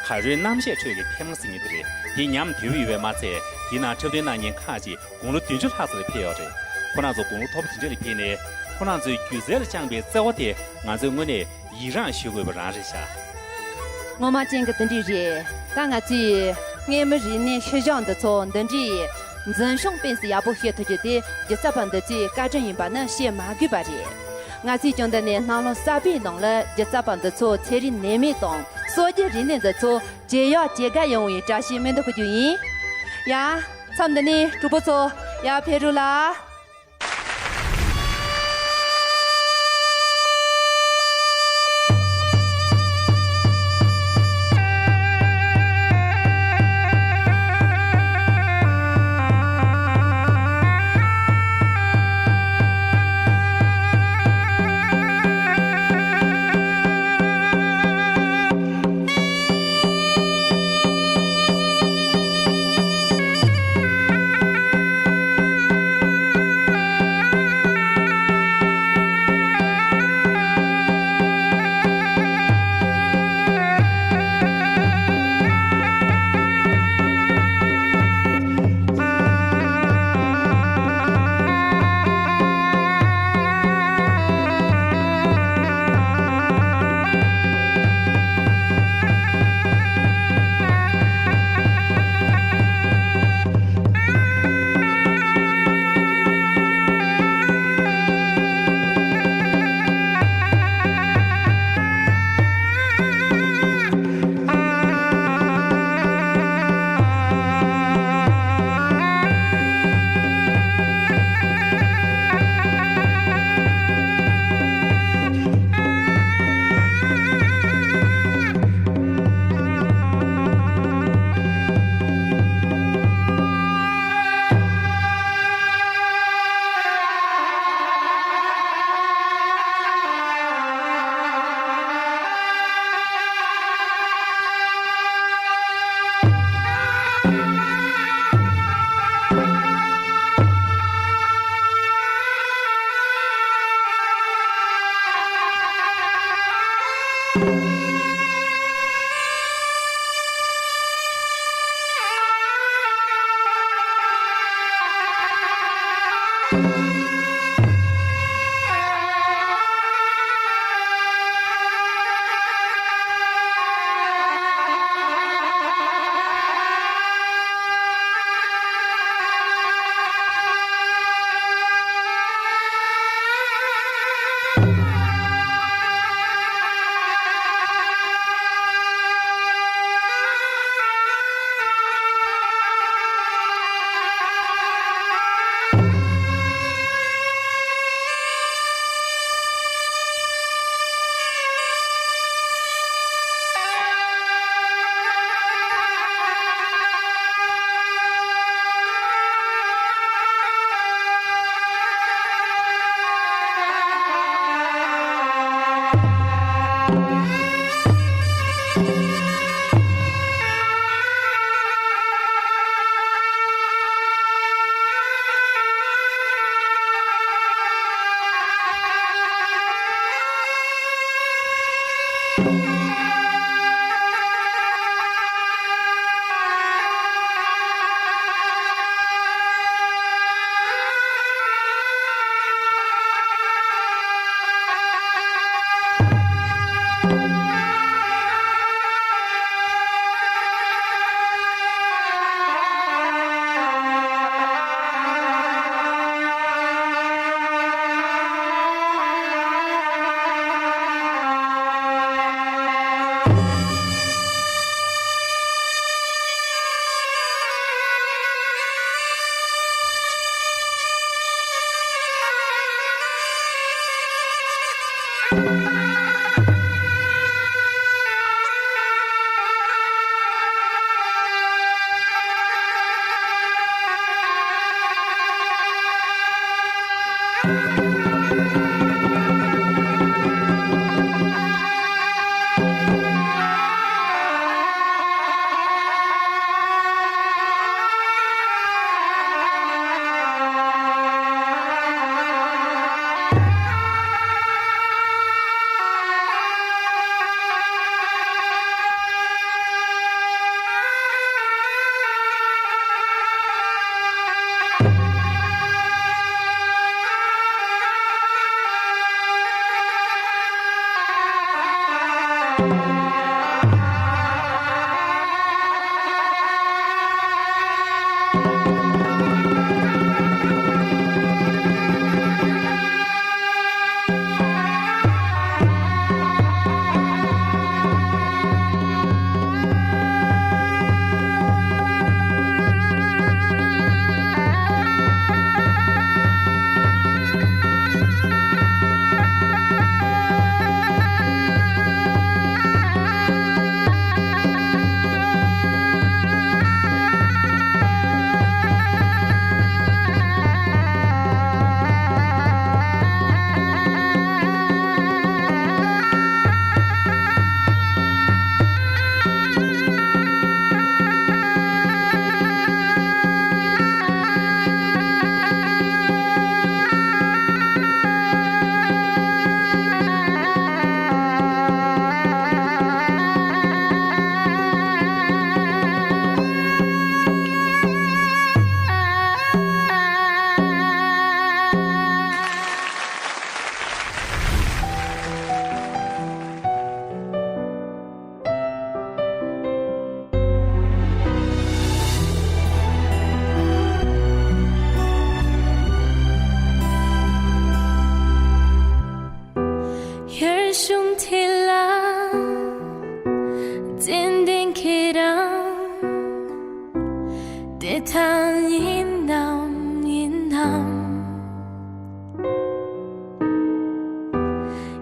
གར་རོལ་རྣམ་གཞས་ཁྲོད་ཀྱི་ཕེབས་ངོ་ཟེར་མཁན་དེ་རེད། དེ་ཉམས་དོད་པོ་ཡོད་པས་མ་ཚད། དེའི་ནང་འཁྲབ་སྟོན་གནང་མཁན་ཁག་ཅིག་དགུང་ལོ་བདུན་ཅུ་ལྷག་ཙམ་ལ་ཕེབས་ཡོད་རེད། ཁོ་རང་ཚོ་དགུང་ལོ་མཐོ་པོ་དེ་འདྲ་ལ་ཕེབས་ནས། ཁོ་རང་ཚོའི་སྒྱུ་རྩལ་ལ་བཅངས་པའི་བརྩེ་བ་དེ་ང་ཚོས་དངོས་གནས་ཡི་རངས་ཞུ་དགོས་པ་རང་རེད་ཤག། ངོ་མ་ཅན་གྱི་དེ་འདྲས་རེད། ད་ང་ཚོས་སྔས་མའི་རིག་གནས་ཤུལ་བཞག་འདི་ཚོ་འདི་འདྲའི་འཛིན་སྐྱོང་སྤེལ་གསུམ་ཡག་པོ་བྱེད་ཐུབ་རྒྱུ་དེ་སྒྱུ་རྩལ་པ་འདི་ཚོའི་བཀའ་དྲིན་ཡིན་པ་ནི་བཤད་མ་དགོས་པ་རེད། ང་ཚོས་ཀྱང་འདི་ནས་གནམ་ལོ་གསར་པའི་ནང་ལ་སྒྱུ་རྩལ་པ་འདི་ཚོ་ཚན་རིག་ནད་མེད་དང་སྲོལ་རྒྱུན་རིག་གནས་འདི་ཚོ་ཇེ་ཡག་ཇེ་དགའ་ཡོང་བའི་བཀྲ་ཤིས་སྨོན་འདུན་ཞུ་རྒྱུ་ཡིན། ཡ། མཚམས་འདི་ནས་གྲོགས་པོ་ཚོ་ཡར་ཕེབས་རོགས་ལ།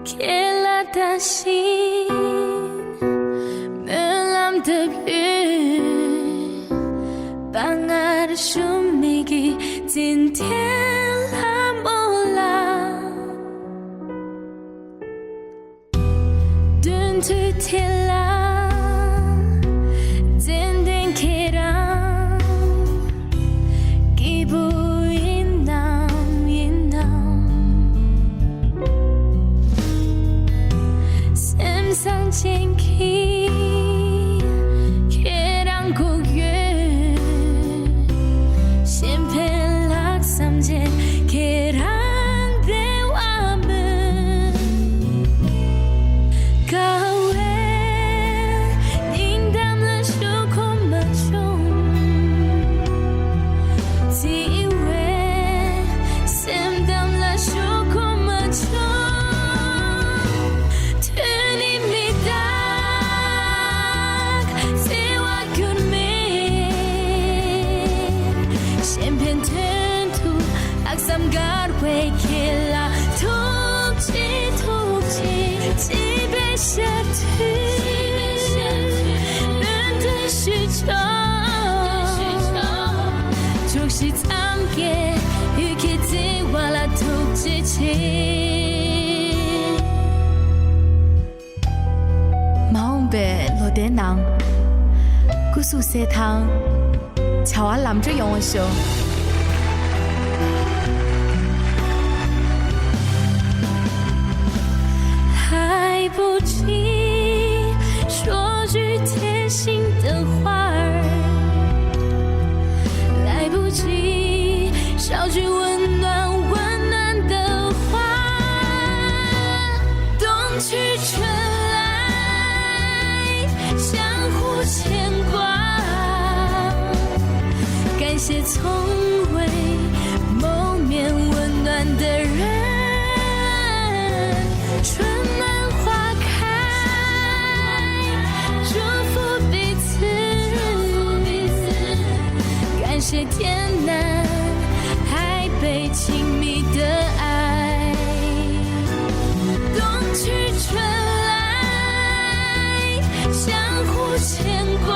ཁྱེད་ལ་ད་བཞིན་སྨོན་ལམ་བཏབ་ཡོད། དཔའ་ངར་ཞུམ་མེད་ཀྱི་འཛིན་གྲྭའི་ལྷ་མོ་ལགས། སྟོན་དུས་དེ་ལ་ཙན་དན་ཁྱེད་རང་སྐྱིད་པོ་ཡིན་ནམ་ཡིན་ནམ། སེམས་བཟང་ཅན་གྱིས་ཁྱེད་རང་སྒུག་ཡོད། གཞན་ཕན་ལྷག་བསམ་ཅན་ཁྱེད་རང་བདེ་བ་སྨོན། དཀའ་བའི་སྙིང་གཏམ་ལ་ཞུ་ཁོམ་མ་བྱུང་། བརྩེ་བའི་སེམས་གཏམ་ལ་ཞུ་ཁོམ་མ་བྱུང་། དོན་ནི་མི་རྟག་བརྩེ་བ་འགྱུར་མེད། གཞན་ཕན་དོན་དུ་ལྷག་བསམ་དཀར་བའི་ཁྱེད་ལ་ཐུགས་རྗེ་ཐུགས་རྗེ། སྐྱིད་པའི་ཞག་དུས་སྨོན་འདུན་ཞུ་ཆོག། ཆོག་ཤེས་ཙམ་གྱིས་ཡུལ་གྱི་བརྩེ་བ་ལ་ཐུགས་རྗེ་ཆེ། མ་འོངས་པའི་ལོ་ཟླའི་ནང་། སྐུ་གཟུགས་གསལ་ཐང་། བྱ་བ་ལམ་འགྲོ་ཡོང་བ་ཤོག། ལྷའི་བུ་ཁྱེད་ཕྱོགས་བཅུའི་དེ་བཞིན་དུ་འཕར། 来不及，小句温暖，温暖的话，冬去春来，相互牵挂。感谢从未谋面温暖的人。 春暖花开，祝福彼此，感谢天南海北亲密的爱。冬去春来，相互牵挂。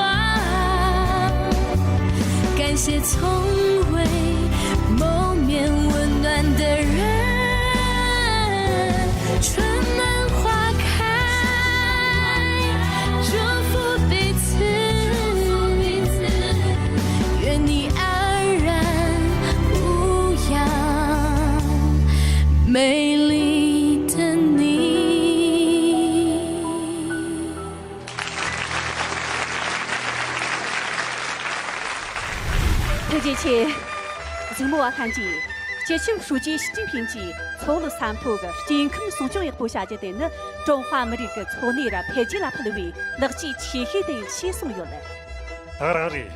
感谢从未谋面温暖的人。春暖花开，祝福彼此，愿你安然无恙，美丽的你。 ཐུགས་རྗེ་ཆེ། གཟིགས་མོ་བ་ལྷན་རྒྱས། སྤྱི་ཁྱབ་ཧྲུའུ་ཅི་ཞི་ཅིན་ཕིང་གིས་མཚོ་བོད་ས་མཐོ་གི་སྐྱེ་ཁམས་སྲུང་སྐྱོབ་ཡག་པོ་བྱ་རྒྱུ་དེ་ནི་ཀྲུང་ཧྭ་མི་རིགས་ཀྱི་འཚོ་གནས་ར་འཕེལ་རྒྱས་ལ་ཕུལ་བའི་ལེགས་སྐྱེས་ཆེ་ཤོས་དེ་ཡིན་ཞེས་གསུངས་ཡོད། ད་ག་རང་རེད།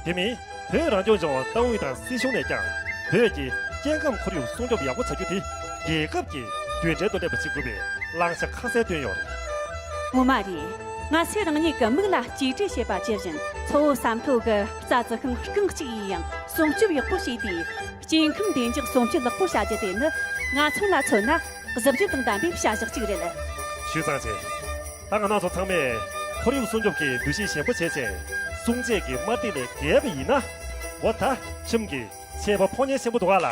དེ་མིན་བོད་རང་སྐྱོང་ལྗོངས་ཏང་ཨུད་དང་སྲིད་གཞུང་ནས་ཀྱང་བོད་ཀྱི་སྐྱེ་ཁམས་ཁོར་ཡུག་སྲུང་སྐྱོབ་ཡག་པོ་བྱ་རྒྱུ་དེ་རྒྱལ་ཁབ་ཀྱི་མདུན་གྲལ་དུ་སླེབས་པ་བྱེད་དགོས་པའི་བླང་བྱ་ཁ་གསལ་བཏོན་ཡོད་རེད། ངོ་མ་རེད། ང་ཚོས་རང་ཉིད་ཀྱི་མིག་ལ་གཅེས་སྤྲས་བྱེད་པ་ཇི་བཞིན་མཚོ་བོད་ས་མཐོ་གི་རྩྭ་རྩི་ཤིང་རྐང་གཅིག་ཡིན་ཡང་སྲུང་སྐྱོབ་ཡག་པོ་བྱས་ཏེ། སྐྱེ་ཁམས་བདེ་འཇགས་སྲུང་སྐྱོབ་ལེགས་པོ་བྱ་རྒྱུ་དེ་ནི་ང་ཚོ་ལ་མཚོན་ན་གཟི་བརྗིད་དང་ལྡན་པའི་བྱ་གཞག་ཅིག་རེད། ཞུས་ཙང་ཆེ། ད་ང་རང་ཚོ་ཚང་མས་ཁོར་ཡུག་སྲུང་སྐྱོབ་ཀྱི་འདུ་ཤེས་ཞན་པོ་བྱས་བྱས་སྲུང་བཅད་ཀྱི་དམར་ཐིག་ལས་བརྒལ་བ་ཡིན་ན། འོ་ད་ཁྱིམ་གྱི་ཆད་པ་ཕོ་ཉའི་ཆེན་པོ་འདུག་ག་ལ།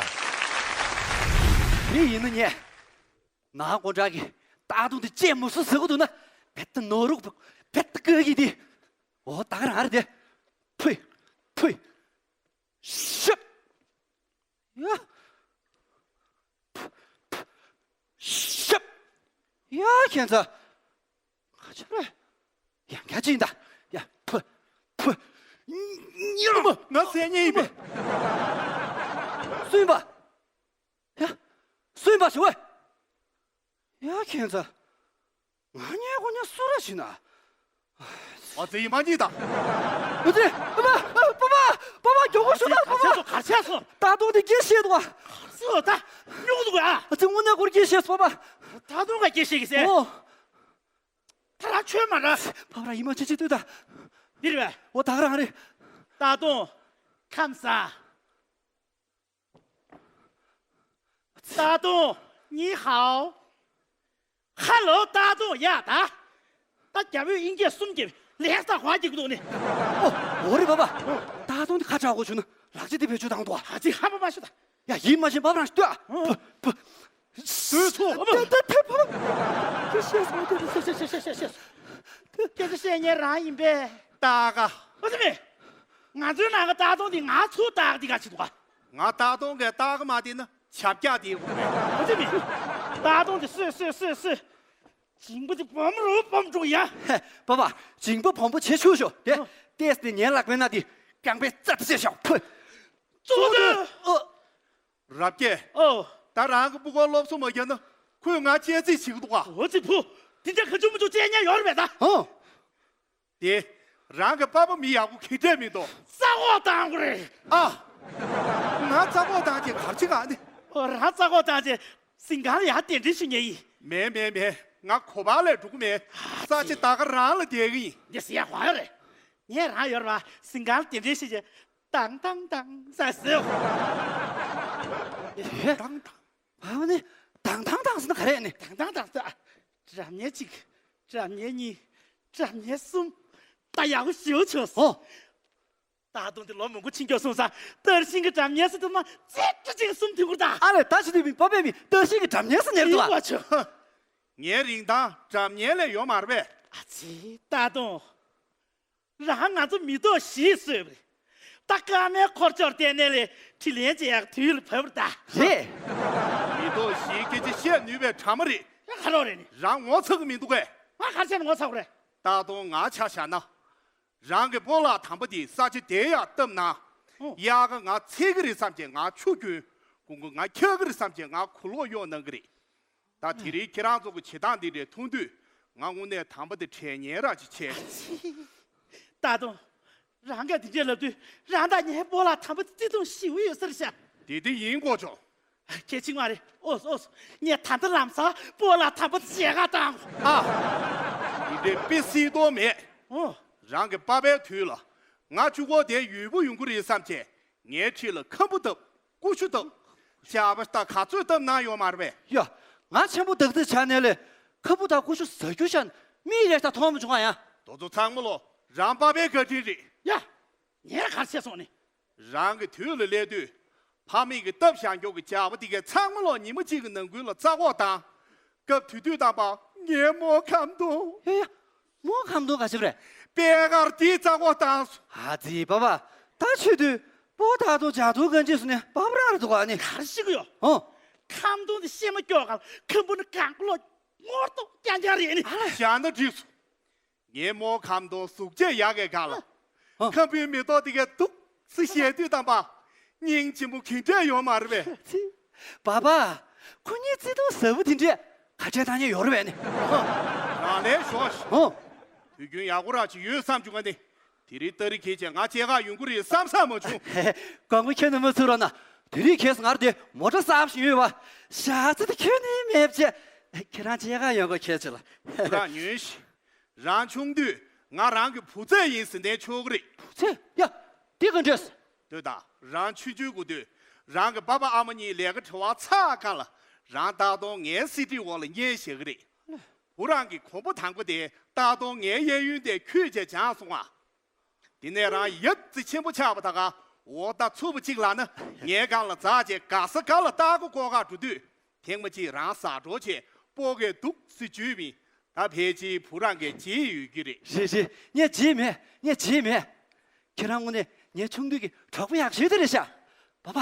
དེ་ཡིན་ན་ངས། ནང་སྒོ་འགྲམ་གྱི་སྟག་དོང་དེ་བཅད་མི་སྲིད་ཟེར་གི་འདུག་ན། བེད་ད་ནོར་རུག་བེད་ད་བཀོད་ཀྱི་དེ། འོ་ད་ག་རང་རེད་དེ། ཕུས། ཕུས། ཤབ། ཡ། ཤབ། ཡ་ཁྱེད་ཚོ། ཁ་ཆེ་རེད། ཡ་ཁྱེད་ཅི་ཡིན་ད། ཡ་ཕུ། ཕུ། ཉི་མ་ང་ཟས་ཉེ་ཡིན་པས། སུ་ཡིན་པ། ཡ། སུ་ཡིན་པ་ཞུ་བས། ཡ་ཁྱེད་ཚོ། ང་ཉལ་གོ་ཉལ་སུ་ར་ཞིག་ན། ཨ་ཙི་ཡིན་མ་ཉིད་ད། ཨ་ཙི། པ་པ། པ་པ། པ་པ་མགྱོགས་པོ་ཤོག་ད་པ་པ། ག་ཆེ་སོ་ག་ཆེ་སོ། ད་དུང་དེ་སྐད་བཤད་འདུག་ཨ། སུ་ད། སྨྱུག་འདུག་ཨ། ཨ་ཙི་དངོས་གནས་ཁོར་སྐད་བཤད་སོ་པ། ད་དུང་ག་སྐད་བཤད་གི་ཟེར། ཨོ། ད་ར་ཆོས་མ་ར། པ་པ་ར་ཡིན་མ་ཅི་ཅི་ལྟོས་ད། འདིར་བས། ཨོ་ད་ག་རང་རེད། ད་དུང་། ཁམས་ས། 大东，你好。ཁ་ལོ་ལྟ་དོ་ཡ་ད། ད་རྒྱ་བོད་དབྱིན་སྐད་གསུམ་གྱི་ལེགས་ས་ཁོ་རྒྱག་གི་འདུག་ནི། ཨོ། འོ་རེད་པ་པ། ལྟ་དོ་འདི་ཁ་གྲག་གོ་བྱུང་ན་ལག་ཅི་དེ་བེད་སྤྱོད་བཏང་འདུག་ཨ། ཨ་ཙི་ཧ་པ་མ་ཤོད་ད། ཡ་ཡིད་མ་ཆེས་པ་རང་ཤི་ལྟོས་ཨ། ཕུ་ཕུ། སུས་ཚོ། ཏེ་ཏེ་ཕུ། ཁྱེད་ཤེས་སོང་ཏེ། ཤེས་ཤེས་ཤེས་ཤེས་ཤེས། ཁྱེད་ཚོ་བཤད་ཉན་རང་ཡིན་པས། ཏག་ཀ་ཨོ་ཙི་མེ། ང་ཚོའི་ནང་གི་ལྟ་སྟངས་དེ་ང་ཚོའི་ལྟ་གི་དེ་ག་ཅི་འདུག་ག་ང་ལྟ་སྟངས་གི་ལྟ་གི་མ་དེ་ནི་ཆབ་རྒྱག་དེ་དགོས་པས། ཨོ་ཙི་མེ། ལྟ་སྟངས་དེ་སུས་སུས་སུས་སུས། ཇིང་པ་དེ་བམ་རུ་བམ་འགྲོ་ཡ། ཧེ། པ་པ། ཇིང་པ་བམ་པོ་བྱེད་ཆོག་ཤོག་དེ། ཨོ། ཏེས་དེ་ཉན་ལག་པའི་ན་དེ་རྐང་པའི་རྩ་དེ་བཤད་ཤོག་ཕུ། གཙོ་བོ་དེ། ཨོ། རབ་རྒྱས། ཨོ། ད་རང་གི་སྤུ་གུར་སློབ་གསོ་མ་བརྒྱབ་ན་ཁོས་ང་གཅེས་འཛིན་བྱེད་ཀྱི་འདུག་ག་ཨོ་ཙི་ཕུ། དེ་འདྲ་ག་ཅུང་མི་ཅུང་གཅེས་ཉན་ཡོད་རེད་པས་ད། ཨོ། དེ། རང་གི་པ་ཕ་མི་ཡག་པོ་གི་འདྲས་མི་འདུག་རྩ་འགོག་བཏང་དགོས་རེད། ཨ། ང་རྩ་འགོག་བཏང་རྗེས་གར་ཅི་ག་ནི། ཨོ་རང་རྩ་འགོག་བཏང་རྗེས་སིང་གང་ལ་ཡར་གདན་འདྲེན་ཞུ་ཉན་ཡིན། མེད་མེད་མེད། ང་གོ་བ་ལས་འགྲོ་གི་མེད། ཨ་ཙི། ས་ཆ་ད་ག་རང་ལ་བསྡད་གི་ཡིན། འདི་ཟེར་ཡ་ཧོ་ཡོད་རེད། ངས་རང་ཡོད་རེད་པ་སིང་གང་ལ་གདན་འདྲེན་ཞུ་རྗེས། དང་དང་དང་ས་སེ། ཨེ། དང་དང་། ཨ་ནི། དང་དང་དང་ཟེར་ན་ག་རེ་ནི། དང་དང་དང་ཟེར། སྒྲ་སྙན་གཅིག་སྒྲ་སྙན་གཉིས། སྒྲ་སྙན་གསུམ། ད་ཡག་པོ་ཞེ་པོ་བྱུང་སོང་། ཨོ། ད་དུང་དེ་ལོ་མང་པོ་ཕྱིན་རྒྱུ་སོང་ཙང་དར་ཤིང་གི་སྒྲ་སྙན་ཟེར་དུ་མ་ཙེ་ཏྲ་ཅིག་གསུམ་ཐུག་གུར་ད། ཨ་ལས་ད་ཕྱི་དུས་མི་པ་པས་མི་དར་ཤིང་གི་སྒྲ་སྙན་ཟེར་ཉེར་འདུག་ཨ། ཨི་བ་ཆོ། ངའི་རིན་ཐང་སྒྲ་སྙན་ལས་ཡོད་མ་རེད་པས། ཨ་ཙི་ད་དུང་། རང་ང་ཚོ་མི་ཐོག་བཞི་བཟོས་པ་རེད། ད་སྐར་མའི་འཁོར་ཕྱོགས་བལྟས་ནས་ལས་དྲིན་ལན་འཇལ་ཡག་དུས་ལ་བབ་པ་རེད་ད། རེད། མི་ཐོག་བཞིའི་སྐད་ཆ་བཤད་ནུས་པའི་གྲ་མ་རེད། ཡ་ག་རོགས་རེད་ནི། རང་ངོ་ཚ་གི་མི་འདུག་གས། ང་ག་རེ་བྱས་ནས་ངོ་ཚ་དགོས་རེད། ད་དུང་ང་ཆ་བཞག་ན། རང་གི་སྤོ་ལགས་དམ་པ་དེ་ས་ཆ་དེ་ཡར་བཏབ་ན། ཨོ། དབྱར་ཁ་ང་ཚིག་གི་རེད་བསམ་བྱས་ང་ཆུ་གྱོན། དགུན་ཁ་ང་འཁྱག་གི་རེད་བསམ་བྱས་ང་གོས་ལོག་གཡོག་གནང་གི་རེད། ད་དེ་རིང་ཁྱེད་རང་ཚོ་གི་བྱེད་སྟངས་འདི་འདྲ་མཐོང་དུས་ང་དངོས་གནས་དམ་པ་དེ་དྲན་ཉེ་ར་ཅིག་བྱས། ད་དུང་། རང་ག་འདི་འདྲས་ལབ་དུས་རང་དང་ངའི་སྤོ་ལགས་དམ་པ་དེ་བརྩི་མཐོང་ཞེ་པོ་ཡོད་ས་རེད་ཤག་དེ་དེ་ཡིན་གོ་ཆོག་གལ་ཆེན་མ་རེད། ཨོ་སོ་ཨོ་སོ། ངས་ད་ལྟ་ལམ་སང་སྤོ་ལགས་དམ་པ་དེ་མཇལ་ཁ་བཏང་། ཨ། འདི་འདྲས་དཔེ་སྲིད་དོ་མེད། ཨོ། རང་གི་པ་ཕའི་དུས་ལ་ང་གཅིག་པོ་དེ་ཡུལ་པོ་ཡོང་གི་རེད་བསམ་བྱས། ངའི་འཁྲིས་ལ་ཁམ་བུ་བཏབ། ཀུ་ཤུ་བཏབ། ཇག་པ་ལྟ་ག་ཚོད་བཏབ་གནང་ཡོད་མ་རེད་པས། ཡ། ང་ཆེན་པོ་བདག་འཛིན་བྱས་ནས་ལས་ཁམ་བུ་དང་ཀུ་ཤུ་ཟ་རྒྱུ་ཤ་མིག་རེ་ད་མཐོང་མ་བྱུང་ང་ཡ། དོ་ཚོ་ཚང་མ་ལོ་རང་པ་ཕའི་བཀའ་དྲིན་རེད། ཡ། ངས་ག་རེ་བྱས་སོང་ནི། རང་གི་དུས་ལ་སླེབས་དུས་ཕ་མེས་ཀྱི་བཏབ་བཞག་མགྱོགས་ཀྱི་ཇག་པ་དེ་གས་ཚང་མ་ལོ་ཉི་མ་གཅིག་གི་ནང་ཁུལ་ལ་རྩ་འགོག་བཏང་། སྐབས་དེ་དུས་དམ་པ་ངའི་མོ་ཁམ་སྡོང་། ཡ་ཡ། མོ་ཁམ་སྡོང་ག་ཞིག་རེད། པད་དཀར་དེའི་རྩ་འགོག་བཏང་སོང་། ཨ་ཙི་པ་པ། ད་ཆོས་དུས་པོ་ད་དུང་ཇ་དུང་གན་ཅི་སུ་ནས་པ་པ་རང་རེད་འདུག་ག་ནི། གར་ཞིག་ཡོད། ཨོ། ཁམ་སྡོང་དེ་ཤེས་མ་སྐྱོ་ག་ཁམ་བུ་ནི་གང་ལོ་ངོར་ཏོ་རྐྱང་རྐྱང་རེད་ནི། བཞག་ན་འགྲིག་སོང་། ངའི་མོ་ཁམ་སྡོང་གཟུགས་བྱད་ཡག་གི་ག་ལ། ཨ། ཁམ་བུའི་མེ་ཏོག་དེ་གས་འདུག་སེ་བཞད་དུས་དམ་པ། སྙིང་རྗེ་མོ་གི་འདྲ་ཡོད་མ་རེད་པས། ཙི། པ་པ། ཁོ་གཉིས་བརྩེ་དུང་ཟབ་པོ་དེ་འདྲས་ག་འདྲས་བཏང་མཁན་ཡོད་རེད་པས་ནི། རང་ལས་ཞོག་ཤིག་ཨོ། དུས་རྒྱུན་ཡག་པོ་ར་ཅིག་ཡོད་བསམ་བྱུང་ང་ནི། དེ་རིང་ཏ་རི་ཁེ་ཆེ་ང་སྐྱེས་སྐར་ཡོང་གི་རེད་བསམ་བསམ་མ་བྱུང་། ཧེ་ཧེ། ཀོང་པོ་ཁྱོད་ནི་མ་ཚུར་རོགས་ན། དེ་རིང་ཁྱེད་ང་ར་དེ་མོ་ཊ་གསར་ཞིག་ཡོད་པ། ཞག་ཚི་དེ་ཁྱོད་ནི་མེད་བྱས། ཁྱེད་རང་སྐྱེས་སྐར་ཡོང་གི་ཁྱེད་ཆེ་ལ། ཁོ་རང་ཉོན་ཞིག་རང་ཆུང་དུས་ང་རང་གི་བུ་ཚ་ཡིན་ཟེར་ནས་ཆོག་གི་རེད། བུ་ཚ། ཡ། འདི་ག་འདྲས། ལྟོས་དང་། རང་ཆུང་ཆུང་གི་དུས་རང་གི་པ་ཕ་ཨ་མ་གཉིས་ལས་ཀ་བྲེལ་བ་ཚ་སྒང་ལ་རང་ལྟ་སྟངས་ངའི་སི་ཏི་འོག་ལ་གཉེར་བཞག་གི་རེད། བུ་རང་གི་གོམ་པ་དང་པོ་དེ་ལྟ་སྟངས་ངའི་གཡས་གཡོན་དེ་ཁྱོད་ཀྱིས་སྦྱངས་སོང་ང་། དེ་ནས་རང་ཡབ་རྩེ་ཆེན་པོ་ཆགས་པ་ད་ག་འོ་ད་ཚུགས་པ་གཅིག་ལ་ན་ངའི་སྒང་ལ་འཛེགས་བྱས་ག་ས་ག་ལ་ལྟ་སྐོར་སྐོར་ག་འགྲོ་དུས། ཐེངས་མ་གཅིག་རང་ཟ་འགྲོ་བྱས་སྤོ་གས་འདུག་སེ་འཇུས་པ་ཡིན། ད་ཕལ་ཆེར་བུ་རང་གིས་བརྗེད་ཡོད་ཀྱི་རེད། རེད་རེད། ངས་བརྗེད་མེད། ངས་བརྗེད་མེད། ཁྱེད་རང་དངོས་གནས་ངའི་ཆུང་དུས་ཀྱི་གྲོགས་པོ་ཡག་ཤོས་དེ་རེད་ཤག་པ་པ། པ་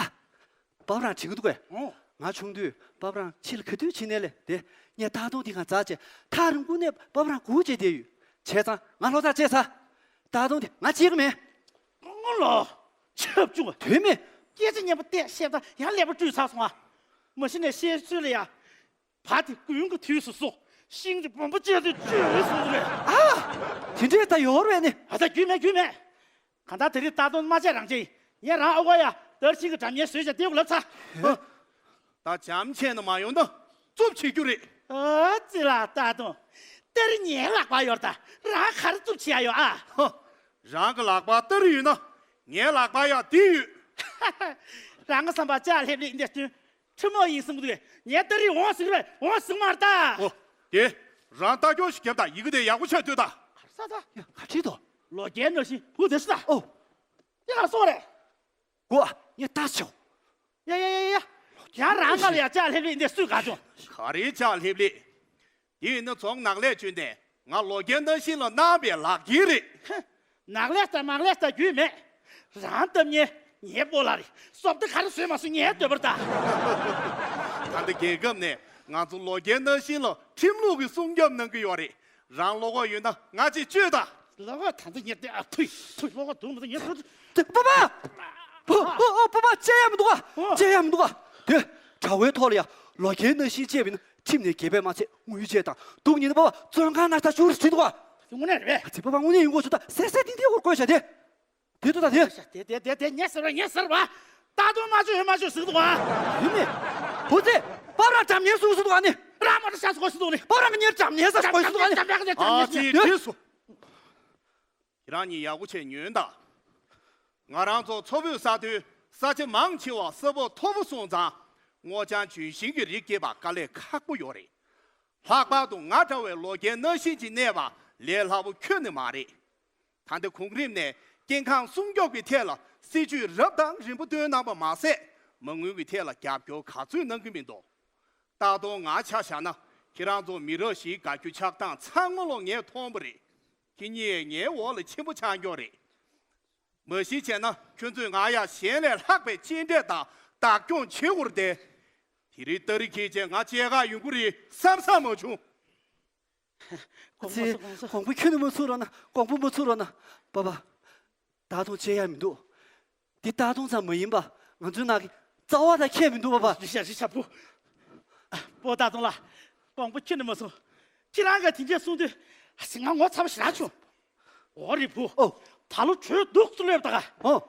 པ་རང་དྲན་གྱི་འདུག་གས། ཨོ། ང་ཆུང་དུས་པ་པ་རང་ཕྱི་ལ་ག་དུས་ཕྱིན་ནའི་ལས་དེ་ངས་ལྟ་སྟངས་དེ་གང་འཛེགས་བྱས་ཐག་རིང་པོ་ནས་པ་པ་རང་སྒུག་བྱས་བསྡད་ཡོད། བྱས་ཙང་ང་ལྷོ་ཐག་བཅད་ཚར། ལྟ་སྟངས་དེ་ང་བརྗེད་ཀྱི་མེད། ཨོ་ལོ། ཆབ་ཆུང་བ། དོན་མེད། སྐད་ཆ་སྙན་པོ་བལྟས་བཤད་ད་ཡང་ཀླད་པ་བཀྲུས་ཚར་སོང་ཨ། མ་གཞི་ནས་བཤད་ཚུལ་ལ་ཡ། བ་དེ་དགུན་གྱི་དུས་སུ་སོ། ཤིང་གི་བུམ་པ་བཅད་དེ་བཅོས་སོང་རེད། ཨ། དེ་འདྲའི་ད་ཡོད་རེད་ནི། ཨ་ད་རྒྱུས་མེད་རྒྱུས་མེད། གང་ལྟར་དེ་རིང་ལྟ་སྟངས་མ་བྱས་རང་བྱས་ཡིན། ངས་རང་ཨ་ཁུ་ཡ་དར་ཤིང་གི་སྒྲ་སྙན་བཟོས་བྱས་དེ་ལབ་ཚར། ད་བྱམས་ཆེ་ན་མ་ཡོང་ན་རྩུབ་བྱེད་རྒྱུ་རེད། ཨ་ཙི་ལ་ལྟ་སྟངས། ཏ་རི་ངའི་ལག་པ་ཡོད་ད་རང་ག་རེ་རྩུབ་བྱེད་ཡ་ཡོད་ཨ། ཧ། རང་གི་ལག་པ་ཏ་རི་ཡོད་ན་ངའི་ལག་པ་ཡ་འདི་ཡོད། རང་གི་བསམ་པ་ལྕགས་ལྷེབ་ལྷེབ་འདི་སྟོན། ཁྲི་མོ་ཡིན་གསུང་གི་འདུག་ངས་ཏ་རི་འོང་ཟིག་རེད་འོང་ཟིག་མ་རེད་ད། ཨོ། དེ། རང་ལྟ་སྐྱོང་ཞིག་བརྒྱབ་དང་། ཡི་གེ་དེ་ཡག་པོ་ཆགས་ལྟོས་དང་། ག་རེ་ཟེར་ད། ཡ། ག་རེ་འདུག་ལོ་རྒན་ནང་བཞིན་བུ་དེ་སུ་ད། ཨོ། དེ་ག་རེ་སོང་རེད། གོ། ངས་ལྟ་ཆོག་ཡ་ཡ་ཡ་ཡ། ཡང་རང་ང་ལ་ཡ་ལྕགས་ལྷེབ་ལྷེབ་འདི་སུས་ག་བྱུང་། ག་རེ་ལྕགས་ལྷེབ་ལྷེབ། དེ་ཡིན་ན་རྫོང་ནག་ལས་བཅོལ་ནས་ང་ལོ་རྒན་ནང་བཞིན་ལ་གནང་བའི་ལག་འཁྱེར་རེད། ཧ། ནག་ལས་ལྟ་མག་ལས་ལྟ་རྒྱུས་མེད། རང་སྟབས་ཉེས། ངའི་སྤོ་ལགས་རེད། སོབ་ཏི་ག་རེ་བཟོས་མ་བཟོས་ངའི་འདོད་པར་ལྟ། ད་ལྟ་རྒྱལ་ཁབ་ནས་ང་ཚོ་ལོ་རྒན་ནང་བཞིན་ལ་ཁྲིམས་ལུགས་ཀྱི་སྲུང་སྐྱོབ་གནང་གི་ཡོད་རེད། རང་བློ་ཁོག་ཡོད་ན་ང་གཅིག་བཅོས་དང་། བློ་ཁོག་ད་ཚོ་ཉེར་བདུན། ཨ། ཐུའི་ཐུའི། བློ་ཁོག་འདུག་མ་གཏོགས་ཉེར་དྲུག་དེ་པ་པ། པ་པ། ཨོ་ཨོ། པ་པ། བཅད་ཡ་མི་འདུག་ག་ཨོ། བཅད་ཡ་མི་འདུག་ག་དེ་དྲ་བའི་ཐོག་ལ་ཡ་ལོ་རྒན་ནང་བཞིན་བཅད་པ་ཡིན་ན་ཁྲིམས་ནས་འགལ་བས་མ་ཚད་དངུལ་བཅད་དང་། སྡུག་ཉེས་ནི་པ་པ་བཙོན་ཁང་ནང་ད་བཅུག་རེ་བྲིས་འདུག་ག་དངོས་གནས་རེད་པས། ཨ་ཙི། པ་པ་དངོས་གནས་ཡིན་དགོས་ཚོད་ད། སེ་སེ་ཏིང་ཏིང་སྐོར་བཀོད་བཞག་དེ། དེ་འདུག་ད་དེ། དེ་དེ་དེ་དེ་ངས་ཟེར་བ། ངས་ཟེར་བ། ད་དུང་མ་བཅོས་ཡོད་མ་བཅོས་ཟེར་གི་འདུག་ག་ཡིན་ནི། བུ་ཚེ། པ་པ་རང་འགྲམ་ཉེ་སུ་ཟེར་འདུག་ག་ནི། རང་མ་འདྲ་ཤ་ཟ་གོ་ཟེར་འདུག་ནི། པ་པ་རང་གི་ཉེ་འགྲམ་ཉེ་ཟ་གོ་ཟེར་འདུག་ག་ནི། ཨ་ཙི། དེ་སུ། ཁྱེད་རང་གཉིས་ཡག་པོ་བྱས་ཉོན་དང་། ང་རང་ཚོ་མཚོ་བོད་ས་མཐོའི་ས་ཆ་མང་ཆེ་བ་ས་བབ་མཐོ་པོ་སོང་ཙང་སྔོ་ལྗང་ལྗོན་ཤིང་གི་རིགས་སྐྱེས་པ་དཀའ་ལས་ཁག་པོ་ཡོད་རེད། ལྷག་པར་དུ་ང་འདྲ་བའི་ལོ་རྒན་ནང་བཞིན་གྱི་གནས་པ་ལས་སླ་པོ་ཁྱོན་ནས་མ་རེད། ད་ལྟ་གོང་རིམ་ནས་སྐྱེ་ཁམས་སྲུང་སྐྱོབ་ཀྱི་ཐད་ལ་སྲིད་ཇུས་རབ་དང་རིམ་པ་བཏོན་གནང་པ་མ་ཟད། མ་དངུལ་གྱི་ཐད་ལ་རྒྱབ་སྐྱོར་ག་ཚོད་གནང་གི་མི་འདུག་ད་དུང་ང་ཆ་བཞག་ན། ཁྱེད་རང་ཚོ་མི་རབས་བཞིའི་དགའ་སྐྱོ་ཆགས་སྟངས་ཚང་མ་ལོ་ངས་མཐོང་བ་རེད། ཁྱེད་གཉིས་ངའི་འོག་ལ་ཆེན་པོ་ཆགས་མགྱོགས་རེད། མ་གཞི་བྱས་ན་ཁྱོད་ཚོས་ང་ཡ་གཞན་ལས་ལྷག་པའི་གཅེས་སྤྲས་དང་བདག་སྐྱོང་བྱེད་དགོས་རེད་དེ། དེ་རིང་ཏ་རིག་ཁེལ་རྗེས་ང་བཅས་ཁ་ཡོང་གི་རེད་བསམ་བསམ་མ་བྱུང་། ཨ་ཙི། དགོངས་པ་མ་ཚོམས། དགོངས་པ་ཁྱོན་ནས་མ་ཚོམས་རོགས་གནང་། དགོངས་པ་མ་ཚོམས་རོགས་གནང་། པ་པ། ད་དུང་བཅད་ཡ་མི་འདུག་འདི་ལྟ་སྟངས་ཙམ་མ་ཡིན་པ། ང་ཚོའི་ནང་གི་རྩ་བ་དང་ཁྱད་མི་འདུག་པ་པ། རེད་ཤག་རེད་ཤག་བུ། བུ་ལྟ་སྟངས་ལ། དགོངས་པ་ཁྱོན་ནས་མ་ཚོམས། ཁྱེད་རང་གིས་དེ་འདྲས་གསུངས་དུས། ང་ངོ་ཚ་པོ་ཞེ་དྲག་བྱུང་། འོ་རེད་བུ། ཨོ། ད་ལོ་དྲོད་སྡུག་ཏུ་སླེབས་ད་ག་ཨོ།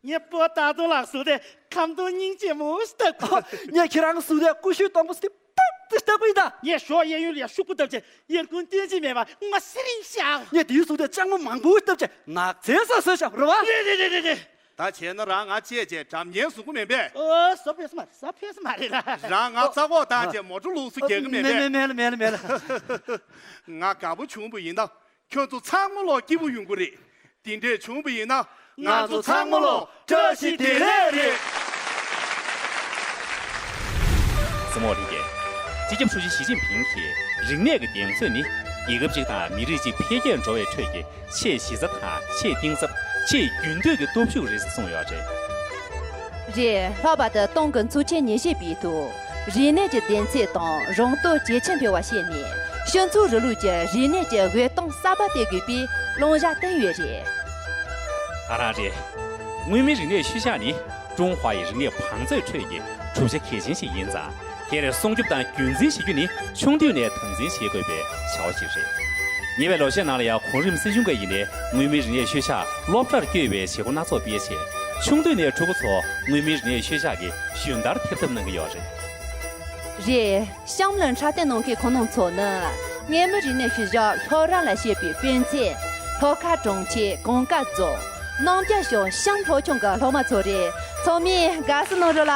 ངས་བུ་ལྟ་སྟངས་ལ་གཟུགས་དེ་ཁམ་སྡོང་སྙིང་རྗེ་མོ་ཞིག་ལྟ་དགོས། ངས་ཁྱེད་རང་གི་གཟུགས་དེ་ཀུ་ཤུའི་སྡོང་པོ་ཞིག་ཏག་ཏག་ཞིག་ལྟ་དགོས་ཡིན་ད། ངས་ཞོགས་གཡས་གཡོན་ལ་ཡ་ཤོག་བུ་བཏབ་བྱས་གཡས་བསྐུམ་སྟོན་གྱི་མེད་པ་ང་སེ་རིང་བཞག་ངས་དེའི་གཟུགས་དེ་ལྕགས་མོ་མང་པོ་ཞིག་བཏབ་བྱས་ནགས་ཚལ་ས་བཟོས་བཞག་རེད་བ། རེད་རེད་རེད་རེད། ད་བྱས་ན་རང་ང་བཅད་བྱས་འགྲམ་ཉེ་བཟོ་གི་མིན་པས། ཨོ། བཟོ་ཕོད་ས་མ་རེད། བཟོ་ཕོད་ས་མ་རེད་ལ། རང་ང་རྩ་འགོག་བཏང་བྱས་མོ་ཊ་ལུག་སུ་རྒྱག་གི་མིན་པས། མེད་མེད་མེད་ལ་མེད་ལ། ང་དགའ་པོ་བྱུང་བ་ཡིན་ན་ཁྱོད་ཚོ་ཚང་མ་ལོ་སྐྱིད་པོ་ཡོང་གི་རེད། དེ་འདྲས་བྱུང་བ་ཡིན་ན་ང་ཚོ་ཚང་མ་ལོ་བཀྲ་ཤིས་བདེ་ལེགས་རེད། གཟིགས་མོ་ལྷན་རྒྱས། སྤྱི་ཁྱབ་ཧྲུའུ་ཅི་ཞི་ཅིན་ཕིང་གིས་རིག་གནས་ཀྱི་གདེང་ཚོད་ནི་རྒྱལ་ཁབ་ཅིག་དང་མི་རིགས་ཅིག་འཕེལ་རྒྱས་འགྲོ་བའི་ཁྲོད་ཀྱི་ཆེས་གཞི་རྩ་དང་ཆེས་གཏིང་ཟབ། ཆེས་རྒྱུན་མཐུད་ཀྱི་སྟོབས་ཤུགས་རེད་ཟེར་གསུངས་ཡོད་རེད། རེད། ལྷག་པར་དུ་ཏང་གི་ཚོགས་ཆེན་ཉི་ཤུ་པའི་ཐོག་རིག་གནས་ཀྱི་གདེང་ཚོད་དང་རང་རྟོགས་ཇེ་ཆེར་འཕེལ་བ་བྱས་ནས་སྤྱི་ཚོགས་རིང་ལུགས་ཀྱི་རིག་གནས་ཀྱི་འོད་སྟོང་གསར་པ་སྟེར་དགོས་པའི་བླང་བྱ་བཏིང་ཡོད་རེད། ཨ་རང་རེད། མངོན་མིན་རིག་གནས་ཤུལ་བཞག་ནི་ཀྲུང་ཧྭ་ཡི་རིག་གནས་བང་མཛོད་ཁྲོད་ཀྱི་གྲུབ་ཆ་གལ་ཆེན་ཞིག་ཡིན་ཙང་། དེར་སྲུང་སྐྱོབ་དང་རྒྱུན་འཛིན་བྱེད་རྒྱུ་ནི་ཆུང་དུས་ནས་དམ་འཛིན་བྱེད་དགོས་པའི་བྱ་བ་ཞིག་རེད། ཉེ་བའི་ལོ་ཤས་ནང་ལ་ཡང་གོང་རིམ་སྲིད་གཞུང་གི་ཡིན་ནའི་མངོན་མིན་རིག་གནས་ཤུལ་བཞག་སློབ་གྲྭར་བསྐྱོད་པའི་བྱེད་སྒོ་སྣ་ཚོགས་སྤེལ་ཆེད། ཆུང་དུས་ནས་ཕྲུ་གུ་ཚོ་མངོན་མིན་རིག་གནས་ཤུལ་བཞག་གི་ཞུན་བརྡར་ཐེབས་ཐབས་གནང་གི་ཡོད་རེད། རེད། གཤམ་ལ་འཁྲབ་སྟོན་གནང་མཁན་ཁོང་རྣམ་ཚོ་ནི་མངོན་མིན་རིག་གནས་ཤུལ་བཞག་ལྷོ་ར་ལ་བཤད་པའི་དཔོན་ཚེ། ལྷོ་ཁ་གྲོང་ཁྱེར་གངས་དཀར་རྫོང་། རྣམ་རྒྱལ་གཞུང་གཤམ་ལྷོ་ཁྱུང་གི་སློབ་མ་ཚོ་རེད། ཚང་མས་དགའ་བསུ་གནང་རོགས་ལ།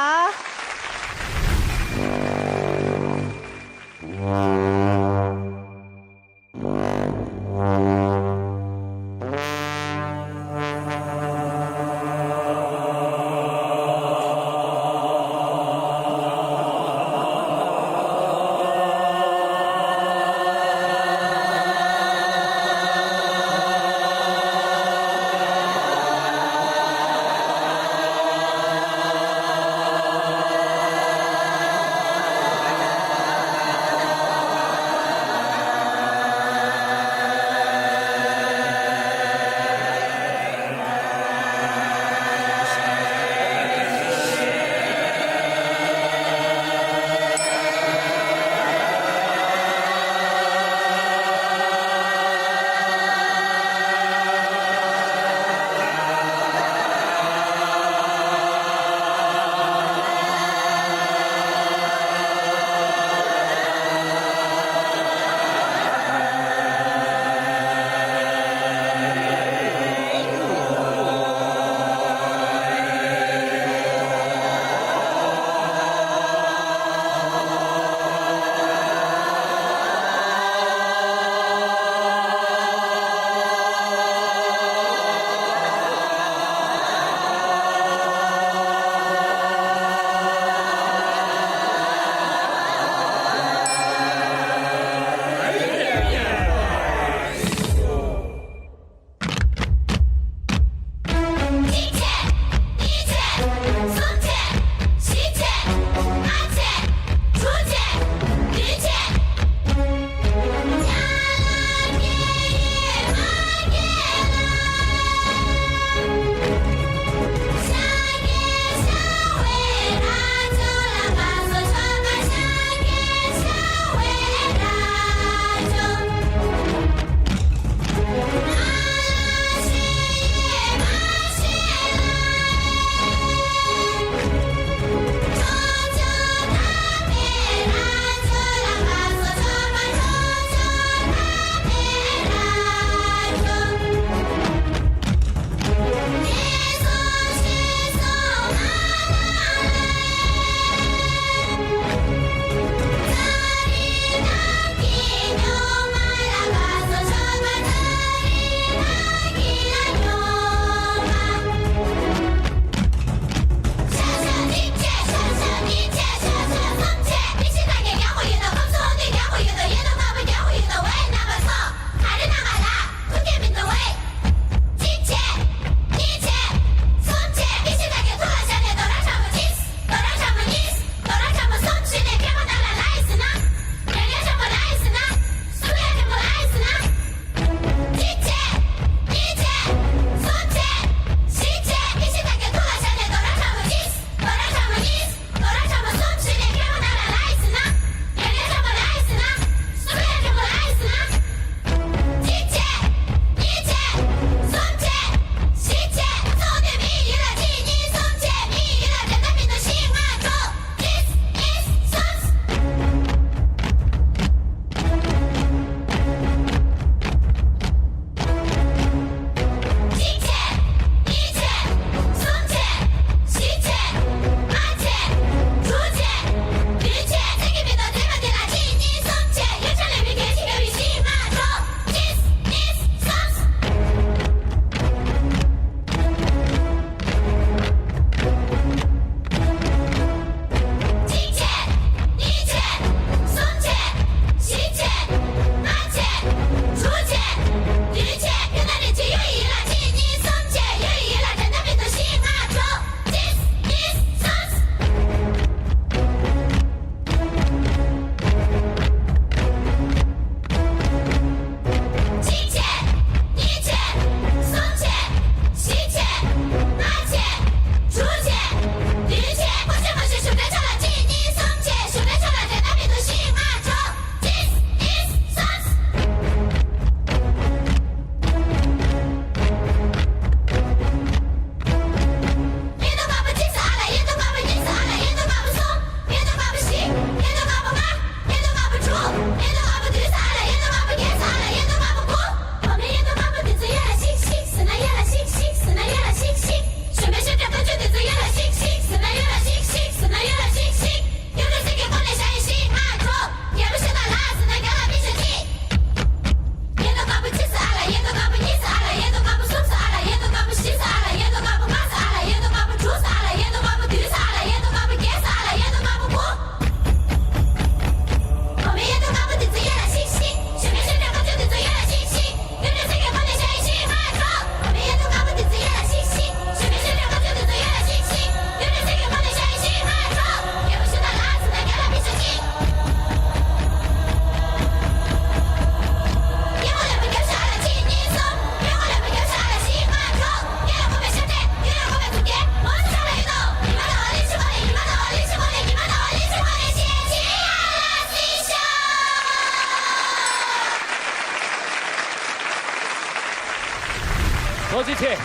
ཐུགས་རྗེ་ཆེ།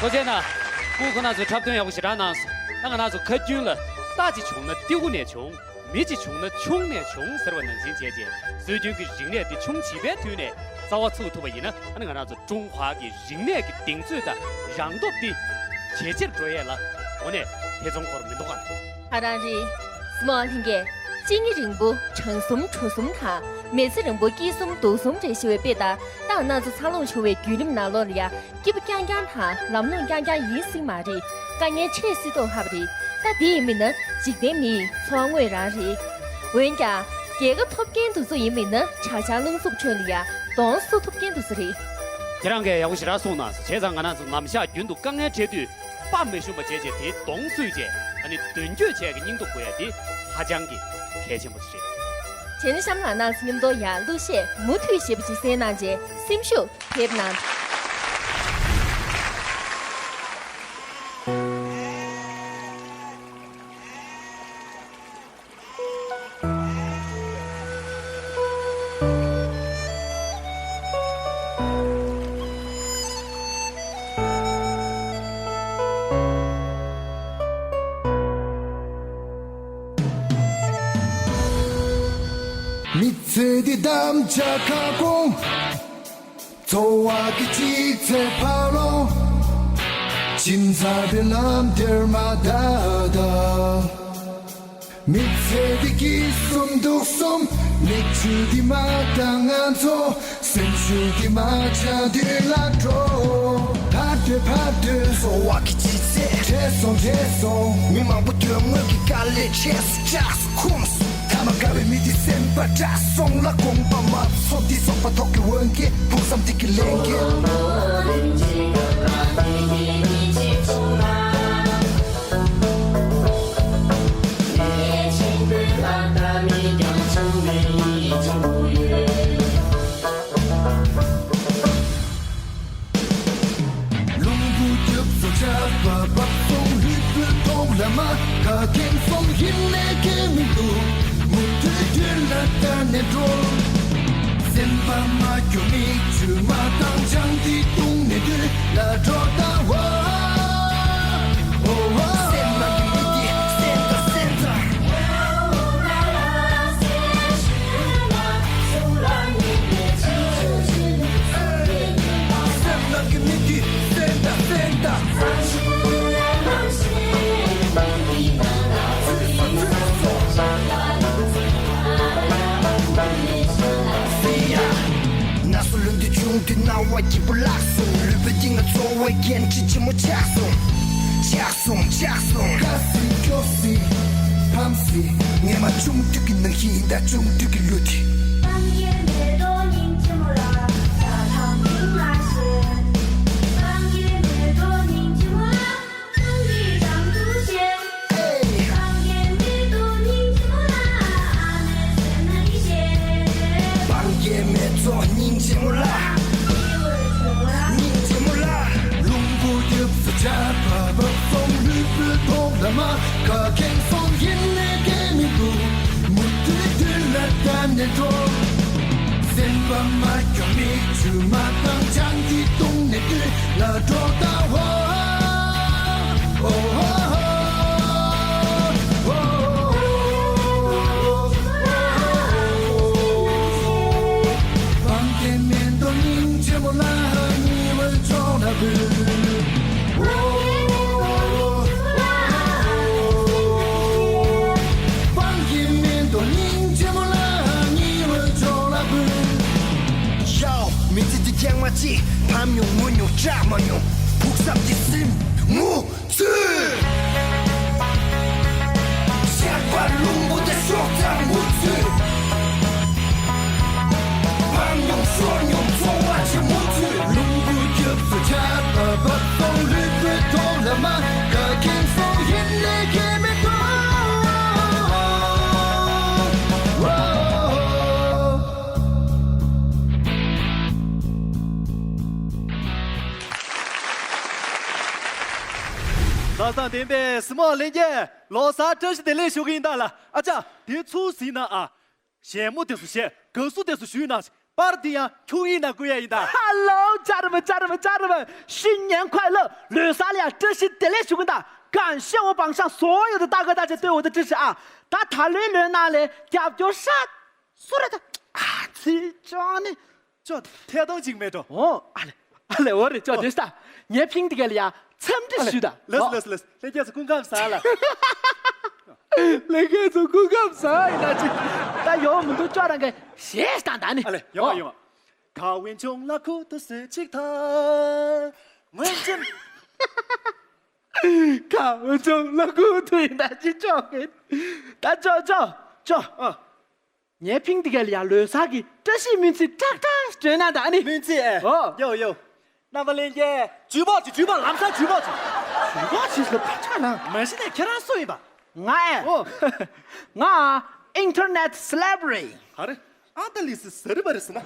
ཐུགས་རྗེ་གནང་། སྐུ་ཁོང་རྣམ་ཚོས་འཁྲབ་སྟོན་ཡག་པོ་ཞེ་དྲག་གནང་སོང་། ད་ང་རང་ཚོ་ཁ་རྒྱུན་ལ། རྟ་ཅིག་བྱུང་ན་ཏི་གུ་ནས་བྱུང་། མི་ཅིག་བྱུང་ན་ཁྱུང་ནས་བྱུང་ཟེར་བ་ནང་བཞིན་བྱས་རྗེས། སྲོལ་རྒྱུན་གྱི་རིག་གནས་འདི་ཆུང་བྱིས་པའི་དུས་ནས་རྩ་བ་ཚུགས་ཐུབ་པ་ཡིན་ན། ཨ་ནི་ང་རང་ཚོ་ཀྲུང་ཧྭ་གི་རིག་གནས་ཀྱི་གདེང་ཚོད་དང་རང་སྟོབས་འདི་ཇེ་ཆེར་འགྲོ་ཡས་ལ་དངོས་གནས་ཐེ་ཚོམ་ཁོ་རང་མི་འདུག་ག། ཨ་རང་རེད། སྲིང་མོ་ལྷན་རྒྱས། གཅིན་སྙི་རིང་པོ་བྲང་གསུམ་གྲུ་གསུམ་དང་། མི་ཚེ་རིང་པོ་སྐྱིད་གསུམ་སྡུག་གསུམ་རེད་ཞེས་པའི་དཔེ་ལྟར། ད་ང་རང་ཚོ་འཚར་ལོངས་བྱུང་བའི་བརྒྱུད་རིམ་ནང་ལོགས་ལ་ཡ། སྐྱིད་པོ་རྐྱང་རྐྱང་དང་ལམ་ལྷོང་རྐྱང་རྐྱང་ཡིན་སྲིད་མ་རེད། དཀའ་ངལ་འཕྲད་སྲིད་མདོག་ཁ་པོ་རེད། ད་དེ་ཡིན་མིན་ན་འཇིག་རྟེན་མིའི་འཚོ་བ་དངོས་རང་རེད། འོན་ཀྱང་རྒྱལ་ཁ་ཐོབ་མཁན་དེ་ཚོ་ཡིན་མིན་ན་བྱ་བྱ་རླུང་འཚུབ་ཁྲོད་ལ་ཡ་གདོང་བསུ་ཐུབ་མཁན་དེ་ཚོ་རེད། ཁྱེད་རང་གིས་ཡག་པོ་ཞེ་དྲག་གསུངས་གནང་སོང་། བྱས་ཙང་ང་རང་ཚོ་ནམ་ཞག་རྒྱུན་དུ་དཀའ་ངལ་འཕྲད་དུས་དཔའ་མི་ཞུམ་པ་བྱས་རྗེས་དེའི་གདོང་བསུས་རྗེས། ཨ་ནི་མདུན་སྐྱོད་བྱས་ཀྱི་སྙིང་སྟོབས་དགོས་ཡ་དེ་ཧ་ཅང་གི་གལ་ཆེན་པོ་ཞིག་རེད། བྱས་ན་གཤམ་ལ་ང་རང་ཚོ་མཉམ་དུ་ཡང་གླུ་གཞས་མུ་མཐུད་ཞེས་པ་ཅིག་གསན་གནང་རྗེས་སེམས་ཤུགས་ཐེབས་གནང་། མི་ཚེ་འདི་དམ་བཅའ་ཁ་སྐོང་། འཚོ་བ་གི་སྤྱི་ཚེ་ཕར་ལོག་ཕྱིན་ཚར་བའི་ལམ་དེར་མ་ལྟ་ད། མི་ཚེ་འདི་སྐྱིད་གསུམ་སྡུག་གསུམ། མིག་ཆུ་འདི་མ་བཏང་ང་ཚོ། སེམས་ཤུགས་འདི་མ་ཆག་དུས་ལ་འགྲོ། ཕར་སྡོད་ཕར་སྡོད། འཚོ་བ་གི་སྤྱི་ཚེ་བྲེལ་སོང་བྲེལ་སོང་། མི་མང་པོ་དོན་དངོས་ཀྱི་དཀའ་ལས་ཆེ་སུ་ཆགས་སུ་འཁུམས་སུ། ཐ་མ་དགའ་བའི་མི་འདི་སེམས་པ་དྲག་སོང་ལ་དགོངས་པ་མ་ཚོམས། འདི་སོགས་པ་ཐོག་གི་འོན་ཀྱི་ཕུགས་བསམ་འདི་གི་ལས་འགན། རླུང་བུ་རྒྱབ་སོ་ཆར་པ་བབས་སོང་། ལུས་པོའི་ཐོག་ལ་མ་ཁ་ཁེངས་སོང་། ཡིན་ནའི་སྐད་མི་འདུག་མུ་མཐུད་དུས་ལ་ལྟ་ནས་འགྲོ། སེམས་པ་མ་སྐྱོ་མིག་ཆུ་མ་བཏང་། ཆང་འདི་བཏུང་ནས་དུས་ལ་འགྲོ་ད་བ། ཨོ་བ། སེམས་ནང་གི་མི་དེ་སེམས་དང་སེམས་དང་། སེམས་ནང་གི་མི་དེ་སེམས་དང་སེམས་དང་། ན་སོ་ལོན་དུ་བྱུང་དུས་རྣ་བ་སྐྱིད་པོ་བརླག་སོང་། ལུས་པོ་འདི་ང་འཚོ་བའི་འགན་འཁྲི་ཆེན་མོ་ཆགས་སོང་། ཆགས་སོང་ཆགས་སོང་། དགའ་སི་སྐྱོ་སི་ཕམ་སི། ངས་མ་ཆུང་དུས་ཀྱི་ནང་བཞིན་ཡིན་ད་ཆུང་དུས་ཀྱི་ལུས་དེ། སྤང་རྒྱན་མེ་ཏོག་སྙིང་རྗེ་མོ་ལ། སྙིང་རྗེ་མོ་ལ། རླུང་བུ་རྒྱབ་སུ་ཆར་པ་བབས་སོང་། ལུས་པོའི་ཐོག་ལ་མ་ཁ་ཁེངས་སོང་། ཡིན་ནའི་སྐད་མི་འདུག་མུ་མཐུད་དུས་ལ་ལྟ་ནས་འགྲོ། སེམས་པ་མ་སྐྱོ་མིག་ཆུ་མ་བཏང་། ཆང་འདི་བཏུང་ནས་དུས་ལ་འགྲོ་ད་བ། ཨོ་ཧོ་ཧོ། སྤང་རྒྱན་མེ་ཏོག་སྙིང་རྗེ་མོ་ལ། ཉི་འོད་ཕྱོགས་ལ་འབུད། སྤང་རྒྱན་མེ་ཏོག་སྙིང་རྗེ་མོ་ལ། ཉི་འོད་ཕྱོགས་ལ་འབུད། ཡའོ། མི་ཚེ་འདི་རྐྱང་མ་གཅིག་ཕམ་མྱོང་ངུ་མྱོང་སྐྲག་མ་མྱོང་། ཕུགས་བསམ་གྱི་སེམས་ངུ། ཚུལ། ཞགས་པ་རླུང་བུ་དང་ཤོག་གྲངས་མུ་ཚུལ། ཕམ་མྱོང་ཤོར་མྱོང་འཚོ་བ་ཆེ་མུ་ཚུལ། རླུང་བུ་རྒྱབ་སུ་ཆར་པ་བབས་སོང་། ལུས་པོའི་ཐོག་ལ་མ་ཁ་ཁེངས་སོང་། ཡིན་ནའི་སྐད་མི་འདུག་ལགས་སོ། བདེན་པའི་སྲིང་མོ་ལྷན་རྒྱས། ལོ་གསར་བཀྲ་ཤིས་བདེ་ལེགས་ཞུ་གི་ཡིན་ད་ལགས། ཨ་ཅག་དེ་ཚུར་གཟིགས་གནང་ཨ། གཞས་མོ་དེ་ཚོ་གཞས་དགའ་བསུ་དེ་ཚོ་ཞུས་གནང་ཞིག་པར་འདི་ཡང་ཁྱུག་ཡིན་ན་བསྐུར་ཡ་ཡིན་ད། Hello，家人们，家人们，家人们，新年快乐！ ལོ་གསར་ལ་ཡ་བཀྲ་ཤིས་བདེ་ལེགས་ཞུ་གི་ཡིན་ད། 感谢我榜上所有的大哥大姐对我的支持啊！ ད་ད་ལོའི་ལོའི་ནང་ལ་རྒྱབ་སྐྱོར་ཤ་སུ་རེད་ད། ཨ་ཙི་ཅོ་ནི། ཅོ་ཐད་གཏོང་ཅིག་མེད་འགྲོ། ཨོ་ཨ་ལེ། ཨ་ལེ་འོ་རེད་ཅོ། དེ་ལྟ། ངའི་ཕིང་དེ་ག་ལ་ཡ་འཚམས་འདྲི་ཞུ་ད། ལགས་སོ་ལགས་སོ་ལགས་སོ། ལྷན་རྒྱས་ཚོ་སྐུ་ཁམས་བཟང་ལ། ལྷན་རྒྱས་ཚོ་སྐུ་ཁམས་བཟང་ཡིན་ན་ཅིག་ད་ཡོང་མི་འདུག་ཅོ་རང་གི་གཞས་ཤིག་བཏང་ད་ནི། ཨ་ལེ་ཡོང་བ་ཡོང་བ། ཁ་འོན་ཆུང་ལ་ཁུ་ཏུ་སུ་ཅིག་ཐ། ངོས་ཅན། ཁ་འོན་ཆུང་ལ་ཁུ་ཏུ་ཡིན་ན་ཅིག་ཅོ་གི། ད་ཅོ་ཅོ་ཅོ། ཨ། ངའི་ཕིང་དེ་ག་ལ་ཡ་ལོ་གསར་གྱི་བཀྲ་ཤིས་སྨོན་ཚིག་ཀྲག་ཀྲག་སྤྲོད་ན་ད་ཨ་ནི། སྨོན་ཚིག་ཨེ། ཨོ། ཡོ་ཡོ། རྣམ་པ་ལྷན་རྒྱས། ཇུས་འབོག་ཅིག་ཇུས་འབོག་ལམ་སང་ཇུས་འབོག་ཅིག་ཇུས་འབོག་ཅིག་ཟེར་ཁ་ཆག་ན། མ་གཞི་ནས་ཁྱེད་རང་སུ་ཡིན་པ། ང་ཨེ། ཨོ། ང་internet celebrity། ག་རེ། ཨ་ཏ་ལི་སི་ཟ་རི་བ་རི་ཟེར་ན།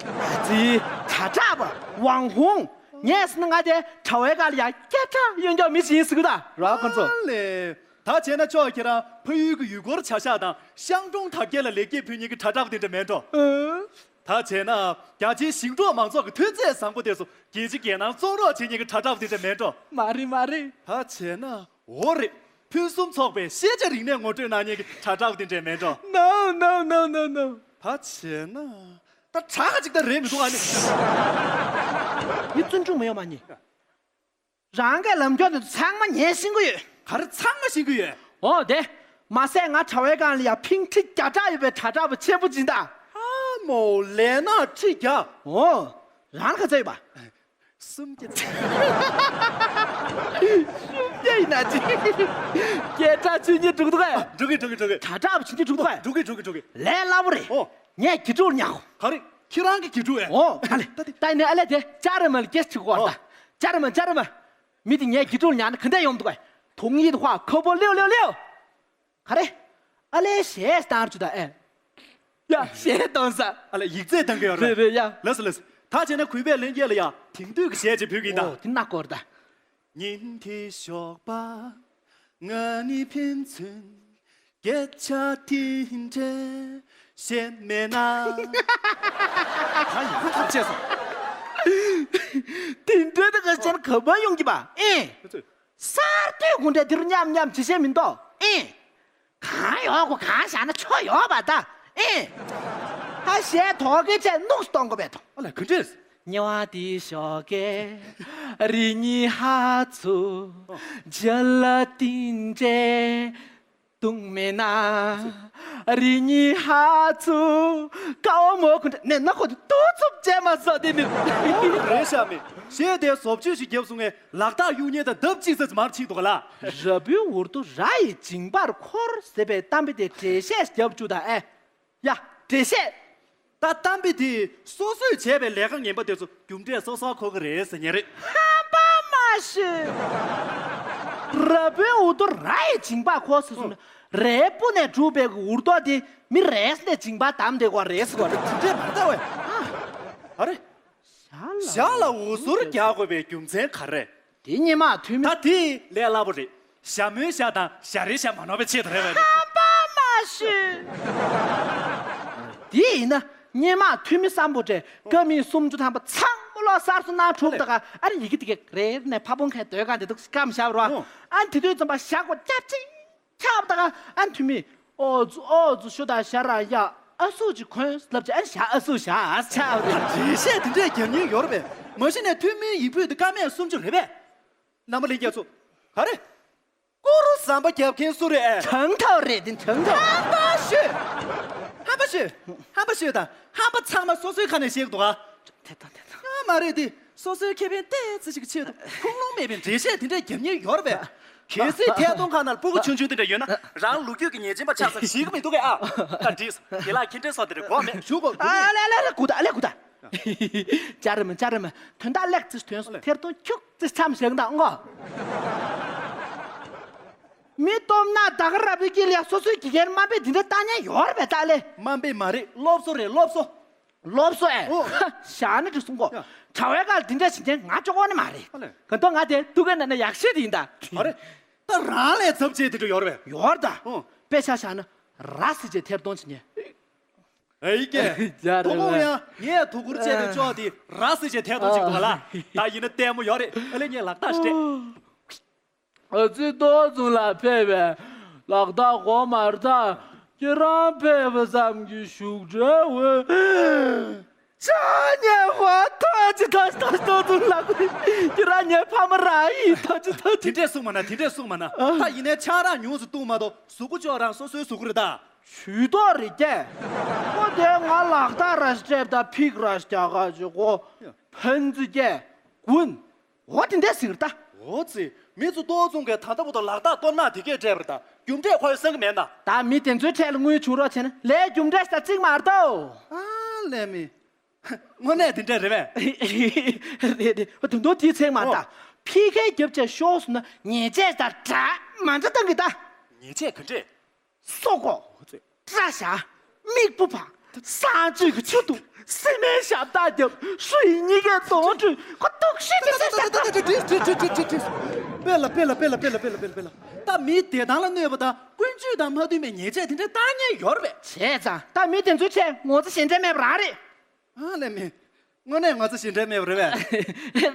ཙི། དྲ་གྲགས་པ།网红། ངས་ཟེར་ན་ང་དེ་དྲ་བའི་སྒང་ལ་ཡ་སྐད་གྲགས་ཡོད་མཁན་མི་ཞིག་ཡིན་ཟེར་གི་ད། ར་ཁོ་ཚོ། ཨ་ལེ། ད་བྱས་ན་ཅོ་ཁྱེད་རང་ཕ་ཡུལ་གྱི་ཡུལ་སྐོར་བྱ་གཞག་དང་ཤང་ཀྲོང་དར་རྒྱས་ལ་ལེགས་སྐྱེས་ཕུལ་མཁན་གྱི་དྲ་གྲགས་པ་དེ་འདྲ་མེད་འགྲོ། ཨ། ད་བྱས་ན་རྒྱ་ཆེའི་ཞིང་འབྲོག་མང་ཚོགས་ཀྱི་ཐོན་རྫས་བཟང་པོ་དེ་ཚོ་རྒྱལ་སྤྱི་རྒྱལ་ནང་བཙོང་རོགས་བྱེད་མཁན་གྱི་དྲ་གྲགས་པ་དེ་འདྲ་མེད་འགྲོ། མ་རེད་མ་རེད། ད་བྱས་ན་འོ་རེད། ཕུན་སུམ་ཚོགས་པའི་ཤེས་བྱ་རིག་གནས་ངོ་སྤྲོད་གནང་མཁན་གྱི་དྲ་གྲགས་པ་དེ་འདྲ་མེད་འགྲོ། No no no no no། ད་བྱས་ན་ད་དྲག་ག་ཅིག་ད་རེད་མི་འདུག་ཨ་ནི། མི་བརྩོན་འགྲུས་མ་ཡོང་མ་ཉེས། རང་གི་ལམ་སྐྱོར་དེ་ཚོ་ཚང་མ་ངས་ཤེས་ཀྱི་ཡོད། ག་རེ་ཚང་མ་ཤེས་ཀྱི་ཡོད། འོ་དེ། མ་ཟད་ང་དྲ་བའི་སྒང་ལ་ཡ་ཕིང་ཁྲི་བརྒྱ་ཕྲག་ཡོད་པའི་དྲ་གྲགས་པ་ཆེན་པོ་ཅིག་ད། ཨ་མོ་ལས་ན་ཁྲི་བརྒྱ། འོ། རང་ལ་ག་ཚོད་ཡོད་པ། སུམ་བརྒྱ། སུམ་བརྒྱ་ཡིན་ན་ཅི། སྐད་གྲགས་ཆོས་ཉིད་འགྲོ་གི་འདུག་གས། འགྲོ་གི་འགྲོ་གི་འགྲོ་གི། དྲ་གྲགས་པ་ཆོས་ཉིད་འགྲོ་གི་འདུག་གས། འགྲོ་གི་འགྲོ་གི་འགྲོ་གི། ལས་སླ་པོ་རེད། ཨོ། ངས་དགེ་ཕྲུག་ཉར་གོ། ག་རེ། ཁྱེད་རང་གི་དགེ་ཕྲུག་ཨེ། ཨོ། ཨ་ལེ། ད་དེ། ད་ནི་ཨ་ལེ་དེ་ཅ་རེ་མ་ལ་སྐད་ཆ་གོ་བ་ད། ཨོ། ཅ་རེ་མ་ཅ་རེ་མ། མི་དེ་ངས་དགེ་ཕྲུག་ཉར་ན་ག་འདྲ་ཡོང་འདུག་གས། ཐོང་ཡིད་ཧྭ་ཁོ་པོ་ལེའོ་ལེའོ་ལེའོ། ག་རེ། ཨ་ལེ་གཞས་བཏང་རྒྱུ་ད་ཨེ། ཡ་གཞས་གཏོང་ས། ཨ་ལེ་ཡིག་ཚད་གཏང་གི་ཡོད་རེད། རེད་རེད་ཡ། ལགས་སོ་ལགས་སོ། ད་བྱས་ན་གུས་པས་ལྷན་རྒྱས་ལ་ཡ་དེང་དུས་ཀྱི་གཞས་ཅིག་ཕུལ་གི་ཡིན་ད། ཨོ་དེ་ན་སྐོར་ད། ཉིན་དེའི་ཞོགས་པ་ང་ནི་ཕན་ཚུན་སྐད་ཆ་དེ་འདྲ་བཤད་མེད་ན། ད་ཡང་ཐབས་ཆད་སོང་། དེ་འདྲ་ད་ག་ཅན་ག་པར་ཡོང་གི་པ་ཨེ། གསར་གཏོད་དགུ་འདྲ་འདི་རུ་མཉམ་མཉམ་བྱེད་བཤད་མི་འདུག་ཨེ། གང་ཡོད་གོ་གང་བཞག་ན་ཆོ་ཡོད་པ་ད་ཨེ། ཧ་གཞས་ཐོག་གི་ཆད་ནུག་སྟོང་གོ་བས་ཐོ། ཨ་ལ་ག་འདྲས། ཉེ་བ་དེའི་ཞོགས་ཀས་རི་ཉིལ་ཧ་ཚུ་ཇ་ལ་ཏིན་ཅེ་བཏུང་མེད་ན། རི་ཉིལ་ཧ་ཚུ་ཀ་བ་མོ་ཁུ་འདྲ་ནས་ན་ཁོ་ཏུ་ཏུ་ཚུབ་ཅེ་མ་ཟོ་དེ་མི། རེད་ཤག་མི་གཞས་དེ་བཟོ་བཅོས་ཤིག་བརྒྱབ་སོང་ངས་ལག་རྟགས་གཡུག་ཉེས་དང་ལྡབ་གཅིག་ཙམ་མར་ཕྱིན་འདུག་ག་ལ། ར་བུའི་འུར་རྡོ་ར་ཡི་མཇིང་པར་འཁོར་ཟེར་བའི་གཏམ་དཔེ་དེ་འགྲེལ་བཤད་རྒྱབ་བཅུག་དང་ཨེ། ཡ། འགྲེལ་བཤད། ད་གཏམ་དཔེ་དེ་སོ་སོས་བྱས་པའི་ལས་ཀ་ངན་པ་དེ་ཚོ་རྒྱུ་འབྲས་སོ་སོར་འཁོར་གི་རེད་ཟེར་ཉན་རེད། ཧམ་པ་མ་ཤོད། ར་བུའི་འུར་རྡོ་ར་ཡི་མཇིང་པར་འཁོར་ཟེར་སོང་ན་རའི་སྤུ་ནས་གྲུབ་པའི་འུར་རྡོ་དེ་མི་རེས་ནས་མཇིང་པར་བསྡམས་བསྡད་དགོས་རེད་ཟེར་བ་རེད། དེ་འདྲས་མ་རེད་ད་ཝེ། ཨ་རེ། ཞྭ་ལ་འུ་ཟུར་རྒྱག་དགོས་པའི་རྒྱུ་མཚན་ག་རེ། དེ་སྔོན་མ་འཐུས་མི། ད་དེ་ལས་སླ་པོ་རེད། ཞྭ་མོའི་ཞྭ་དང་ཞྭ་རའི་ཞྭ་མ་ནོར་བའི་ཆེད་དུ་རེད་བས། ཧམ་པ་མ་ཤོད། དེ་ཡིན་ན་སྔོན་མ་འཐུས་མི་སམ་བྷོ་ཊས་ཀ་མིན་སུམ་ཅུ་ཐམ་པ་ཚང་མ་ལོག་གསར་བཟོ་གནང་གྲུབ་ད་ག་ཨ་རི་ཡི་གེ་དེ་ག་རེ་ནས་ཕ་བོང་ཁའི་སྡོད་སྒང་དེ་དུ་སྐམ་བཞག་རོགས། ཨ་ནི་དེ་དུས་ཙམ་པ་ཞྭ་སྒོ་རྒྱབ་ཅིང་ཁྱབ་ད་ག་ཨ་ནི་འཐུས་མི་ཨོ་ཙུ་ཨོ་ཙུ་ཤོ་ད་ཞྭ་ར་ཡ་ཨ་སུ་ཅི་གོན་ལབ་ཅི་ཨ་ནི་ཞྭ་ཨ་སུ་ཞྭ་ཨ་ཆ་རེད། འགྲེལ་བཤད་དེ་འདྲས་རྒྱབ་མཁན་ཡོད་རེད་པས། མ་གཞི་ནས་འཐུས་མིའི་ཡིག་ཕུད་དེ་ཀ་མད་སུམ་ཅུ་རེད་པས། རྣམ་པ་ལྷན་རྒྱས་ཚོ། ག་རེ། ཀུ་རུ་ཟམ་པ་རྒྱབ་མཁན་སུ་རེད་ཨེ། གྲངས་ཐོ་རེད་དེ་གྲངས་ཐོ། ཧམ་པ་ཤོད། ཧམ་པ་ཤོད། ཧམ་པ་ཤོད་དང་ཧམ་པ་ཚང་མ་སོ་སོའི་ཁ་ནས་བཤད་ཀྱི་འདུག་ཨ། དེ་དང་དེ་དང་། ཡ་མ་རེད་དེ་སོ་སོའི་ཁེ་ཕན་ཏོག་ཙམ་ཞིག་གི་ཆེད་དུ་ཁུངས་ལུང་མེད་པའི་འགྲེལ་བཤད་དེ་འདྲས་རྒྱབ་མཁན་ཡོད་རེད་པས། གལ་སྲིད་ཐད་གཏོང་ཁང་ནང་ལ་སྤུ་གུ་ཆུང་ཆུང་དེ་འདྲ་ཡོད་ན་རང་ལོ་རྒྱུས་ཀྱི་ཉེས་ཅན་པ་ཆགས་ས་ཞིག་མི་འདུག་གས་ཨ། ད་འགྲིག་སོང་དེ་ལ་ཁྱེད་འདྲས་སོགས་དེ་འདྲས་དགོས་མེད་ཞུ་དགོས། ཨ་ཨ་ལེ་ཨ་ལེ་ཨ་ལེ་གུ་ད་ཨ་ལེ་གུ་ད། ཅ་རེ་མ་ཅ་རེ་མ་དོན་དག་ལེགས་ཙི་དོན་སོ་ཐེར་དོན་ཁྱུག་ཙི་མཚམས་བཞག་ད་ཨང་གོ། མི་སྟོབས་ན་ད་ག་ར་བི་ཀི་ལ་སོ་སོའི་དགེ་རྒན་དམའ་འབེབས་འདི་འདྲ་བཏང་མཁན་ཡོད་རེད་པས་ད་ལེ། དམའ་འབེབས་མ་རེད་སློབ་གསོ་རེད་སློབ་གསོ། སློབ་གསོ་ཨེ། ཨོ། ཞག་ནི་འགྲིག་སོང་གོ། ཡ། དྲ་བའི་སྒང་འདི་འདྲ་བྱེད་མཁན་ང་ཅོག་གོ་ནི་མ་རེད། ཨ་ལེ། ག་དོ་ང་དེ་ཏུ་ག་ན་ན་ཡག་ཤོས་དེ་ཡིན་ད། ཨ་རེ། ད་རང་ལས་ཚབ་བྱེད་དེ་འདྲ་ཡོད་རེད་པས། ཡོད་ད། ཨོ། དཔེ་ཆ་བཞག་ན་ར་སི་ཅེ་ཐེར་གཏོང་བྱེད་མཁན། ཨེ་ཀྱེ། རྒྱ་རེད་བ། ཁོ་བོ་ཡང་ངས་དུ་གུར་བཅད་པའི་ཅོག་དེ་ར་སི་བྱས་ཐལ་གཏོང་བྱེད་འདུག་ལ། ད་ཡིན་ན་ལྟད་མོ་ཡོད་རེད། ཨ་ལེ་ངས་ལག་རྟགས་སྤྲད། ཨ་ཙི་ཏོག་ཙུང་ལ་ཕེབས་པའི་ལག་རྟགས་གོ་མ་རེད་ད། ཁྱེད་རང་ཕེབས་པ་ཙམ་གྱིས་བཞུགས་གྲལ་འོད། ཅག་ཉེ་བ་ཐོ་ཅི་ཐོ་ཅི་ཐོ་ཅི་ཐོ་ཅི་ལ་ཁུ། ཁྱེད་རང་ངའི་ཕ་མ་རང་ཡིན་ཐོ་ཅི་ཐོ་ཅི། དེ་འདྲས་གསུངས་མ་ན། དེ་འདྲས་གསུངས་མ་ན། ད་ཡིན་ནའི་ཆང་རག་ཉུང་ཙམ་བཏུང་མ་གཏོགས་གཟུགས་པོ་ཅོག་རང་སོ་སོའི་གཟུགས་པོ་རེད་ད། ཇུས་གཏོགས་རེད་ཀྱེ། ཁོ་དེ་ང་ལག་རྟགས་ར་ཞིག་སྤྲད་ད་ཕིག་ར་ཞིག་རྒྱག་ག་ཅིག་གོ། ཕན་ཙི་ཀྱེ། གུན། འོ་དེ་འདྲས་ཟེར་ད། འོ་ཙི། མི་ཚོ་ཏོག་ཙུང་གིས་ད་ལྟ་བར་དུ་ལག་རྟགས་གཏོར་མ་དེ་གས་སྤྲད་པ་རེད་ད། རྒྱུ་འབྲས་ཁོ་ཡི་སེང་གེ་མེད་ན། ད་མི་དེ་ཚོའི་གྲས་ལ་དངུལ་བྱུང་རོགས་བྱས་ན་ལས་རྒྱུ་འབྲས་ཞིག་ད་བརྩིགས་མ་རེད་དོ། ཨ་ལས་མི། དངོས་གནས་དེ་འདྲ་རེད་པས། རེད་རེད། ད་དུང་དེའི་ཚེ་མ་ད། ཨོ། ཕི་ཁའི་རྒྱབ་ཆ་ཤོར་སོང་ན་ཉེས་ཆད་ད་འདྲ་མ་འདྲ་བཏང་གི་ད། ཉེས་ཆད་ག་འདྲས། སོ་གོ། སྐྲ་བཞར། མིག་སྤུ་བར། གསང་སྤྱོད་ཀྱི་ཆུ་འཐུང་། སི་མེན་ཞབས་བཏགས་རྒྱབ། ཧྲུའི་གཉིས་ཀའི་གདོང་བཀྲུས། ཁོ་ཏོག་ཤི་ཏི་ཏི་ཏི་ཏི་ཏི། དཔེ་ལ་དཔེ་ལ་དཔེ་ལ་དཔེ་ལ་དཔེ་ལ་དཔེ་ལ་དཔེ་ལ། ད་མི་བདེ་ཐང་ལ་གནོད་པ་དང་ཀུན་སྤྱོད་དང་མ་མཐུན་པའི་ཉེས་ཆད་དེ་འདྲ་བཏང་མཁན་ཡོད་རེད་པས། བྱས་ཙང་ད་མི་དེ་ཚོའི་གྲས་ངོ་ཚ་ཞེ་འགྲས་མེད་པ་རང་རེད། ཨ་ལས་མི། དངོས་གནས་ང་ཚོ་ཞེ་འགྲས་མེད་པ་རེད་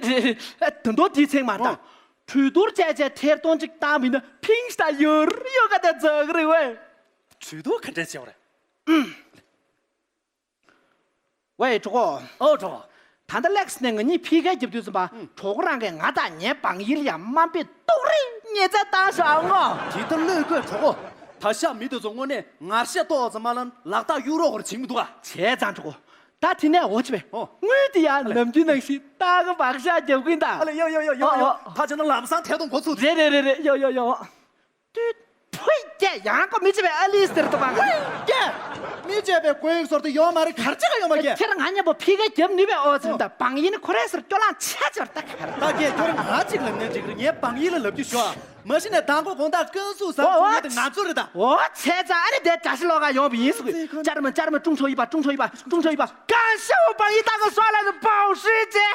པས། དོན་དོ་དེའི་ཚེ་མ་ད། ཨོ། གྲོས་བསྡུར་བྱས་བྱས་ཐེར་གཏོང་གཅིག་བཏང་མིན་ན་ཕིང་ཤི་ད་ཡོར་ཡོ་ག་དེ་རྫོགས་རེད་བས། གྲོས་བསྡུར་ག་འདྲས་བྱས་པ་རེད། ཝེ་གྲོགས་པོ། ཨོ་གྲོགས། ད་ལྟ་ལེགས་ནས་ང་གཉིས་ཕི་ཁའི་རྒྱབ་དུས་ཙམ་པ་གྲོགས་རང་གིས་ང་དང་ངའི་བང་ཡིར་ཡང་དམའ་འབེབས་གཏོང་རེས་ཉེས་ཚད་བཏང་བཞག་ངོ་། དེ་ལྟར་བློས་བཀོད་གྲོགས་པོ། ད་ཤག་མི་དེ་ཚོ་དངོས་གནས་ངར་ཤ་ཏོག་ཙམ་མ་ལ་ལག་རྟགས་གཡུག་རོགས་ཁོར་བྱིང་མི་འདུག་ག་བྱས་ཙང་གྲོགས་པོ། ད་དེ་ནས་འོ་ཅི་བས། ཨོ། དངུལ་དེ་ཡང་ཨ་ལས། ནམ་རྒྱུན་ནང་བཞིན་ཏག་གི་བག་ཤ་རྒྱབ་ཀྱིན་ད། ཨ་ལས་ཡོ་ཡོ་ཡོ་ཡོ་ཨོ་ཡོ། ཨོ། ད་བྱས་ན་ལམ་སང་ཐད་གཏོང་འགོ་ཚུགས། རེད་རེད་རེད་རེད། ཡོ་ཡོ་ཡོ། ཏུད། ཕུད་ཀྱེ་ཡང་ཀོ་མི་བྱེད་པའི་ཨ་ལི་ཟེར་དུ་བ། ཀྱེ། མི་བྱེད་པའི་གོས་ཟོར་དུ་ཡོད་མ་རེད། གར་ཅི་ག་ཡོད་མ་ཀྱེ། ཁྱེད་ང་མཉམ་པོ་ཕི་གའི་རྒྱབ་ནུས་པའི་ཨོ་ཟེར་ད་བང་ཡིན་ཁོ་རེ་ཟེར་སྐྱོ་ལང་ཆ་ཆེར་ད་གར། ད་ཀྱེ་ཁྱོད་ང་གཅིག་ལབ་ནས་འགྲིག་རེད། ངས་བང་ཡིན་ལ་ལབ་རྒྱུ་ཞོ། མ་གཞི་ནས་མདང་དགོང་དགོང་དག་ཀུན་གསུང་ཟབ་ཨོ་ཆུང་ངེས་དེ་ང་ཚོ་རེད་ད། ཨོ་བྱས་ཙང་ཨ་ནི་དེ་དགྲ་ཤ་ལོག་ག་ཡོང་བ་ཡིན་ཟེར་གི། ཅར་མ་ཅར་མ་ཀྲུང་ཆོ་ཡིན་པ་ཀྲུང་ཆོ་ཡིན་པ་ཀྲུང་ཆོ་ཡིན་པ། གང་ཤེས་འོ་བང་ཡིན་ད་ག་སོ་ལ་ནི་བང་ཧྲི་ཅེ།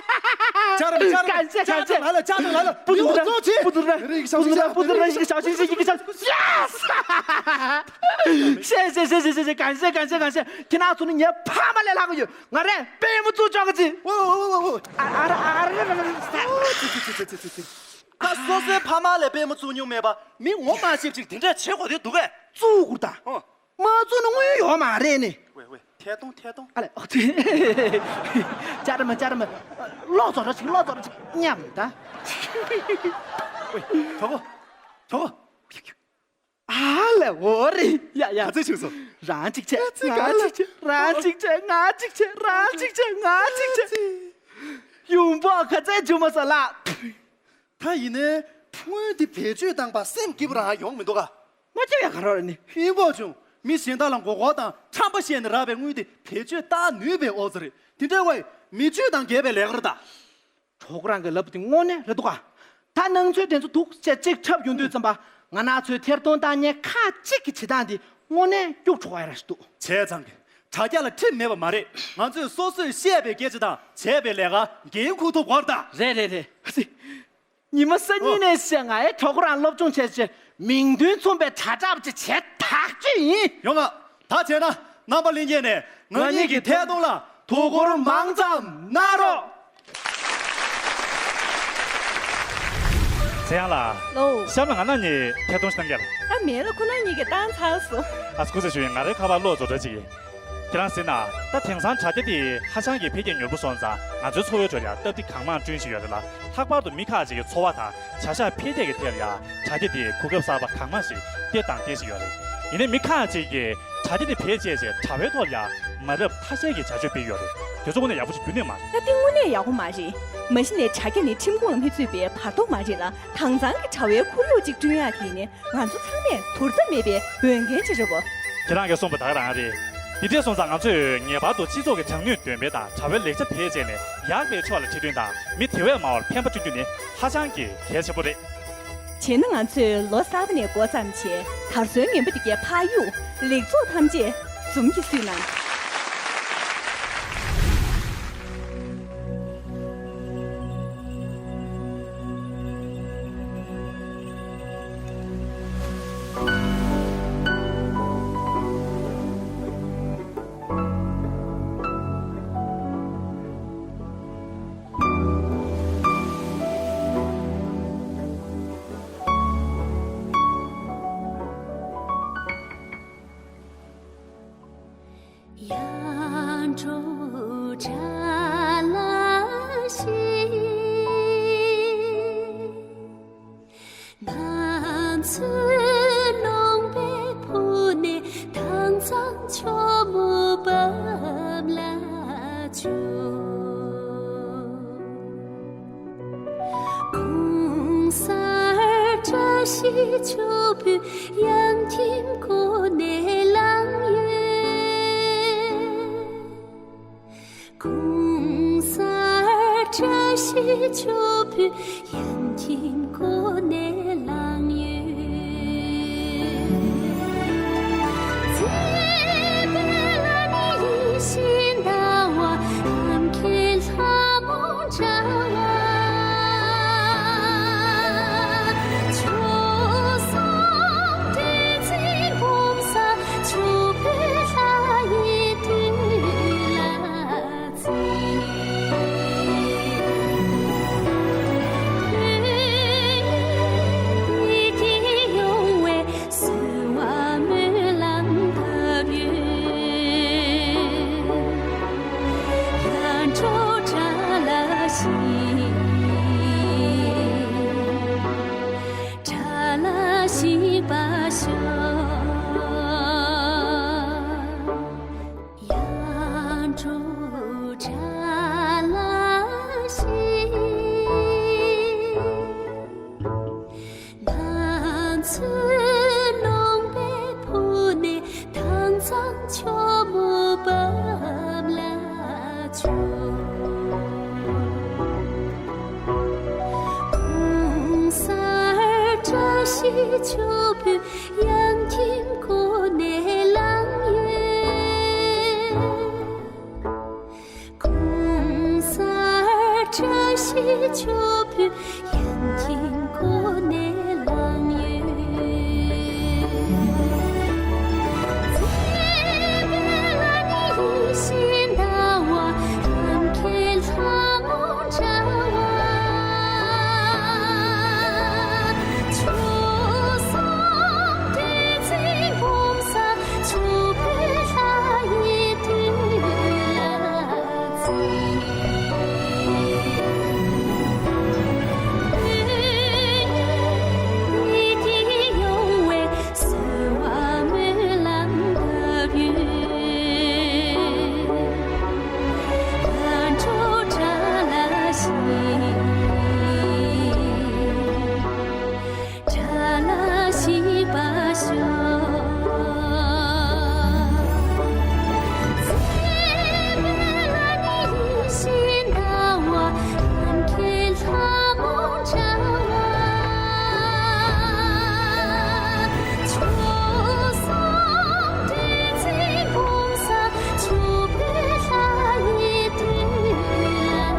ཅར་མ་གང་ཤེས་གང་ཤེས། ལ་ལ་ཅར་མ་ལ་ལ། 不读了，不读了，不读了，不读了，不读了，不读了，一个小星星，一个小星星。Yes！ 谢谢谢谢谢谢，感谢感谢感谢。ཁྱེད་རང་ཚོ་ནི་ངའི་ཕ་མ་ལས་ལྷག་གི་ཡོད། ང་རས་དཔེ་མི་ཚུགས་ཅོག་གི་ཅི། ཨོ་ཨོ་ཨོ་ཨོ། ཨ་ཨ་ར་ཨ་ར་ར་ར་ར། ད་སོ་སོའི་ཕ་མ་ལས་དཔེ་མི་ཚུགས་མྱོང་མེད་པ་མི་ངོ་མ་ཤེས་ཅིག་དེ་འདྲ་བྱེད་དགོས་དེ་འདུག་གས། ཙུ་གུར་ད། ཨོ། མ་བཙུགས་ན་དངུལ་ཡོད་མ་རེད་ནི། ཝེ་ཝེ། ཐད་གཏོང་ཐད་གཏོང་། ཨ་ལེ། ཅར་མ་ཅར་མ། ལོག་ཚོ་ར་ཅིག་ལོག་ཚོ་ར་ཅིག་མཉམ་ད། ཝེ། གྲོགས་པོ། གྲོགས་པོ། ཨ་ལེ་འོ་རེད། ཡ་ཡ། ག་ཚོད་བྱུང་སོང་། རང་གཅིག་བྱས། ང་གཅིག་བྱས། རང་གཅིག་བྱས། ང་གཅིག་བྱས། རང་གཅིག་བྱས། ང་གཅིག་བྱས། ཡོང་འབབ་ག་ཚད་བྱུང་མ་སོང་ལགས། ད་ཡིན་ནའི་དངུལ་འདི་བེད་སྤྱོད་བཏང་པ་སེམས་སྐྱིད་པོ་རང་ཡོང་མི་འདུག་ག་མ་སྐྱིད་ཡ་ག་རོགས་རེད་ནི། ཧིན་པོ་བྱུང་། མི་གཞན་དག་ལ་མགོ་སྐོར་དང་ཁྲམ་པ་བཤད་ནས་རག་པའི་དངུལ་དེ་བེད་སྤྱོད་བཏང་ནུས་པའི་ཨོ་ཙི་རེད། དེ་འདྲའི་བས་མི་སྤྱོད་དང་འགལ་བའི་ལས་ཀ་རེད་ད། གྲོགས་རང་གི་ལབ་དེ་དངོས་གནས་རེད་འདུག་ག་ད་སྣང་ཚུལ་དེ་ཚོ་འདུག་ཅེས་གཅིག་འཁྲབ་ཡོང་དུས་ཙམ་པ་ང་རང་ཚོའི་ཐེར་གཏོང་བཏང་མཁན་ཁག་གཅིག་གི་བྱེད་སྟངས་འདི་དངོས་གནས་སྐྱུག་བྲོ་བ་ཡ་ར་ཞིག་འདུག་བྱས་ཙང་གི་དྲ་རྒྱ་ལ་ཁྲིམས་མེད་པ་མ་རེད། ང་ཚོས་སོ་སོས་བཤད་པའི་སྐད་ཆ་དང་བྱས་པའི་ལས་ཀ་འགན་འཁུར་ཐུབ་དགོས་རེད་ད། རེད་རེད་རེད། ཉི་མ་སང་ཉིན་ནས་བཤད་ང་ཨེ་གྲོགས་པོ་རང་སློབ་སྦྱོང་བྱས་བྱས་མིང་དོན་མཚུངས་པའི་དྲ་གྲགས་ཅིག་བྱས་ཐག་ཆོད་ཡིན། ཡོང་ང་། ད་བྱས་ན་རྣམ་པ་ལྷན་རྒྱས་ནས་ང་གཉིས་ཀྱི་ཐད་གཏོང་ལ་དོ་ཁུར་མང་ཙམ་གནང་རོགས། ཚེ་དབྱངས་ལགས། ལོ། གཤམ་ལ་ང་རང་གཉིས་ཐད་གཏོང་ཞིག་གནང་གལ། ཨ་མེད་ལ་ཁོ་རང་གཉིས་ཀྱིས་བཏང་ཚར་སོང་། ཨ་སྐུ་ཚེ་ཞུ་ཡིན། ང་རའི་ཁ་པར་ལོག་བཟོ་གྲྭ་ཅིག་ཡིན། ཁྱེད་རང་གཟིགས་ན། ད་དེང་སང་དྲ་རྒྱ་འདི་ཧ་ཅང་གི་འཕེལ་རྒྱས་མྱུར་པོ་སོང་ཙང་ང་ཚོའི་འཚོ་བའི་ཁྲོད་ལ་ཡང་སྟབས་བདེ་གང་མང་བསྐྲུན་བཞིན་ཡོད་རེད་ལ། ལྷག་པར་དུ་མི་ཁག་ཅིག་གི་འཚོ་བ་དང་བྱ་གཞག་འཕེལ་རྒྱས་ཀྱི་ཐད་ལ་ཡང་དྲ་རྒྱ་འདིས་གོ་སྐབས་གསར་པ་གང་མང་ཞིག་སྟེར་དང་སྟེར་བཞིན་ཡོད་རེད། ཡིན་ནའི་མི་ཁག་ཅིག་གིས་དྲ་རྒྱ་འདི་བེད་སྤྱད་བྱས་དྲ་བའི་ཐོག་ལ་ཡང་མ་རབས་ཐ་ཤལ་གྱི་བྱ་སྤྱོད་སྤེལ་ཡོད་རེད། དེ་ཚོ་དངོས་གནས་ཡག་པོ་ཞིག་རྒྱུན་ནས་མ་རེད། ད་དེ་དངོས་གནས་ཡག་པོ་མ་རེད། མ་གཞི་ནས་དྲ་རྒྱ་ནི་ཁྲིམས་ཁུངས་ལ་མི་ཚུད་པའི་བར་སྟོང་མ་རེད་ལ། དྭངས་གཙང་གི་དྲ་བའི་ཁོར་ཡུག་ཅིག་བསྐྲུན་ཡག་དེ་ནི་ང་ཚོ་ཚང་མས་དོར་ཐབས་མེད་པའི་འོས་འགན་ཅིག་རེད་བ། ཁྱེད་རང་གིས་གསུངས་པ་ད་ག་རང་རེད། དེ་འདྲས་སོང་ཙང་ང་ཚོས་ངེས་པར་དུ་སྤྱི་ཚོགས་ཀྱི་དྲང་ནུས་འདོན་སྤེལ་དང་དྲ་བའི་ལེགས་ཆ་བེད་སྤྱད་ནས་ཡག་པའི་ཕྱོགས་ལ་ཁྲིད་སྟོན་དང་མི་དེ་བས་མང་བར་ཕན་པ་བསྐྲུན་རྒྱུ་ནི་ཧ་ཅང་གི་གལ་ཆེན་པོ་རེད། བྱས་ན་ང་ཚོས་ལོ་གསར་པ་ནས་འགོ་བརྩམས་བྱས་དར་སྲོལ་ངན་པ་འདི་གའི་ཕར་གཡུག་ལེགས་ཚོགས་ཐམས་ཅད་འཛུམ་གྱིས་བསུས་གནང་། གོང་གསལ་བཀྲ་ཤིས་ཆུ་བོའི་ཡང་ཁྱིམ་ཀོ་ནས་ལངས་ཡོད། གོང་གསལ་བཀྲ་ཤིས་ཆུ་བོའི་ཡང་ཁྱིམ་ཀོ་ནས་ལངས་ཡོད། མཛེས་པའི་ལ་ནི་ཡིད་བཞིན་ཟླ་བ་ནམ་མཁའི་ལྷ་མོ་འདྲ་བ། ཆོས་སྲུང་བདུད་རྩིའི་བུམ་བཟང་ཆུ་བོའི་ལྷ་ཡི་འདུས་ལ། ཡར་འགྲོ་བཀྲ་ལ་ཤིས། ན་ཚོད་ལུང་པའི་ཕུ་ནས་དྭངས་གཙང་ཆུ་མོ་བབས་ལ་བྱོན། གོང་གསལ་བཀྲ་ཤིས་ཆུ་བོའི་ཡང་ཁྱིམ་ཀོ་ནས་ལངས་ཡོད། གོང་གསལ་བཀྲ་ཤིས་ཆུ་བོའི་ཡང་ཁྱིམ་ཀོ་ནས་ལངས་ཡོད། མཛེས་པའི་ལ་ནི་ཡིད་བཞིན་ཟླ་བ་ནམ་མཁའི་ལྷ་མོ་འདྲ་བ། ཆོས་སྲུང་བདུད་རྩིའི་བུམ་བཟང་ཆུ་བོའི་ལྷ་ཡི་འདུས་ལ་འཛིན། ཡིད་ཀྱིས་ཡོང་བའི་གསོལ་བ་སྨོན་ལམ་བཏབ་ཡོད། ཡར་འགྲོ་བཀྲ་ལ་ཤིས། བཀྲ་ལ་ཤིས་པ་ཤོག། མཛེས་པའི་ལ་ནི་ཡིད་བཞིན་ཟླ་བ་ནམ་མཁའི་ལྷ་མོ་འདྲ་བ། ཆོས་སྲུང་བདུད་རྩིའི་བུམ་བཟང་ཆུ་བོའི་ལྷ་ཡི་འདུས་ལ།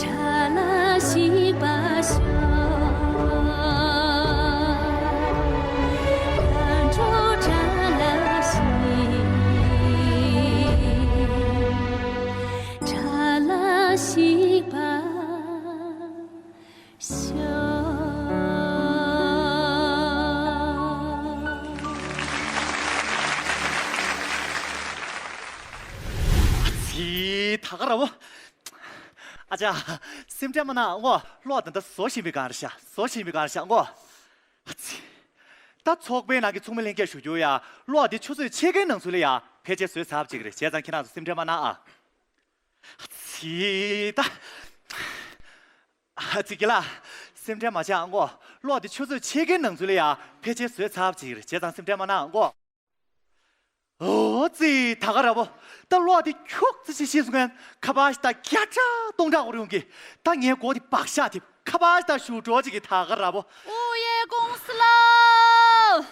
བཀྲ་ལ་ཤིས་པ་ཤོག། ཡར་འགྲོ་བཀྲ་ལ་ཤིས། བཀྲ་ལ་ཤིས་པ་ཤོག། ཨ་ཙི། ད་ག་ར་བོ། ཨ་ཅག་སེམས་ཁྲལ་མ་གནང་ངོ་། གློག་ད་ལྟ་བཟོ་བཞིན་པའི་སྒང་རེད་ཤག་བཟོ་བཞིན་པའི་སྒང་རེད་ཤག་ངོ་། ཨ་ཙི། ད་ཚོགས་པའི་ནང་གི་ཚོགས་མི་ལྷན་རྒྱས་ཞུ་རྒྱུ་ཡ། གློག་འདི་ཆུ་ཚོད་ཕྱེད་ཀའི་ནང་ཚུད་ལ་ཡ་ཕལ་ཆེར་བཟོས་ཚར་བ་ཅིག་རེད། བྱས་ཙང་ཁྱེད་རང་ཚོ་སེམས་ཁྲལ་མ་གནང་ཨ། ཨ་ཙི་ད། ཨ་ཙི་རྒན་ལགས། སེམས་ཁྲལ་མ་བྱེད་ཨ་ངོ་། གློག་འདི་ཆུ་ཚོད་ཕྱེད་ཀའི་ནང་ཚུད་ལ་ཡ་ཕལ་ཆེར་བཟོས་ཚར་བ་ཅིག་རེད། བྱས་ཙང་སེམས་ཁྲལ་མ་གནང་ཨ་ངོ་། ཨོ་ཙི། ད་ག་ར་བོ། ད་གློག་འདི་ཁྱུག་ཙི་ཅིག་ཤེས་སོང་ངས། ཁ་པར་ཞིག་ད་བརྒྱ་ཕྲག་སྟོང་ཕྲག་འོར་ཡོང་གི། ད་ངའི་མགོ་འདི་བག་ཤ་དེ་ཁ་པར་ཞིག་ད་ཞུ་འགྲོ་ཅིག་གི། ད་ག་ར་བོ། ཨོ་ཡེ་ཀུང་སི་ལོ།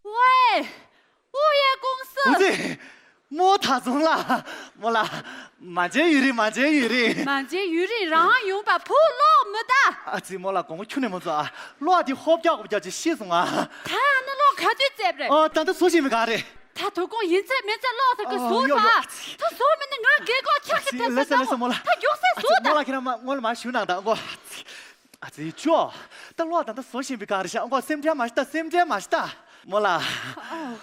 ཝེ། ཨོ་ཡེ་ཀུང་སི། ཨོ་ཙི། རྨོ་ད་ཚོང་ལ། རྨོ་ལགས། མ་མཇལ་ཡུན་རིང་། མ་མཇལ་ཡུན་རིང་། མ་མཇལ་ཡུན་རིང་། རང་ཡོང་པ་བུ་གློག་མི་ད། ཨ་ཙི་རྨོ་ལགས། དགོངས་པ་ཁྱོན་ནས་མ་ཚོམ་ཨ། གློག་འདི་ཧོབ་རྒྱག་ཧོབ་རྒྱག་ཅིག་ཤེས་སོང་ཨ། ད་ཨ་ནི་གློག་ག་དུས་བཙལ་རེད། ཨོ་ད་ལྟ་བཟོ་བཞིན་པའི་སྒང་རེད། ད་དོ་དགོང་ཡིན་ཚད་མིན་ཚད་གློག་ཟེར་གི། ཨོ་བཟོ་ཡོ་ཡོ། ད། ད་བཟོ་མིན་ན་ང་རྒན་གོག་འཁྱག་གི། ཨ་ཙི་ཕེབས་ལེ་སོ་ལེ་སོ་རྨོ་ལགས། ད་མགྱོགས་སེ་བཟོ་ད། རྨོ་ལགས་ཁྱེད་རང་མ་རྨོ་ལགས་མར་བཞུགས་གནང་དང་ཨ་ངོ་། ཨ་ཙི། ཨ་ཙི་ཅོ། ད་གློག་ད་ལྟ་བཟོ་བཞིན་པའི་སྒང་རེད་ཤག་ཨ་ཁོ་སེམས་ཁྲལ་མ་བྱེད་ད། སེམས་ཁྲལ་མ་བྱེད་ད། རྨོ་ལགས།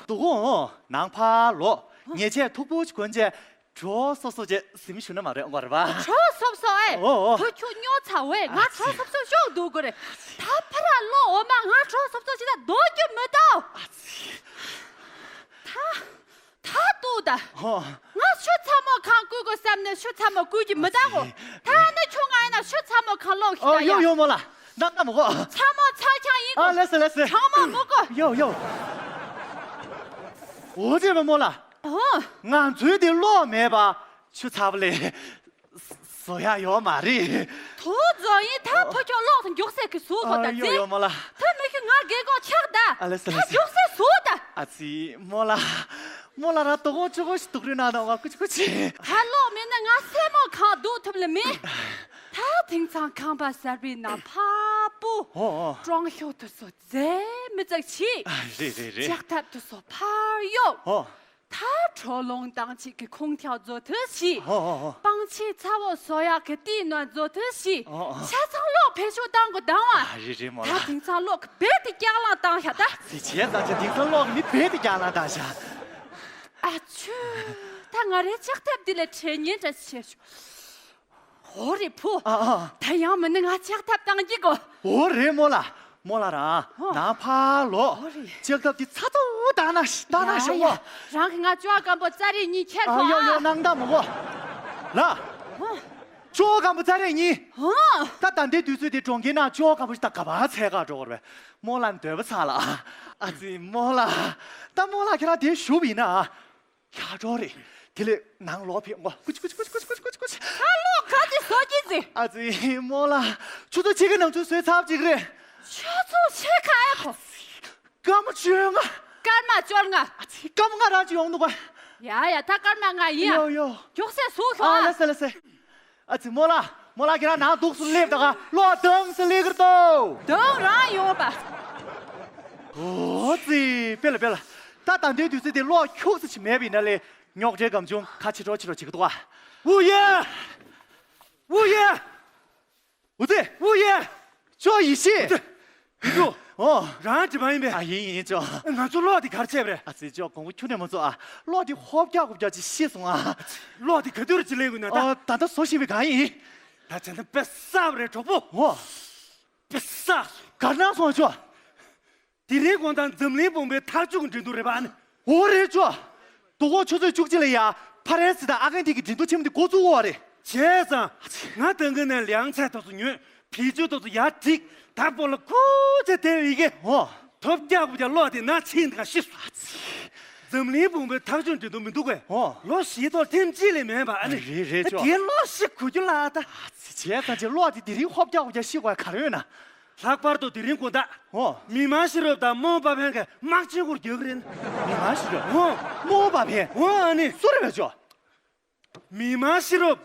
སྡུག་གོ། ནང་ཕར་ལོག་ཉལ་ཆས་མཐུག་པོ་ཅིག་གོན་བྱས། གྲོ་སོབ་སོབ་བྱས་གཟིམ་ཞུ་ན་མ་རེད་ཨ་ཁོ་རེད་པ། གྲོ་སོབ་སོབ་ཨེ། ཨོ་ཨོ། བུ་ཁྱོད་སྨྱོ་ཚར་བས། ང་གྲོ་སོབ་སོབ་ཤོག་འདུག་གོ་རེད། ད་ཕར་ལོག་འོ་མ། ང་གྲོ་སོབ་སོབ་བྱེད་ད་སྡོད་རྒྱུ་མི་འདུག་ཨ་ཙི། ད། ད་ལྟོས་ད། ཧོ། ང་ཆུ་ཚ་མོ་གང་བསྐུལ་དགོས་བསམ་ནས་ཆུ་ཚ་མོ་བསྐུལ་གྱི་མི་གདའ་གོ། ཨ་ཙི། ད་ནི་ཁྱོད་ང་ཡིན་ན་ཆུ་ཚ་མོ་གང་ལོག་ཤི་ཨོ་ད་ཡོ་ཡ། ཡོ་རྨོ་ལགས། ད་ད་མོ་གོ། ཚ་མོ་ཚ་རྐྱང་ཡིན་གོ། ཨ་ལེ་སེ་ལེ་སེ། གྲང་མོ་མོ་གོ། ཡོ་ཡོ། འོ་ཙི་རྨོ་ལགས། ཨོ། ང་ཚོའི་དེ་གློག་མེད་པ་ཆུ་ཚ་པོ་ལས། བཟོ་ཡག་ཡོད་མ་རེད། དུ་བཟོ་ཡིན་ད། ཕོ་ཁྱོད་གློག་དང་མགྱོགས་སེ་གི་བཟོ་གོ་ད། ཨ་ཡོ་ཡོ་རྨོ་ལགས། ད་མི་ཁྱོད་ང་རྒས་གོག་ཆགས་ད། ཨ་ལེ་སེ་ལེ་སེ། ད་མགྱོགས་སེ་བཟོ་ད། ཨ་ཙི་རྨོ་ལགས། རྨོ་ལགས་རང་དོ་དགོང་ཆུ་ཁོལ་ཞིག་དུག་རུས་ན་དང་བ་ཀུ་ཅི་ཀུ་ཅི། ད་གློག་མེད་ན་ང་སེན་མོ་གང་འདུག་ཐུབ་ལེ་མེད། ད་དེང་སང་ཁང་པ་གསར་པའི་ནང་ཕ་པོ། ཨོ་ཨོ། ཀྲོང་ཤོ་དུ་སོ་རྫས་མི་ཙག་ཆི། ཨ་རེད་རེད་རེད། ལྕགས་ཐབ་དུ་སོ་ཕར་གཡོག་ཨོ། ད་དྲོ་ལོང་དང་ཅིག་གི་ཁུངས་ཐག་མཛོ་ཐུ་ཤི། ཨོ་ཨོ་ཨོ། པང་ཆེན་ཚ་བོ་བཟོ་ཡག་གི་ཏི་ནོ་མཛོ་ཐུ་ཤི། ཨོ་ཨོ། ཆ་ཚང་གློག་བེད་སྤྱོད་བཏང་དགོས་དང་བ། ཨ་རེད་རེད་རྨོ་ད་ལགས། དེང་སང་གློག་གི་རྦད་དེ་སྐྱག་ལང་བཏང་ཤག་ད། ཙི་བྱས་ཙང་ཅི་དེང་སང་གློག་གི་མི་རྦད་དེ་སྐྱག་ལང་བཏང་ཤག་ཨ་ཆུ། ད་ང་རའི་ལྕགས་ཐབ་འདི་ལས་དྲན་ཉེན་འདྲ་ཞིག་བྱས་བྱུང་། ཧོ་རེ་ཕུ། ཨ་ཨ། ད་ཡང་མིན་ན་ང་ལྕགས་ཐབ་བཏང་གི་གོ། ཧོ་རེ་རྨོ་ལགས། རྨོ་ལགས་རང་ཧོ། ནང་ཕར་ལོག་ཧོ་རེ། ལྕགས་ཐབ་དེ་ཚ་ཚ་བོ་བཏང་ན་བཏང་ན་ཡ་ཤོག་ཡ། ཨོ། རང་གི་ང་ཅོ་སྐམ་པོ་ཙ་རེ་གཉིས་ཁྱེར་ཨ་ཤོག་ཡོ་ཡོ་ཨ། གནང་ད་མོ་གོ། ལགས། ཧོ། ཅོ་སྐམ་པོ་ཙ་རེ་གཉིས། ཧོ། ད་ད་ལྟའི་དུས་ཚོད་དེ་གྲོང་ཁྱེར་ནང་ཅོ་སྐམ་པོ་ཞིག་ད་ག་པར་འཚོལ་ག་འགྲོ་དགོས་རེད་པས། རྨོ་ལགས་འདོད་པ་ཚར་ལ། ཨ་ཙི་རྨོ་ལགས། ད་རྨོ་ལགས་ཁྱེད་རང་དེར་བཞུགས་པ་ཡིན་ན། ཡག་འགྲོ་རེད། དེ་ལས་ནང་ལོག་ཕེབས་ངོ་། ཀུ་ཅི་ཀུ་ཅི། ད་གློག་ག་ཚོད་བཟོ་གི་ཟེ། ཨ་ཙི་རྨོ་ལགས། ཆུ་ཚོད་ཕྱེད་ཀ་ནང་ཚུད་བཟོས་ཚར་བ་ཅིག་རེད། ཆུ་ཚོད་ཕྱེད་ཀ་ཨེ་ཁོ། སྐར་མ་བཅོ་ལྔ། སྐར་མ་བཅོ་ལྔ། ཨ་ཙི་སྐར་མ་ལྔ་རང་ཅིག་ཡོང་འདུག་ག་ཡ་ཡ་ད་སྐར་མ་ལྔ་ཡིན་ཡ། ཡོ་ཡོ། མགྱོགས་སེ་བཟོ་ཤོག་ཨ། ཨ་ལེ་སེ་ལེ་སེ། ཨ་ཙི་རྨོ་ལགས། རྨོ་ལགས་ཁྱེད་རང་ནང་འདུག་སེ་སླེབས་ད་ག་གློག་དྭངས་སེ་སླེབས་ཀྱི་རེད་དོ། དྭངས་རང་ཡོང་པ། ཨོ་ཙི་པེ་ལ་པེ་ལ། ད་ད་ལྟའི་དུས་ཚོད་དེ་གློག་ཁྱུག་ཙམ་ཞིག་མེད་པ་ཡིན་ན་ལས་རྙོག་དྲའི་སྒམ་ཆུང་ཁ་ཕྱེ་འགྲོ་ཕྱེ་འགྲོ་བྱེད་ཀྱི་འདུག་ཨ། ཝུ་ཡེ། ཝུ་ཡེ། ཨོ་ཙི། ཝུ་ཡེ། ཅོ་ཡེ་ཤེས། ཨོ་ཙི། ཡོ། ཨོ། རང་འདྲ་མ་ཡིན་པས། ཨ་ཡིན་ཡིན་ཅོ། ང་ཚོ་གློག་དེ་ག་རེ་བྱས་པ་རེད། ཨ་ཙི་ཅོ་དགོངས་པ་ཁྱོན་ནས་མ་ཚོམ་ཨ། གློག་དེ་ཧོབ་རྒྱག་ཧོབ་རྒྱག་ཅིག་ཤི་སོང་ཨ། གློག་དེ་ག་དུས་རེད་ཅིག་ལེན་དགོས་ན་ད། ཨོ་ད་ལྟ་བཟོ་བཞིན་པའི་སྒང་ཡིན། ད་བྱས་ན་དཔེ་བསགས་པ་རེད་གྲོགས་པོ། ཨོ། དཔེ་བསགས་སོང་། ག་རེ་གནང་སོང་ཨ་ཅོ། དེ་རིང་དགོང་དག་འཛམ་གླིང་དཔུང་པའི་འཐབ་ཇུས་ཀྱི་འགྲན་བསྡུར་རེད་པ་ཨ་ནི། འོ་རེད་ཅོ། དོ་དགོང་ཆུ་ཚོད་བཅུ་གཅིག་ལ་ཡ་ཕ་རན་སི་དང་ཨ་ཀན་ཐིན་གྱི་འགྲན་བསྡུར་ཆེན་མོ་དེ་འགོ་བཙུགས་ཡོད་རེད། བྱས་ཙང་ང་ད་གིན་ནས་ལང་ཚད་ཏོག་ཙམ་ཉོས། བེད་སྤྱོད་ཏོག་ཙམ་ཡར་བསྒྲིགས། ད་སྤོ་ལོ་ཁུ་ཆེ་དེ་བ་ཡི་གེ་ཧོ། ཐོབ་རྒྱག་པོ་རྒྱག་གློག་དེ་ན་ཕྱིན་དང་ཤི་སོང་། འཛམ་གླིང་དཔུང་པའི་འཐབ་ཇུས་འགྲན་བསྡུར་མི་འདུག་གས། ཧོ། ལོ་བཞི་ཐོག་ཐེངས་གཅིག་ལས་མེད་པ་ཨ་ནི། རེད་རེད་ཅོ། དེ་གློག་ཤི་དགོས་རྒྱུ་ལ་ད། བྱས་ཙང་ཅི་གློག་དེ་དེ་རིང་ཧོབ་རྒྱག་ཧོབ་རྒྱག་ཤི་དགོས་ག་རེ་ཡོད་ན། ལྷག་པར་དུ་དེ་རིང་དགོང་དག་ཨོ། མི་མང་ཤེས་རབ་དང་རྨོ་པ་ཕན་གྱི་དམག་ཆེན་སྐོར་རྒྱག་གི་རེད། མི་མང་ཤེས་རབ། ཨོ། རྨོ་པ་ཕན། ཨོ་ཨ་ནི། སུ་རེད་བས་ཅོ། མི་མང་ཤེས་རབ།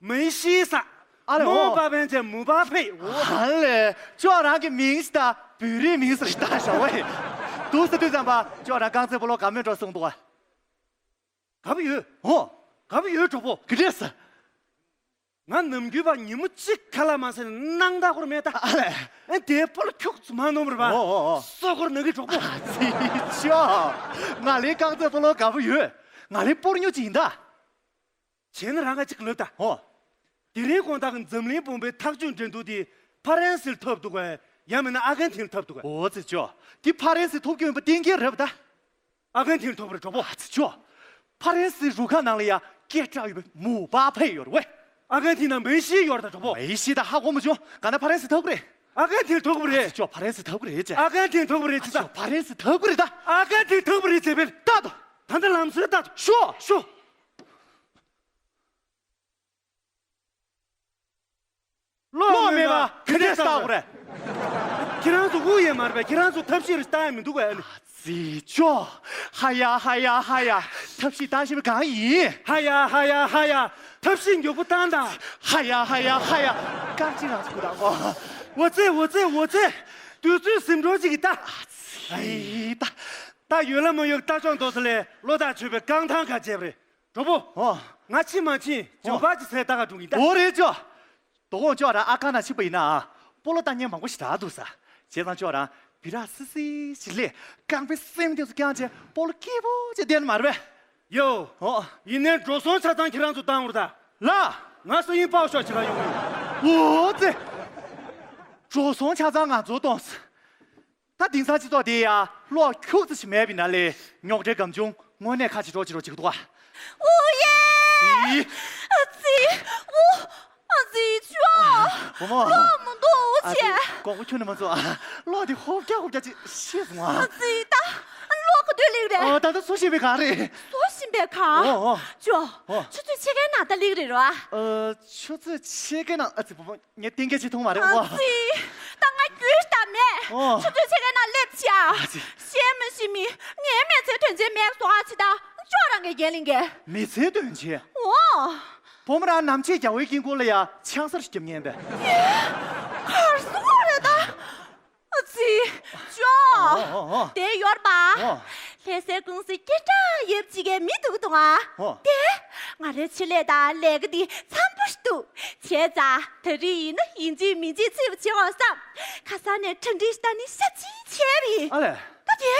མི་ཤེས་ས། ཨ་ལེ་ཨོ། རྨོ་པ་ཕན་གྱི་མུ་པ་ཕེ། ཨོ། ཨ་ལེ། ཅོ་རང་གི་མིང་ཞིག་ད་བོད་རིགས་མིང་ཟེར་ཞིག་ད་ཞོག་ཝེ། དུས་སུ་དུས་ཙམ་པ་ཅོ་རང་རྐང་རྩེད་སྤོ་ལོ་དགའ་མོས་འགྲོ་གསུངས་འདུག་བ། དགའ་པོ་ཡོད། ཨོ། དགའ་པོ་ཡོད་གྲོགས་པོ། ག་འདྲས་ཟེར། ང་ནམ་རྒྱུན་པ་ཉིན་མོ་གཅིག་ཁ་ལག་མ་ཟས་ནས་སྣང་དག་སྐོར་མེད་ད། ཨ་ལས། ཨེ་དེ་སྤོ་ལོ་ཁྱུག་ཙམ་མ་ནོར་བ། ཨོ་ཨོ་ཨོ། སོ་སྐོར་ནང་གི་གྲོགས་པོ། ཨ་ཙི་ཅོ། ང་ལའི་རྐང་རྩེད་སྤོ་ལོ་དགའ་པོ་ཡོད། ང་ལའི་སྤོ་ལོ་ཉོ་ཅིག་ཡིན་ད། བྱས་ན་རང་ང་གཅིག་ལབ་ད། ཨོ། དེ་རིང་དགོང་དག་གི་འཛམ་གླིང་དཔུང་པའི་ཐག་གཅོད་འགྲན་བསྡུར་དེ་ཕ་རན་སིར་འཐབ་འདུག་གས། ཡང་མིན་ན་ཨ་ཀན་ཐིན་འཐབ་འདུག་གས། ཨོ་ཙི་ཅོ། དེ་ཕ་རན་སི་ཐོབ་རྒྱུ་ཡིན་པ་གཏན་འཁེལ་རེད་པ་ད། ཨ་ཀན་ཐིན་ཐོབ་རེད་གྲོགས་པོ། ཨ་ཙི་ཅོ། ཕ་རན་སིའི་རུ་ཁག་ནང་ལ་ཡ་སྐད་གྲགས་ཡོད་པའི་མུ་པ་ཕེ་ཡོད་རེད་ཝེ། ཨ་ཀན་ཐིན་ནང་མེ་ཤི་ཡོད་རེད་ད་གྲོགས་པོ། མེ་ཤི་ད་ཧ་གོ་མ་བྱུང་། ག་ན་ཕ་རན་སི་ཐོབ་གི་རེད། ཨ་ཀན་ཐིན་ཐོབ་གི་རེད། ཨ་ཙི་ཅོ་ཕ་རན་སི་ཐོབ་གི་རེད་ཅེ། ཨ་ཀན་ཐིན་ཐོབ་གི་རེད་ཅེ། ཨ་ཙི་ཅོ་ཕ་རན་སི་ཐོབ་གི་རེད་ད། ཨ་ཀན་ཐིན་ཐོབ་གི་རེད་ཅེ་བེ། ད་དོ། ད་ད་ལམ་སྲོལ་ད་དོ། ཤོ་ཤོ། གློག་མེད་པ་ག་འདྲས་ལྟ་དགོས་རེད། ཁྱེད་རང་ཚོ་དབུ་ཡས་མ་རེད་པས། ཁྱེད་རང་ཚོ་ཐབས་ཤེས་རེ་ལྟ་ཡ་མི་འདུག་གས། ཨ་ཙི་ཅོ། ཧ་ཡ་ཧ་ཡ་ཧ་ཡ། ཐབས་ཤེས་ལྟ་ཤེས་པ་གང་ཡིན། ཧ་ཡ་ཧ་ཡ་ཧ་ཡ། ཐབས་ཤེས་མགྱོགས་པོ་བཏང་དང་། ཧ་ཡ་ཧ་ཡ་ཧ་ཡ། རྐང་གཅིག་རང་ཚུགས་དང་གོ། འོ་ཙེ་འོ་ཙེ་འོ་ཙེ། དུས་ཚོད་ཟིན་འགྲོ་ཅིག་གི་ད། ཨ་ཙི་ད། ད་ཡོད་ལ་མ་ཡོད་ལྟ་ཅོག་འདོགས་ས་ལས་བློ་ཐག་ཆོད་པའི་རྐང་ཐང་ག་བྱས་པ་རེད། གྲོགས་པོ། ཨོ། ང་ཕྱིན་མ་ཕྱིན་ཇོ་ཨོ། པ་ཅིག་ཚད་ལྟ་ག་འགྲོ་གི་ཡིན་ད། འོ་རེད་ཅོ། དོ་དགོང་ཅོག་ར་ཨ་ཁ་ན་ཕྱིན་པ་ཡིན་ན། སྤོ་ལོ་ལྟ་མཁན་མང་པོ་ཞིག་དྲག་འདུག་ས། བྱས་ཙང་ཁྱོད་རང་བི་རག་སི་སི་ཞིག་ལས་རྐང་པའི་སེམས་དེ་ཚོ་བརྐྱངས་བྱས་སྤོ་ལོ་སྐྱིད་པོ་བྱས་བསྡད་ནི་མ་རེད་པས། ཡོ། ཨོ། ཡིན་ནའི་འགྲོ་སོང་ཆ་ཚང་ཁྱེད་རང་ཚོ་བཏང་རོགས་ད། ལ། ང་སང་ཉིན་པའོ་ཤོ་བྱེད་ག་ཡོང་གི་ཡོད། འོ་ཙི། འགྲོ་སོང་ཆ་ཚང་ང་ཚོ་གཏོང་ས། ད་དེང་སང་སྤྱི་ཚོགས་འདི་ཡ་གློག་ཁྱུག་ཙམ་ཞིག་མེད་པའི་ནང་ལས་རྙོག་དྲའི་སྒམ་ཆུང་དངོས་གནས་ཁ་ཕྱི་དྲོ་ཕྱི་དྲོ་བྱེད་ཀྱི་འདུག་ཨ། ཨུ་ཡེ། ཨི། ཨ་ཙི། ཨུ། ཨ་ཙི་ཅོ། བུ་མོ། གློག་མི་འདུག་ཨ་ཅེ། ཨ་ཙི་ཀོང་པོ་ཁྱོད་ནི་མ་ཚོ་ཨ། གློག་འདི་ཧོབ་རྒྱག་ཧོབ་རྒྱག་ཅིག་ཤེས་སོང་ཨ། ཨ་ཙི་ད། གློག་ག་དུས་སླེབས་རེད། ཨ་ད་ལྟ་བཟོ་བཞིན་པའི་ག་རེད། བཟོ་བཞིན་པའི་ག་ཨོ་ཨོ། ཅོ། ཨོ། ཆུ་ཚོད་ཕྱེད་ཀའི་ནང་ད་སླེབས་རེད་རོ། ཨ་ཆུ་ཚོད་ཕྱེད་ཀའི་ནང་ཨ་ཙི་བུ་མོ། ངས་གཏན་འཁེལ་ཅིག་མཐོང་མ་རེད་ཨ་ཨོ། ཙི། ད་ང་རྒྱུས་ད་མེད། ཨོ། ཆུ་ཚོད་ཕྱེད་ཀའི་ནང་སླེབས་ཆེ་ཨ། ཨ་ཙི། ཤེས་མི་ཤེས་མི། ངའི་མི་ཚེ་དོན་ཆེན་མེད་སོང་ཨ་ཅི་ད། ཅོ་རང་གི་འགན་ལེན་གི། མི་ཚེ་དོན་ཆེན། ཨོ། བུ་མོ་རང་ནམ་ཕྱེད་རྒྱལ་བའི་དཀྱིལ་འཁོར་ལ་ཡ་ཆང་སར་སྐྱབས་ཉན་པས། གར་སོང་རེད་ད། ཨ་ཙི། ཅོ། ཨོ་ཨོ་ཨོ། དེ་ཡོར་པ། ཨོ། ལྷ་སའི་ཀུང་སི་སྐད་གྲགས་ཡོད་ཅིག་གི་མི་འདུག་དང་ཨ། ཨོ། དེ། ང་རའི་ཆེད་ལས་དང་ལས་ཀ་འདི་འཚམ་པོ་ཞིག་འདུག་བྱས་ཙང་ད་རེས་ཡིན་ན་ཡིན་གཅིག་མིན་གཅིག་ཚིག་པ་བྱེད་འོང་བསམ། ཁ་སང་ནས་གྲ་སྒྲིག་ཞིག་བཏང་ནས་ཞབས་ཕྱི་བྱས་པ་ཡིན། ཨ་ལས། ད་དེ།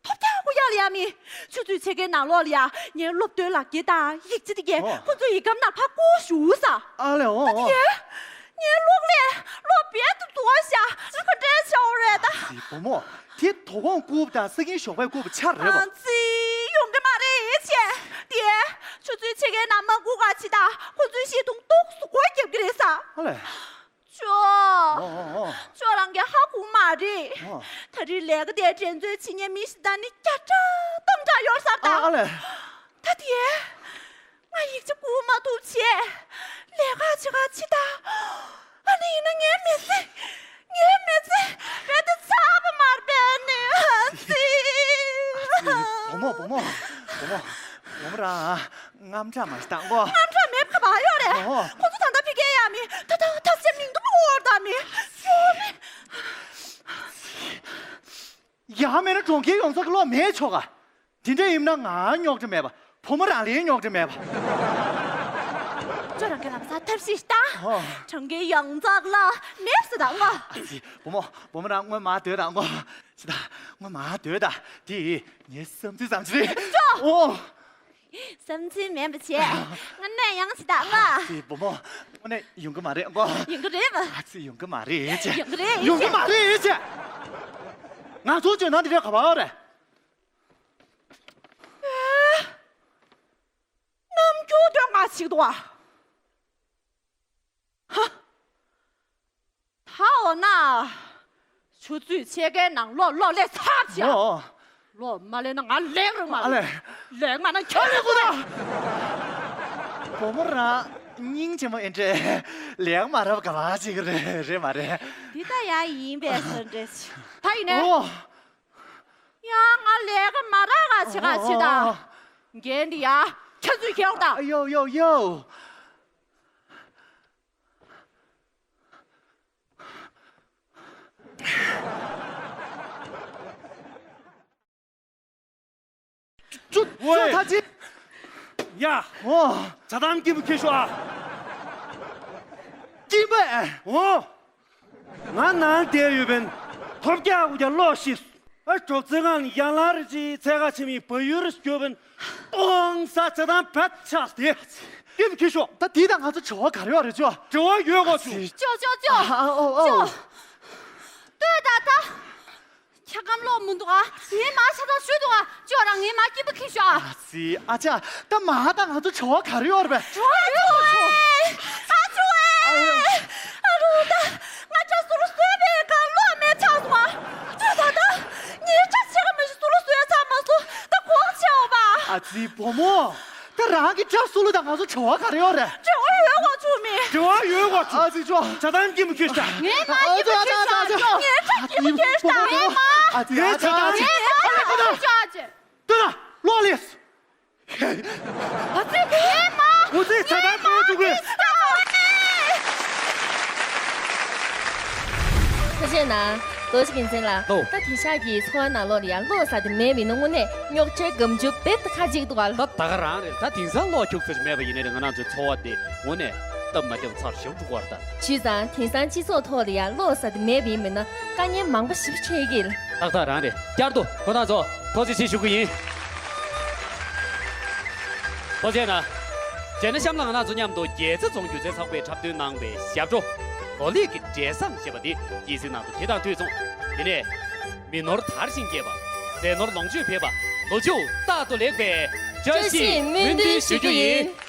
ཐོབ་རྒྱག་དགོས་ཡག་ལ་ཡ་མི། ཆུ་ཚོད་ཕྱེད་ཀའི་ནང་ལོགས་ལ་ཡ་ངའི་སློབ་སྟོན་ལག་འཁྱེར་དང་ཡིག་ཆ་དེ་གས་ཨོ། ཁོ་ཚོའི་ཡིག་སྒམ་ནང་ཕར་བཀོག་ཞུ་ས། ཨ་ལས་ཨོ་ད་དེ་ཨོ། གས། ངའི་གློག་ཀླད་གློག་རྦད་དུ་རྫོགས་ཤག་ང་ག་འདྲས་བྱ་འོ་རེད་ད། ཨ་ཙི་བུ་མོ། དེ་དོ་དགོང་བཀུག་དང་ས་ཀིན་ཞོགས་པའི་བཀུག་ཆ་རེད་བ། ཨ་ཙི་ཡོང་གི་མ་རེད་ཅེ། དེ་ཆུ་ཚོད་ཕྱེད་ཀའི་ནང་མ་བཀུག་ག་ཅི་ད་ཁོ་ཚོའི་བཤད་དུང་ཏོག་སུ་སྒོ་རྒྱབ་ཀྱི་རེད་ས། ཨ་ལས། ཅོ། ཨོ་ཨོ་ཨོ། ཅོ་རང་གིས་ཧ་གོ་མ་རེད། ཨོ། ད་རེས་ལས་ཀ་དེ་འགྲན་རྩོད་བྱེད་མཁན་མི་ཞིག་ད་ནི་བརྒྱ་ཕྲག་སྟོང་ཕྲག་ཡོད་ས་ད། ཨ་ཨ་ལས། ད་དེ། ང་ཡིག་ཆ་བསྐུར་མ་ཐུབ་བྱས། ལས་ཀ་བྱེད་ག་ཕྱི་ད། ཨ་ནི་ཡིན་ན་ངའི་མི་ཚེ། ངའི་མི་ཚེ་རྦད་དེ་ཚར་བ་མ་རེད་པས་ནི་ཨ་ཙི། བུ་མོ་བུ་མོ། བུ་མོ། བུ་མོ་རང་། དངངས་སྐྲག་མ་ཞིག་བཏང་གོ། དངངས་སྐྲག་མེད་པ་ག་པར་ཡོད་རེད། ཨོ། ཁོ་ཚོ་ད་ལྟ་ཕ་གིར་ཡོད་མི། ད་ད་ཐབས་ཤེས་མིང་དུ་མི་འོར་ད་མི། ཡོད་མི། ཡང་མིན་ན་གྲོང་ཁྱེར་ཡོངས་རྫོགས་ཀྱི་གློག་མེད་ཆོག་ག་དེ་འདྲ་ཡིན་ན་ང་རྙོག་དྲ་མེད་པ། བུ་མོ་རང་ལ་རྙོག་དྲ་མེད་པ། ཅོ་རང་གི་ལམ་སང་ཐབས་ཤེས་ཤིག་བཏང་། ཨོ། གྲོང་ཁྱེར་ཡོངས་རྫོགས་གློག་མེད་ཟེར་དང་གོ། ཨ་ཙི། བུ་མོ། བུ་མོ་རང་སྔོན་མ་སྡོད་དང་གོ། ཤི་ད། སྔོན་མ་སྡོད་ད། དེ་ངའི་བསམ་ཚུལ་ཙམ་ཞིག་རེད། ཅོ། ཨོ། བསམ་ཚུལ་མིན་པ་བྱས། ང་གནས་ཡང་ཞིག་དང་ང་། ཨ་ཙི་བུ་མོ། དངོས་གནས་ཡོང་གི་མ་རེད་གོ། ཡོང་གི་རེད་པ། ཨ་ཙི་ཡོང་གི་མ་རེད་ཅེ། ཡོང་གི་རེད་ཡོང་གི་མ་རེད་ཅེ། ང་ཚོ་ཇོ་ནང་འདི་འདྲའི་ག་པར་རེད། རྣམ་འགྱུར་དོན་ང་ཞིག་འདུག་ཨ། ཧ། ད་འོ་ན། ཆུ་ཚོད་ཕྱེད་ཀའི་ནང་གློག་གློག་ལས་ཚར་བྱ། ཨོ། གློག་མ་ལས་ན་ང་ལེགས་རུ་མ་ཨ་ལས། ལེགས་མ་ན་ཁྱོད་ལེགས་གོ་ད། བུ་མོ་རང་སྙིང་རྗེ་མོ་ཨེ་འདྲས། ལེགས་མ་རབ་ག་བ་ཅིག་རེད་རེད་མ་རེད། འདི་ད་ཡ་ཡིན་པས་སོ་འདྲས། ད་ཡིན་ནས། ཨོ། ཡང་ང་ལས་ཀ་མ་རག་ག་བྱེད་ག་བྱེད་དང་། འགན་འདི་ཡ་ཁྱེད་ཚོས་འཁྱེར་དང་། ཡོ་ཡོ་ཡོ། ཅུ། ཅུ་ཐ་ཅི། ཡ། ཨོ། ཇ་དམ་སྐྱིད་པོ་ཁྱེར་ཤོག་ཨ། སྐྱིད་པ། ཨོ། ང་ནང་བསྡད་ཡོད་པའི་ཐོབ་རྒྱག་དགོས་ཀྱང་ལོག་ཤི། ཨ་གྲོགས་ཚེ་ངང་ཡང་ལ་རི་ཅི་ཚད་ག་ཆེ་མི་བ་ཡུར་སྐྱོ་བན་ཏོང་ས་ཚེ་དང་བད་ཆགས་ཏེ་ཀིམ་ཁི་ཤོག་ད་དེ་དང་ང་ཚོ་བྲེལ་བ་ག་རེ་ཡོད་རེད་ཅོ། བྲེལ་བ་ཡོད་གོ་ཆུ། ཅོ་ཅོ་ཅོ། ཨ་ཨོ་ཨོ། ཅོ། ལྟོས་ད་ད། ཁྱེད་ཀམ་ལོག་མི་འདུག་ཨ། ངའི་མ་ཆ་ཚང་ཞུས་འདུག་ཨ། ཅོ་རང་ངའི་མ་སྐྱིད་པོ་ཁྱེར་ཤོག་ཨ། ཨ་ཙི་ཨ་ཅག་ད་མ་ད་ང་ཚོ་བྲེལ་བ་ག་རེ་ཡོད་རེད་པས། བྲེལ་བ་ཡོད་གོ་ཆུ། ཨ་ཅོ་ཨེ། ཨ་རུ་ད། ང་ཅག་སུ་རུ་སོས་པའི་ཁ་ལོག་མེད་ཆགས་སོང་ཨ། ཅོ་ད་ད། ངའི་ཅག་ཆེ་ག་མི་ཤི་སུ་རུ་སོས་ཚང་མ་སུ་ད་གོང་ཆེའོ་པ། ཨ་ཙི་བུ་མོ། ད་རང་གི་སྐྲ་སུ་ལུ་དང་ང་ཚོ་བྲེལ་བ་ག་རེ་ཡོད་རེད། བྲེལ་བ་ཡོད་གོ་ཆུ་མི། བྲེལ་བ་ཡོད་གོ་ཆུ། ཨ་ཙི་ཅོ། ཇ་དམ་སྐྱིད་མོ་ཁྱོད་ཤ། ངའི་མ་ཨ་ཙི་ཨ་ཙི་ཨ་ཙི་ཨ་ཙི། ངའི་སྐྲ་སྐྱིད་མོ་ཁྱོད་ཤ། ངའི་མ། ཨ་ཙི་ཨ་ཙི་ཨ་ཙི། ངའི་མ། ལྟོས་ད་ལོག་ལེས། ཨ་ཙི་ངའི་མ། ཨ་ཙི་ཇ་དམ་སྐྱིད་མོ་ཁྱོད་ཤ། ཁ་ཤས་ན། རྡོ་རྗེ་རྒྱལ་མཚན་ལགས། ལོ། ད་དེང་སང་གི་འཚོ་བ་ནང་ལོགས་ལ་ཡང་གློག་ཟ་དེ་མེད་པ་ཡིན་ན་དངོས་གནས་རྙོག་དྲའི་སྒམ་ཆུང་རྦད་དེ་ཁ་གཅིག་འདུག་ག་ད་ད་ག་རང་རེད། ད་དེང་སང་གློག་ཁྱུག་ཙམ་ཞིག་མེད་པ་ཡིན་ན་རེད། ང་རང་ཚོའི་འཚོ་བ་དེ་དངོས་གནས་ སྟབས་མ་བདེ་བ་ཚར་ཞེ་པོ་འགྲོ་གི་རེད་ད། བྱས་ཙང་དེང་སང་སྤྱི་ཚོགས་ཐོག་ལ་ཡང་བློ་གསལ་དེ་མེད་པ་ཡིན་མིན་ན་དཀའ་ངལ་མང་པོ་ཞེ་པོ་འཕྲད་ཀྱི་རེད། ཏག་ཏག་རང་རེད། བསྐྱར་དུ་ཁོ་རང་ཚོ་ཐུགས་རྗེ་ཆེ་ཞུ་གི་ཡིན། ཐུགས་རྗེ་གནང་། རྗེས་ན་གཤམ་ལ་ང་རང་ཚོ་མཉམ་དུ་རྒྱལ་རྩེ་རྫོང་སྒྱུ་རྩལ་ཚོགས་པས་འཁྲབ་སྟོན་གནང་བའི་ཞབས་བྲོ་གོ་ལེགས་ཀྱི་འབྲས་བཟང་ཞེས་པ་འདི་སྐྱེད་སྲིང་གནང་འདུག་དེ་དང་དུས་མཚུངས། དེ་ནས་མི་ནོར་དར་ཞིང་རྒྱས་པ། ཟས་ནོར་ལོངས་སྤྱོད་འཕེལ་བ། ལོ་མཇུག་རྟག་ཏུ་ལེགས་པའི་བཀྲ་ཤིས་སྨོན་འདུན་ཞུ་རྒྱུ་ཡིན།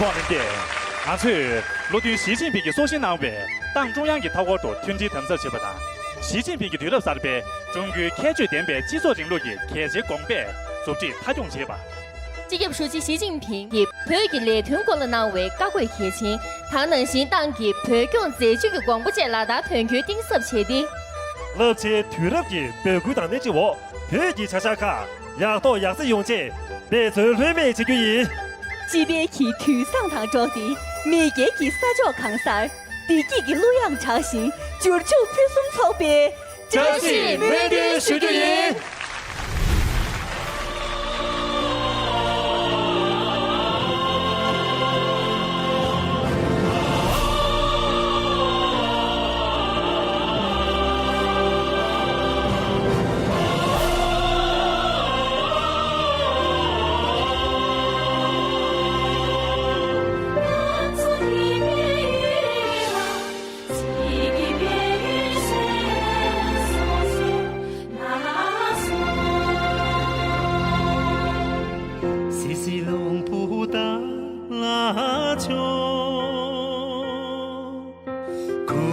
ཚོགས་རིམ་པས། ང་ཚོས་བློ་མཐུན་ཞི་ཅིན་ཕིང་གིས་སྲོག་ཤིང་གནང་བའི་ཏང་ཀྲུང་དབྱང་གི་མཐའ་འཁོར་དུ་མཐུན་སྒྲིལ་དམ་ཟབ་བྱེད་པ་དང་། ཞི་ཅིན་ཕིང་གི་དུས་རབས་གསར་པའི་ཀྲུང་གོའི་ཁྱད་ཆོས་ལྡན་པའི་སྤྱི་ཚོགས་རིང་ལུགས་ཀྱི་གལ་ཆེའི་དགོངས་པས་མཛུབ་ཁྲིད་མཐའ་འཁྱོངས་བྱེད་པ། སྤྱི་ཁྱབ་ཧྲུའུ་ཅི་ཞི་ཅིན་ཕིང་གིས་བོད་ཀྱི་ལས་དོན་སྐོར་ལ་གནང་བའི་བཀའ་བཀོད་གལ་ཆེན་དང་། ནང་བཞིན་ཏང་གི་བོད་སྐྱོང་མཛད་ཇུས་ཀྱི་དགོངས་པ་བཅས་ལག་བསྟར་དོན་འཁྱོལ་གཏིང་ཟབ་བྱས་ཏེ། རླབས་ཆེའི་དུས་རབས་ཀྱི་འབོད་སྐུལ་དང་སྣེ་ཁྲིད་འོག་བོད་ཀྱི་བྱ་གཞག་ཁག་ཡག་ཐོག་ཡག་བརྩེགས་ཡོང་ཆེད་འབད་བརྩོན་ལྷོད་མེད་བྱེད་རྒྱུ་ཡིན། སྤྱི་པའི་གི་དུས་བཟང་དང་འགྲོགས་ཏེ། མེས་རྒྱལ་གྱི་ས་ཕྱོགས་གང་སར་བདེ་སྐྱིད་ཀྱི་གླུ་དབྱངས་གྲགས་ཤིང་། འབྱོར་ཕྱུག་ཕུན་སུམ་ཚོགས་པའི་བཀྲ་ཤིས་སྨོན་འདུན་ཞུ་རྒྱུ་ཡིན། སི་སི་ལོང་བུ་ད་ལ་ཆོ། ཁུ་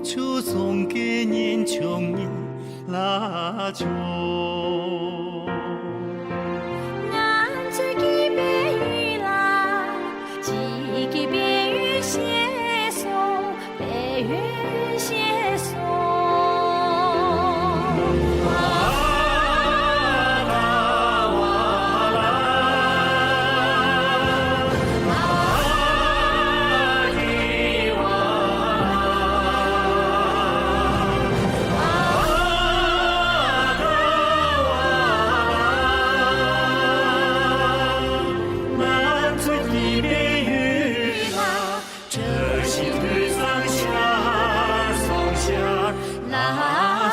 ཆུ་སོང་གི་ཉིན་ཆུང་ཉིན་ལ་ཆོ། ང་ཚོ་གི་བལ་ཡུལ་ལ་གཅིག་གི་བལ་ཡུལ་ཤེས་སོང་། བལ་ཡུལ་ཤེས་སོང་། ང་ཚོ་གི་བལ་ཡུལ་ལ། བཀྲ་ཤིས་དུས་བཟང་ཤར་སོང་ཤར་ལ་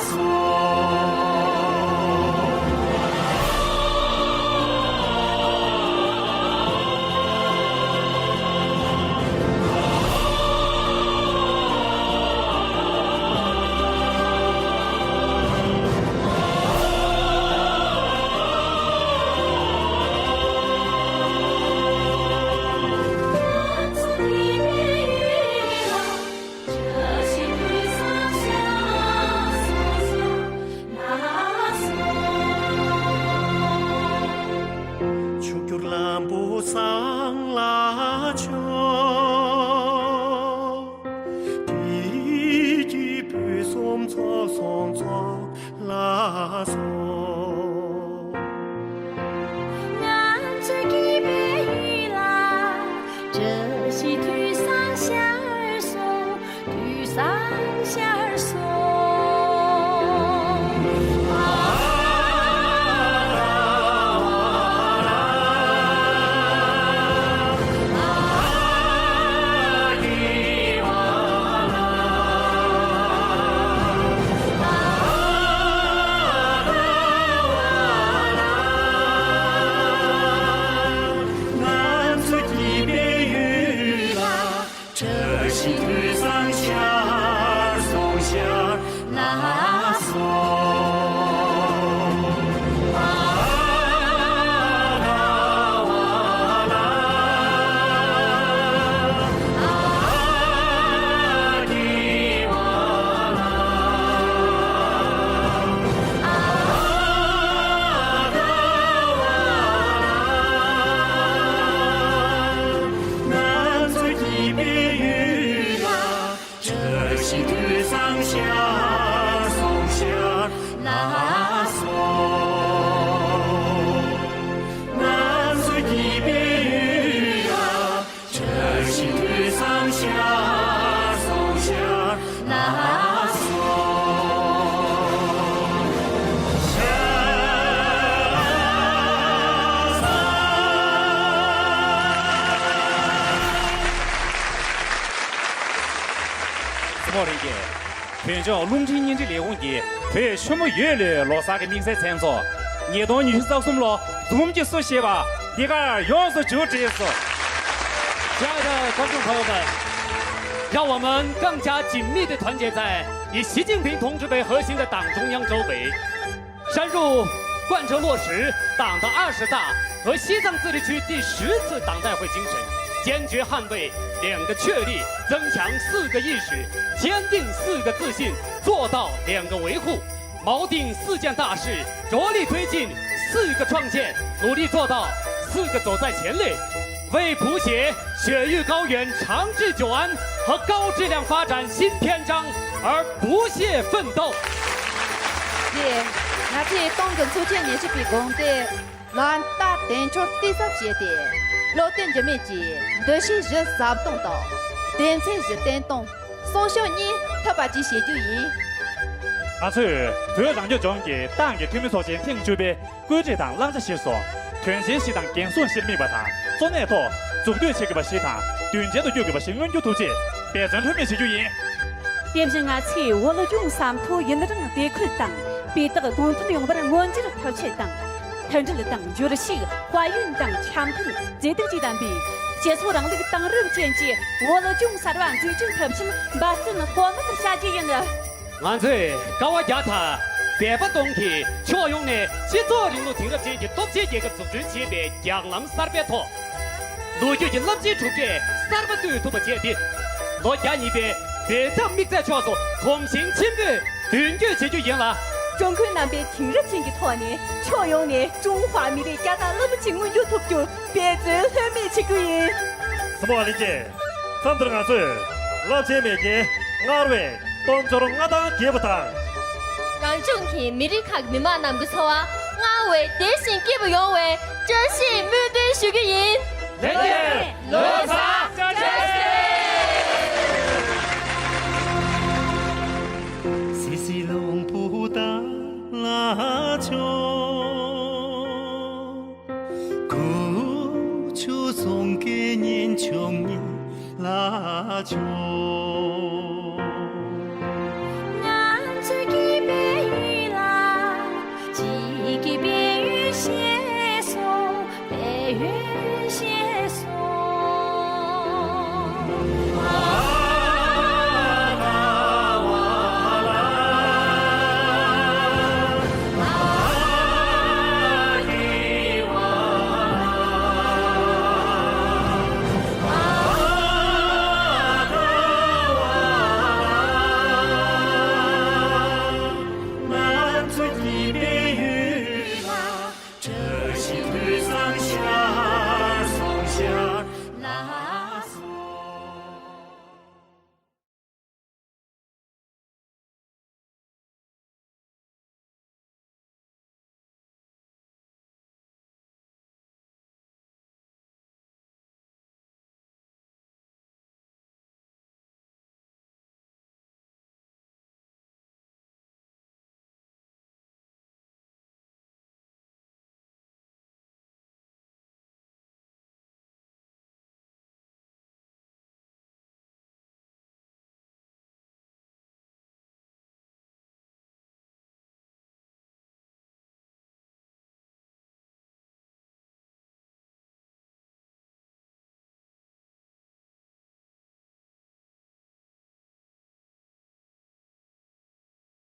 སོང་། ཕྱུག་འགྱུར་ལམ་བུ་བཟང་ལ་ཆོག་བདེ་སྐྱིད་ཕུན་སུམ་ཚོགས་སོང་ཚོགས་ལ་སོགས། ང་ཚོ་གི་བལ་ཡུལ་ལ། བཀྲ་ཤིས་དུས་བཟང་ཤར་སོང་། དུས་བཟང་ཤར་སོང་། ང་ཚོ་གི་བལ་ཡུལ་ལ། བཀྲ་ཤིས་དུས་བཟང་ཤར་སོང་ཤར་ལ་སོང་། ང་ཚོ་གི་བལ་ཡུལ་ལ། བཀྲ་ཤིས་དུས་བཟང་ཤར་སོང་ཤར་ལ་སོང་། ང་ཚོ་གི་བལ་ཡུལ་ལ། བཀྲ་ཤིས་དུས་བཟང་ཤར་སོང་ཤར་ལ་སོང་། སྲིད་མོ་རིང་གེ། བོད་ལྗོངས་རླུང་འཕྲིན་བརྙན་འཕྲིན་ལས་ཁུངས་ཀྱིས་བོད་ཆུ་མོ་ཡོས་ལོའི་ལོ་གསར་གྱི་དམིགས་བསལ་མཚན་ཚོགས་ཉིས་སྟོང་ཉི་ཤུ་རྩ་གསུམ་ལོ་འཛུམ་གྱིས་བསུ་ཞེས་པ་འདི་གར་ཡོངས་སུ་མཇུག་བསྒྲིལ་སོང་། 亲爱的观众朋友们，让我们更加紧密地团结在以习近平同志为核心的党中央周围，深入贯彻落实党的二十大和西藏自治区第十次党代会精神，坚决捍卫两个确立，增强四个意识，坚定四个自信，做到两个维护。锚定四件大事，着力推进四个创建，努力做到四个走在前列，为谱写雪域高原长治久安和高质量发展新篇章而不懈奋斗。ཡེ། ང་ཚོས་ཏང་གི་ཚོགས་ཆེན་ཉི་ཤུ་པའི་དགོངས་དོན། ལམ་ལྟ་དན་འཕྱོར་གཏིང་ཟབ་བྱས་ཏེ། བློ་བརྟན་འགྱུར་མེད་ཀྱིས་འདུ་ཤེས་བཞི་ཟབ་གཏོང་དང་། སྡེ་ཚན་བཞི་བརྟན་གཏོང་། སྲུང་སྐྱོབ་གཉིས་ཐུབ་པ་བཅས་བྱེད་རྒྱུ་ཡིན། ང་ཚོས་བོད་རང་སྐྱོང་ལྗོངས་ཀྱི་ཏང་གི་འཐུས་མི་ཚོགས་ཆེན་ཐེངས་བཅུ་པའི་བཀོད་སྒྲིག་དང་བླང་བྱ་གཞིར་བཟུང་། དོན་ཆེན་བཞི་དང་འགན་སྲུང་བཞིར་དམིགས་པ་དང་གཙོ་གནད་ཐོག་མཛུབ་སྟོན་བྱེད་དགོས་པ་བཞི་དང་མདུན་མཐུད་དུ་བསྐྱོད་དགོས་པ་བཞི་མངོན་འགྱུར་ཐུབ་ཆེད་འབད་བརྩོན་ལྷོད་མེད་བྱེད་རྒྱུ་ཡིན། དེ་བཞིན་ང་ཚོས་བོད་ལྗོངས་ས་མཐོ་ཡུན་རིང་བདེ་འཁོད་དང་སྤུས་དག་གོང་འཕེལ་ཡོང་བར་མངོན་འགྱུར་ཐབས་ཆེ་དང་། མཐུན་སྒྲིལ་དང་འབྱོར་ཕྱུག་དཔལ་ཡོན་དང་འཆམ་མཐུན་བདེ་སྡུག་བཅས་ལྡན་པའི་སྤྱི་ཚོགས་རིང་ལུགས་དེང་རབས་ཅན་གྱི་བོད་ལྗོངས་གསར་པ་འཛུགས་སྐྲུན་ཐུབ་ཆེད་འབད་བརྩོན་སྤོ་ལགས་བྱ་རྒྱུ་ཡིན། ང་ཚོས་དཀའ་བ་རྒྱག་མཐར་འབད་པ་གཏོང་གིས་ཕྱོགས་ཡོངས་ནས་སྤྱི་ཚོགས་རིང་ལུགས་དེང་རབས་ཅན་གྱི་སྟོབས་ཆེའི་རྒྱལ་ཁབ་འཛུགས་སྐྲུན་བྱེད་པའི་རྒྱང་ལམ་གསར་པའི་ཐོག་ལོ་རྒྱུས་ཀྱི་རླབས་ཆེན་གྲུབ་འབྲས་གསར་པ་གཏོད་ཐུབ་པ་བྱས་ཏེ། ལོ་བརྒྱ་གཉིས་པའི་འབད་འཐབ་དམིགས་ཚད་ཕྱོགས་སུ་གོམ་ཞེང་ཆེན་པོས་མདུན་སྐྱོད་བྱེད་རྒྱུ་ཡིན་ལ། ཀྲུང་གོའི་རྣམ་པའི་དེང་རབས་ཅན་གྱི་ཐོག་ནས་ཕྱོགས་ཡོངས་ནས་ཀྲུང་ཧྭ་མི་རིགས་བསྐྱར་དར་རླབས་ཆེན་མངོན་འགྱུར་ཐུབ་རྒྱུར་འབད་བརྩོན་ལྷོད་མེད་བྱེད་རྒྱུ་ཡིན། གཟིགས་མོ་བ་ལྷན་རྒྱས། མཚམས་འདིར་ང་ཚོས་རླབས་ཆེན་མེས་རྒྱལ་སྔར་བས་སྟོབས་འབྱོར་མངའ་ཐང་རྒྱས་པ་དང་། རང་ལྗོངས་ཀྱི་མི་རིགས་ཁག་མི་དམངས་རྣམས་ཀྱི་འཚོ་བ་སྔར་བས་བདེ་ཞིང་སྐྱིད་པ་ཡོང་བའི་བཀྲ་ཤིས་སྨོན་འདུན་ཞུ་རྒྱུ་ཡིན། ལྷན་རྒྱས་ལོ་གསར་བཀྲ་ཤིས་བདེ་ལེགས། སི་སི་ལོང་བུ་ད་ལ་ཆོ། ཁུ་ཆུ་སོང་ཀེ་ཉིན་ཆོང་ཉིན་ལ་ཆོ།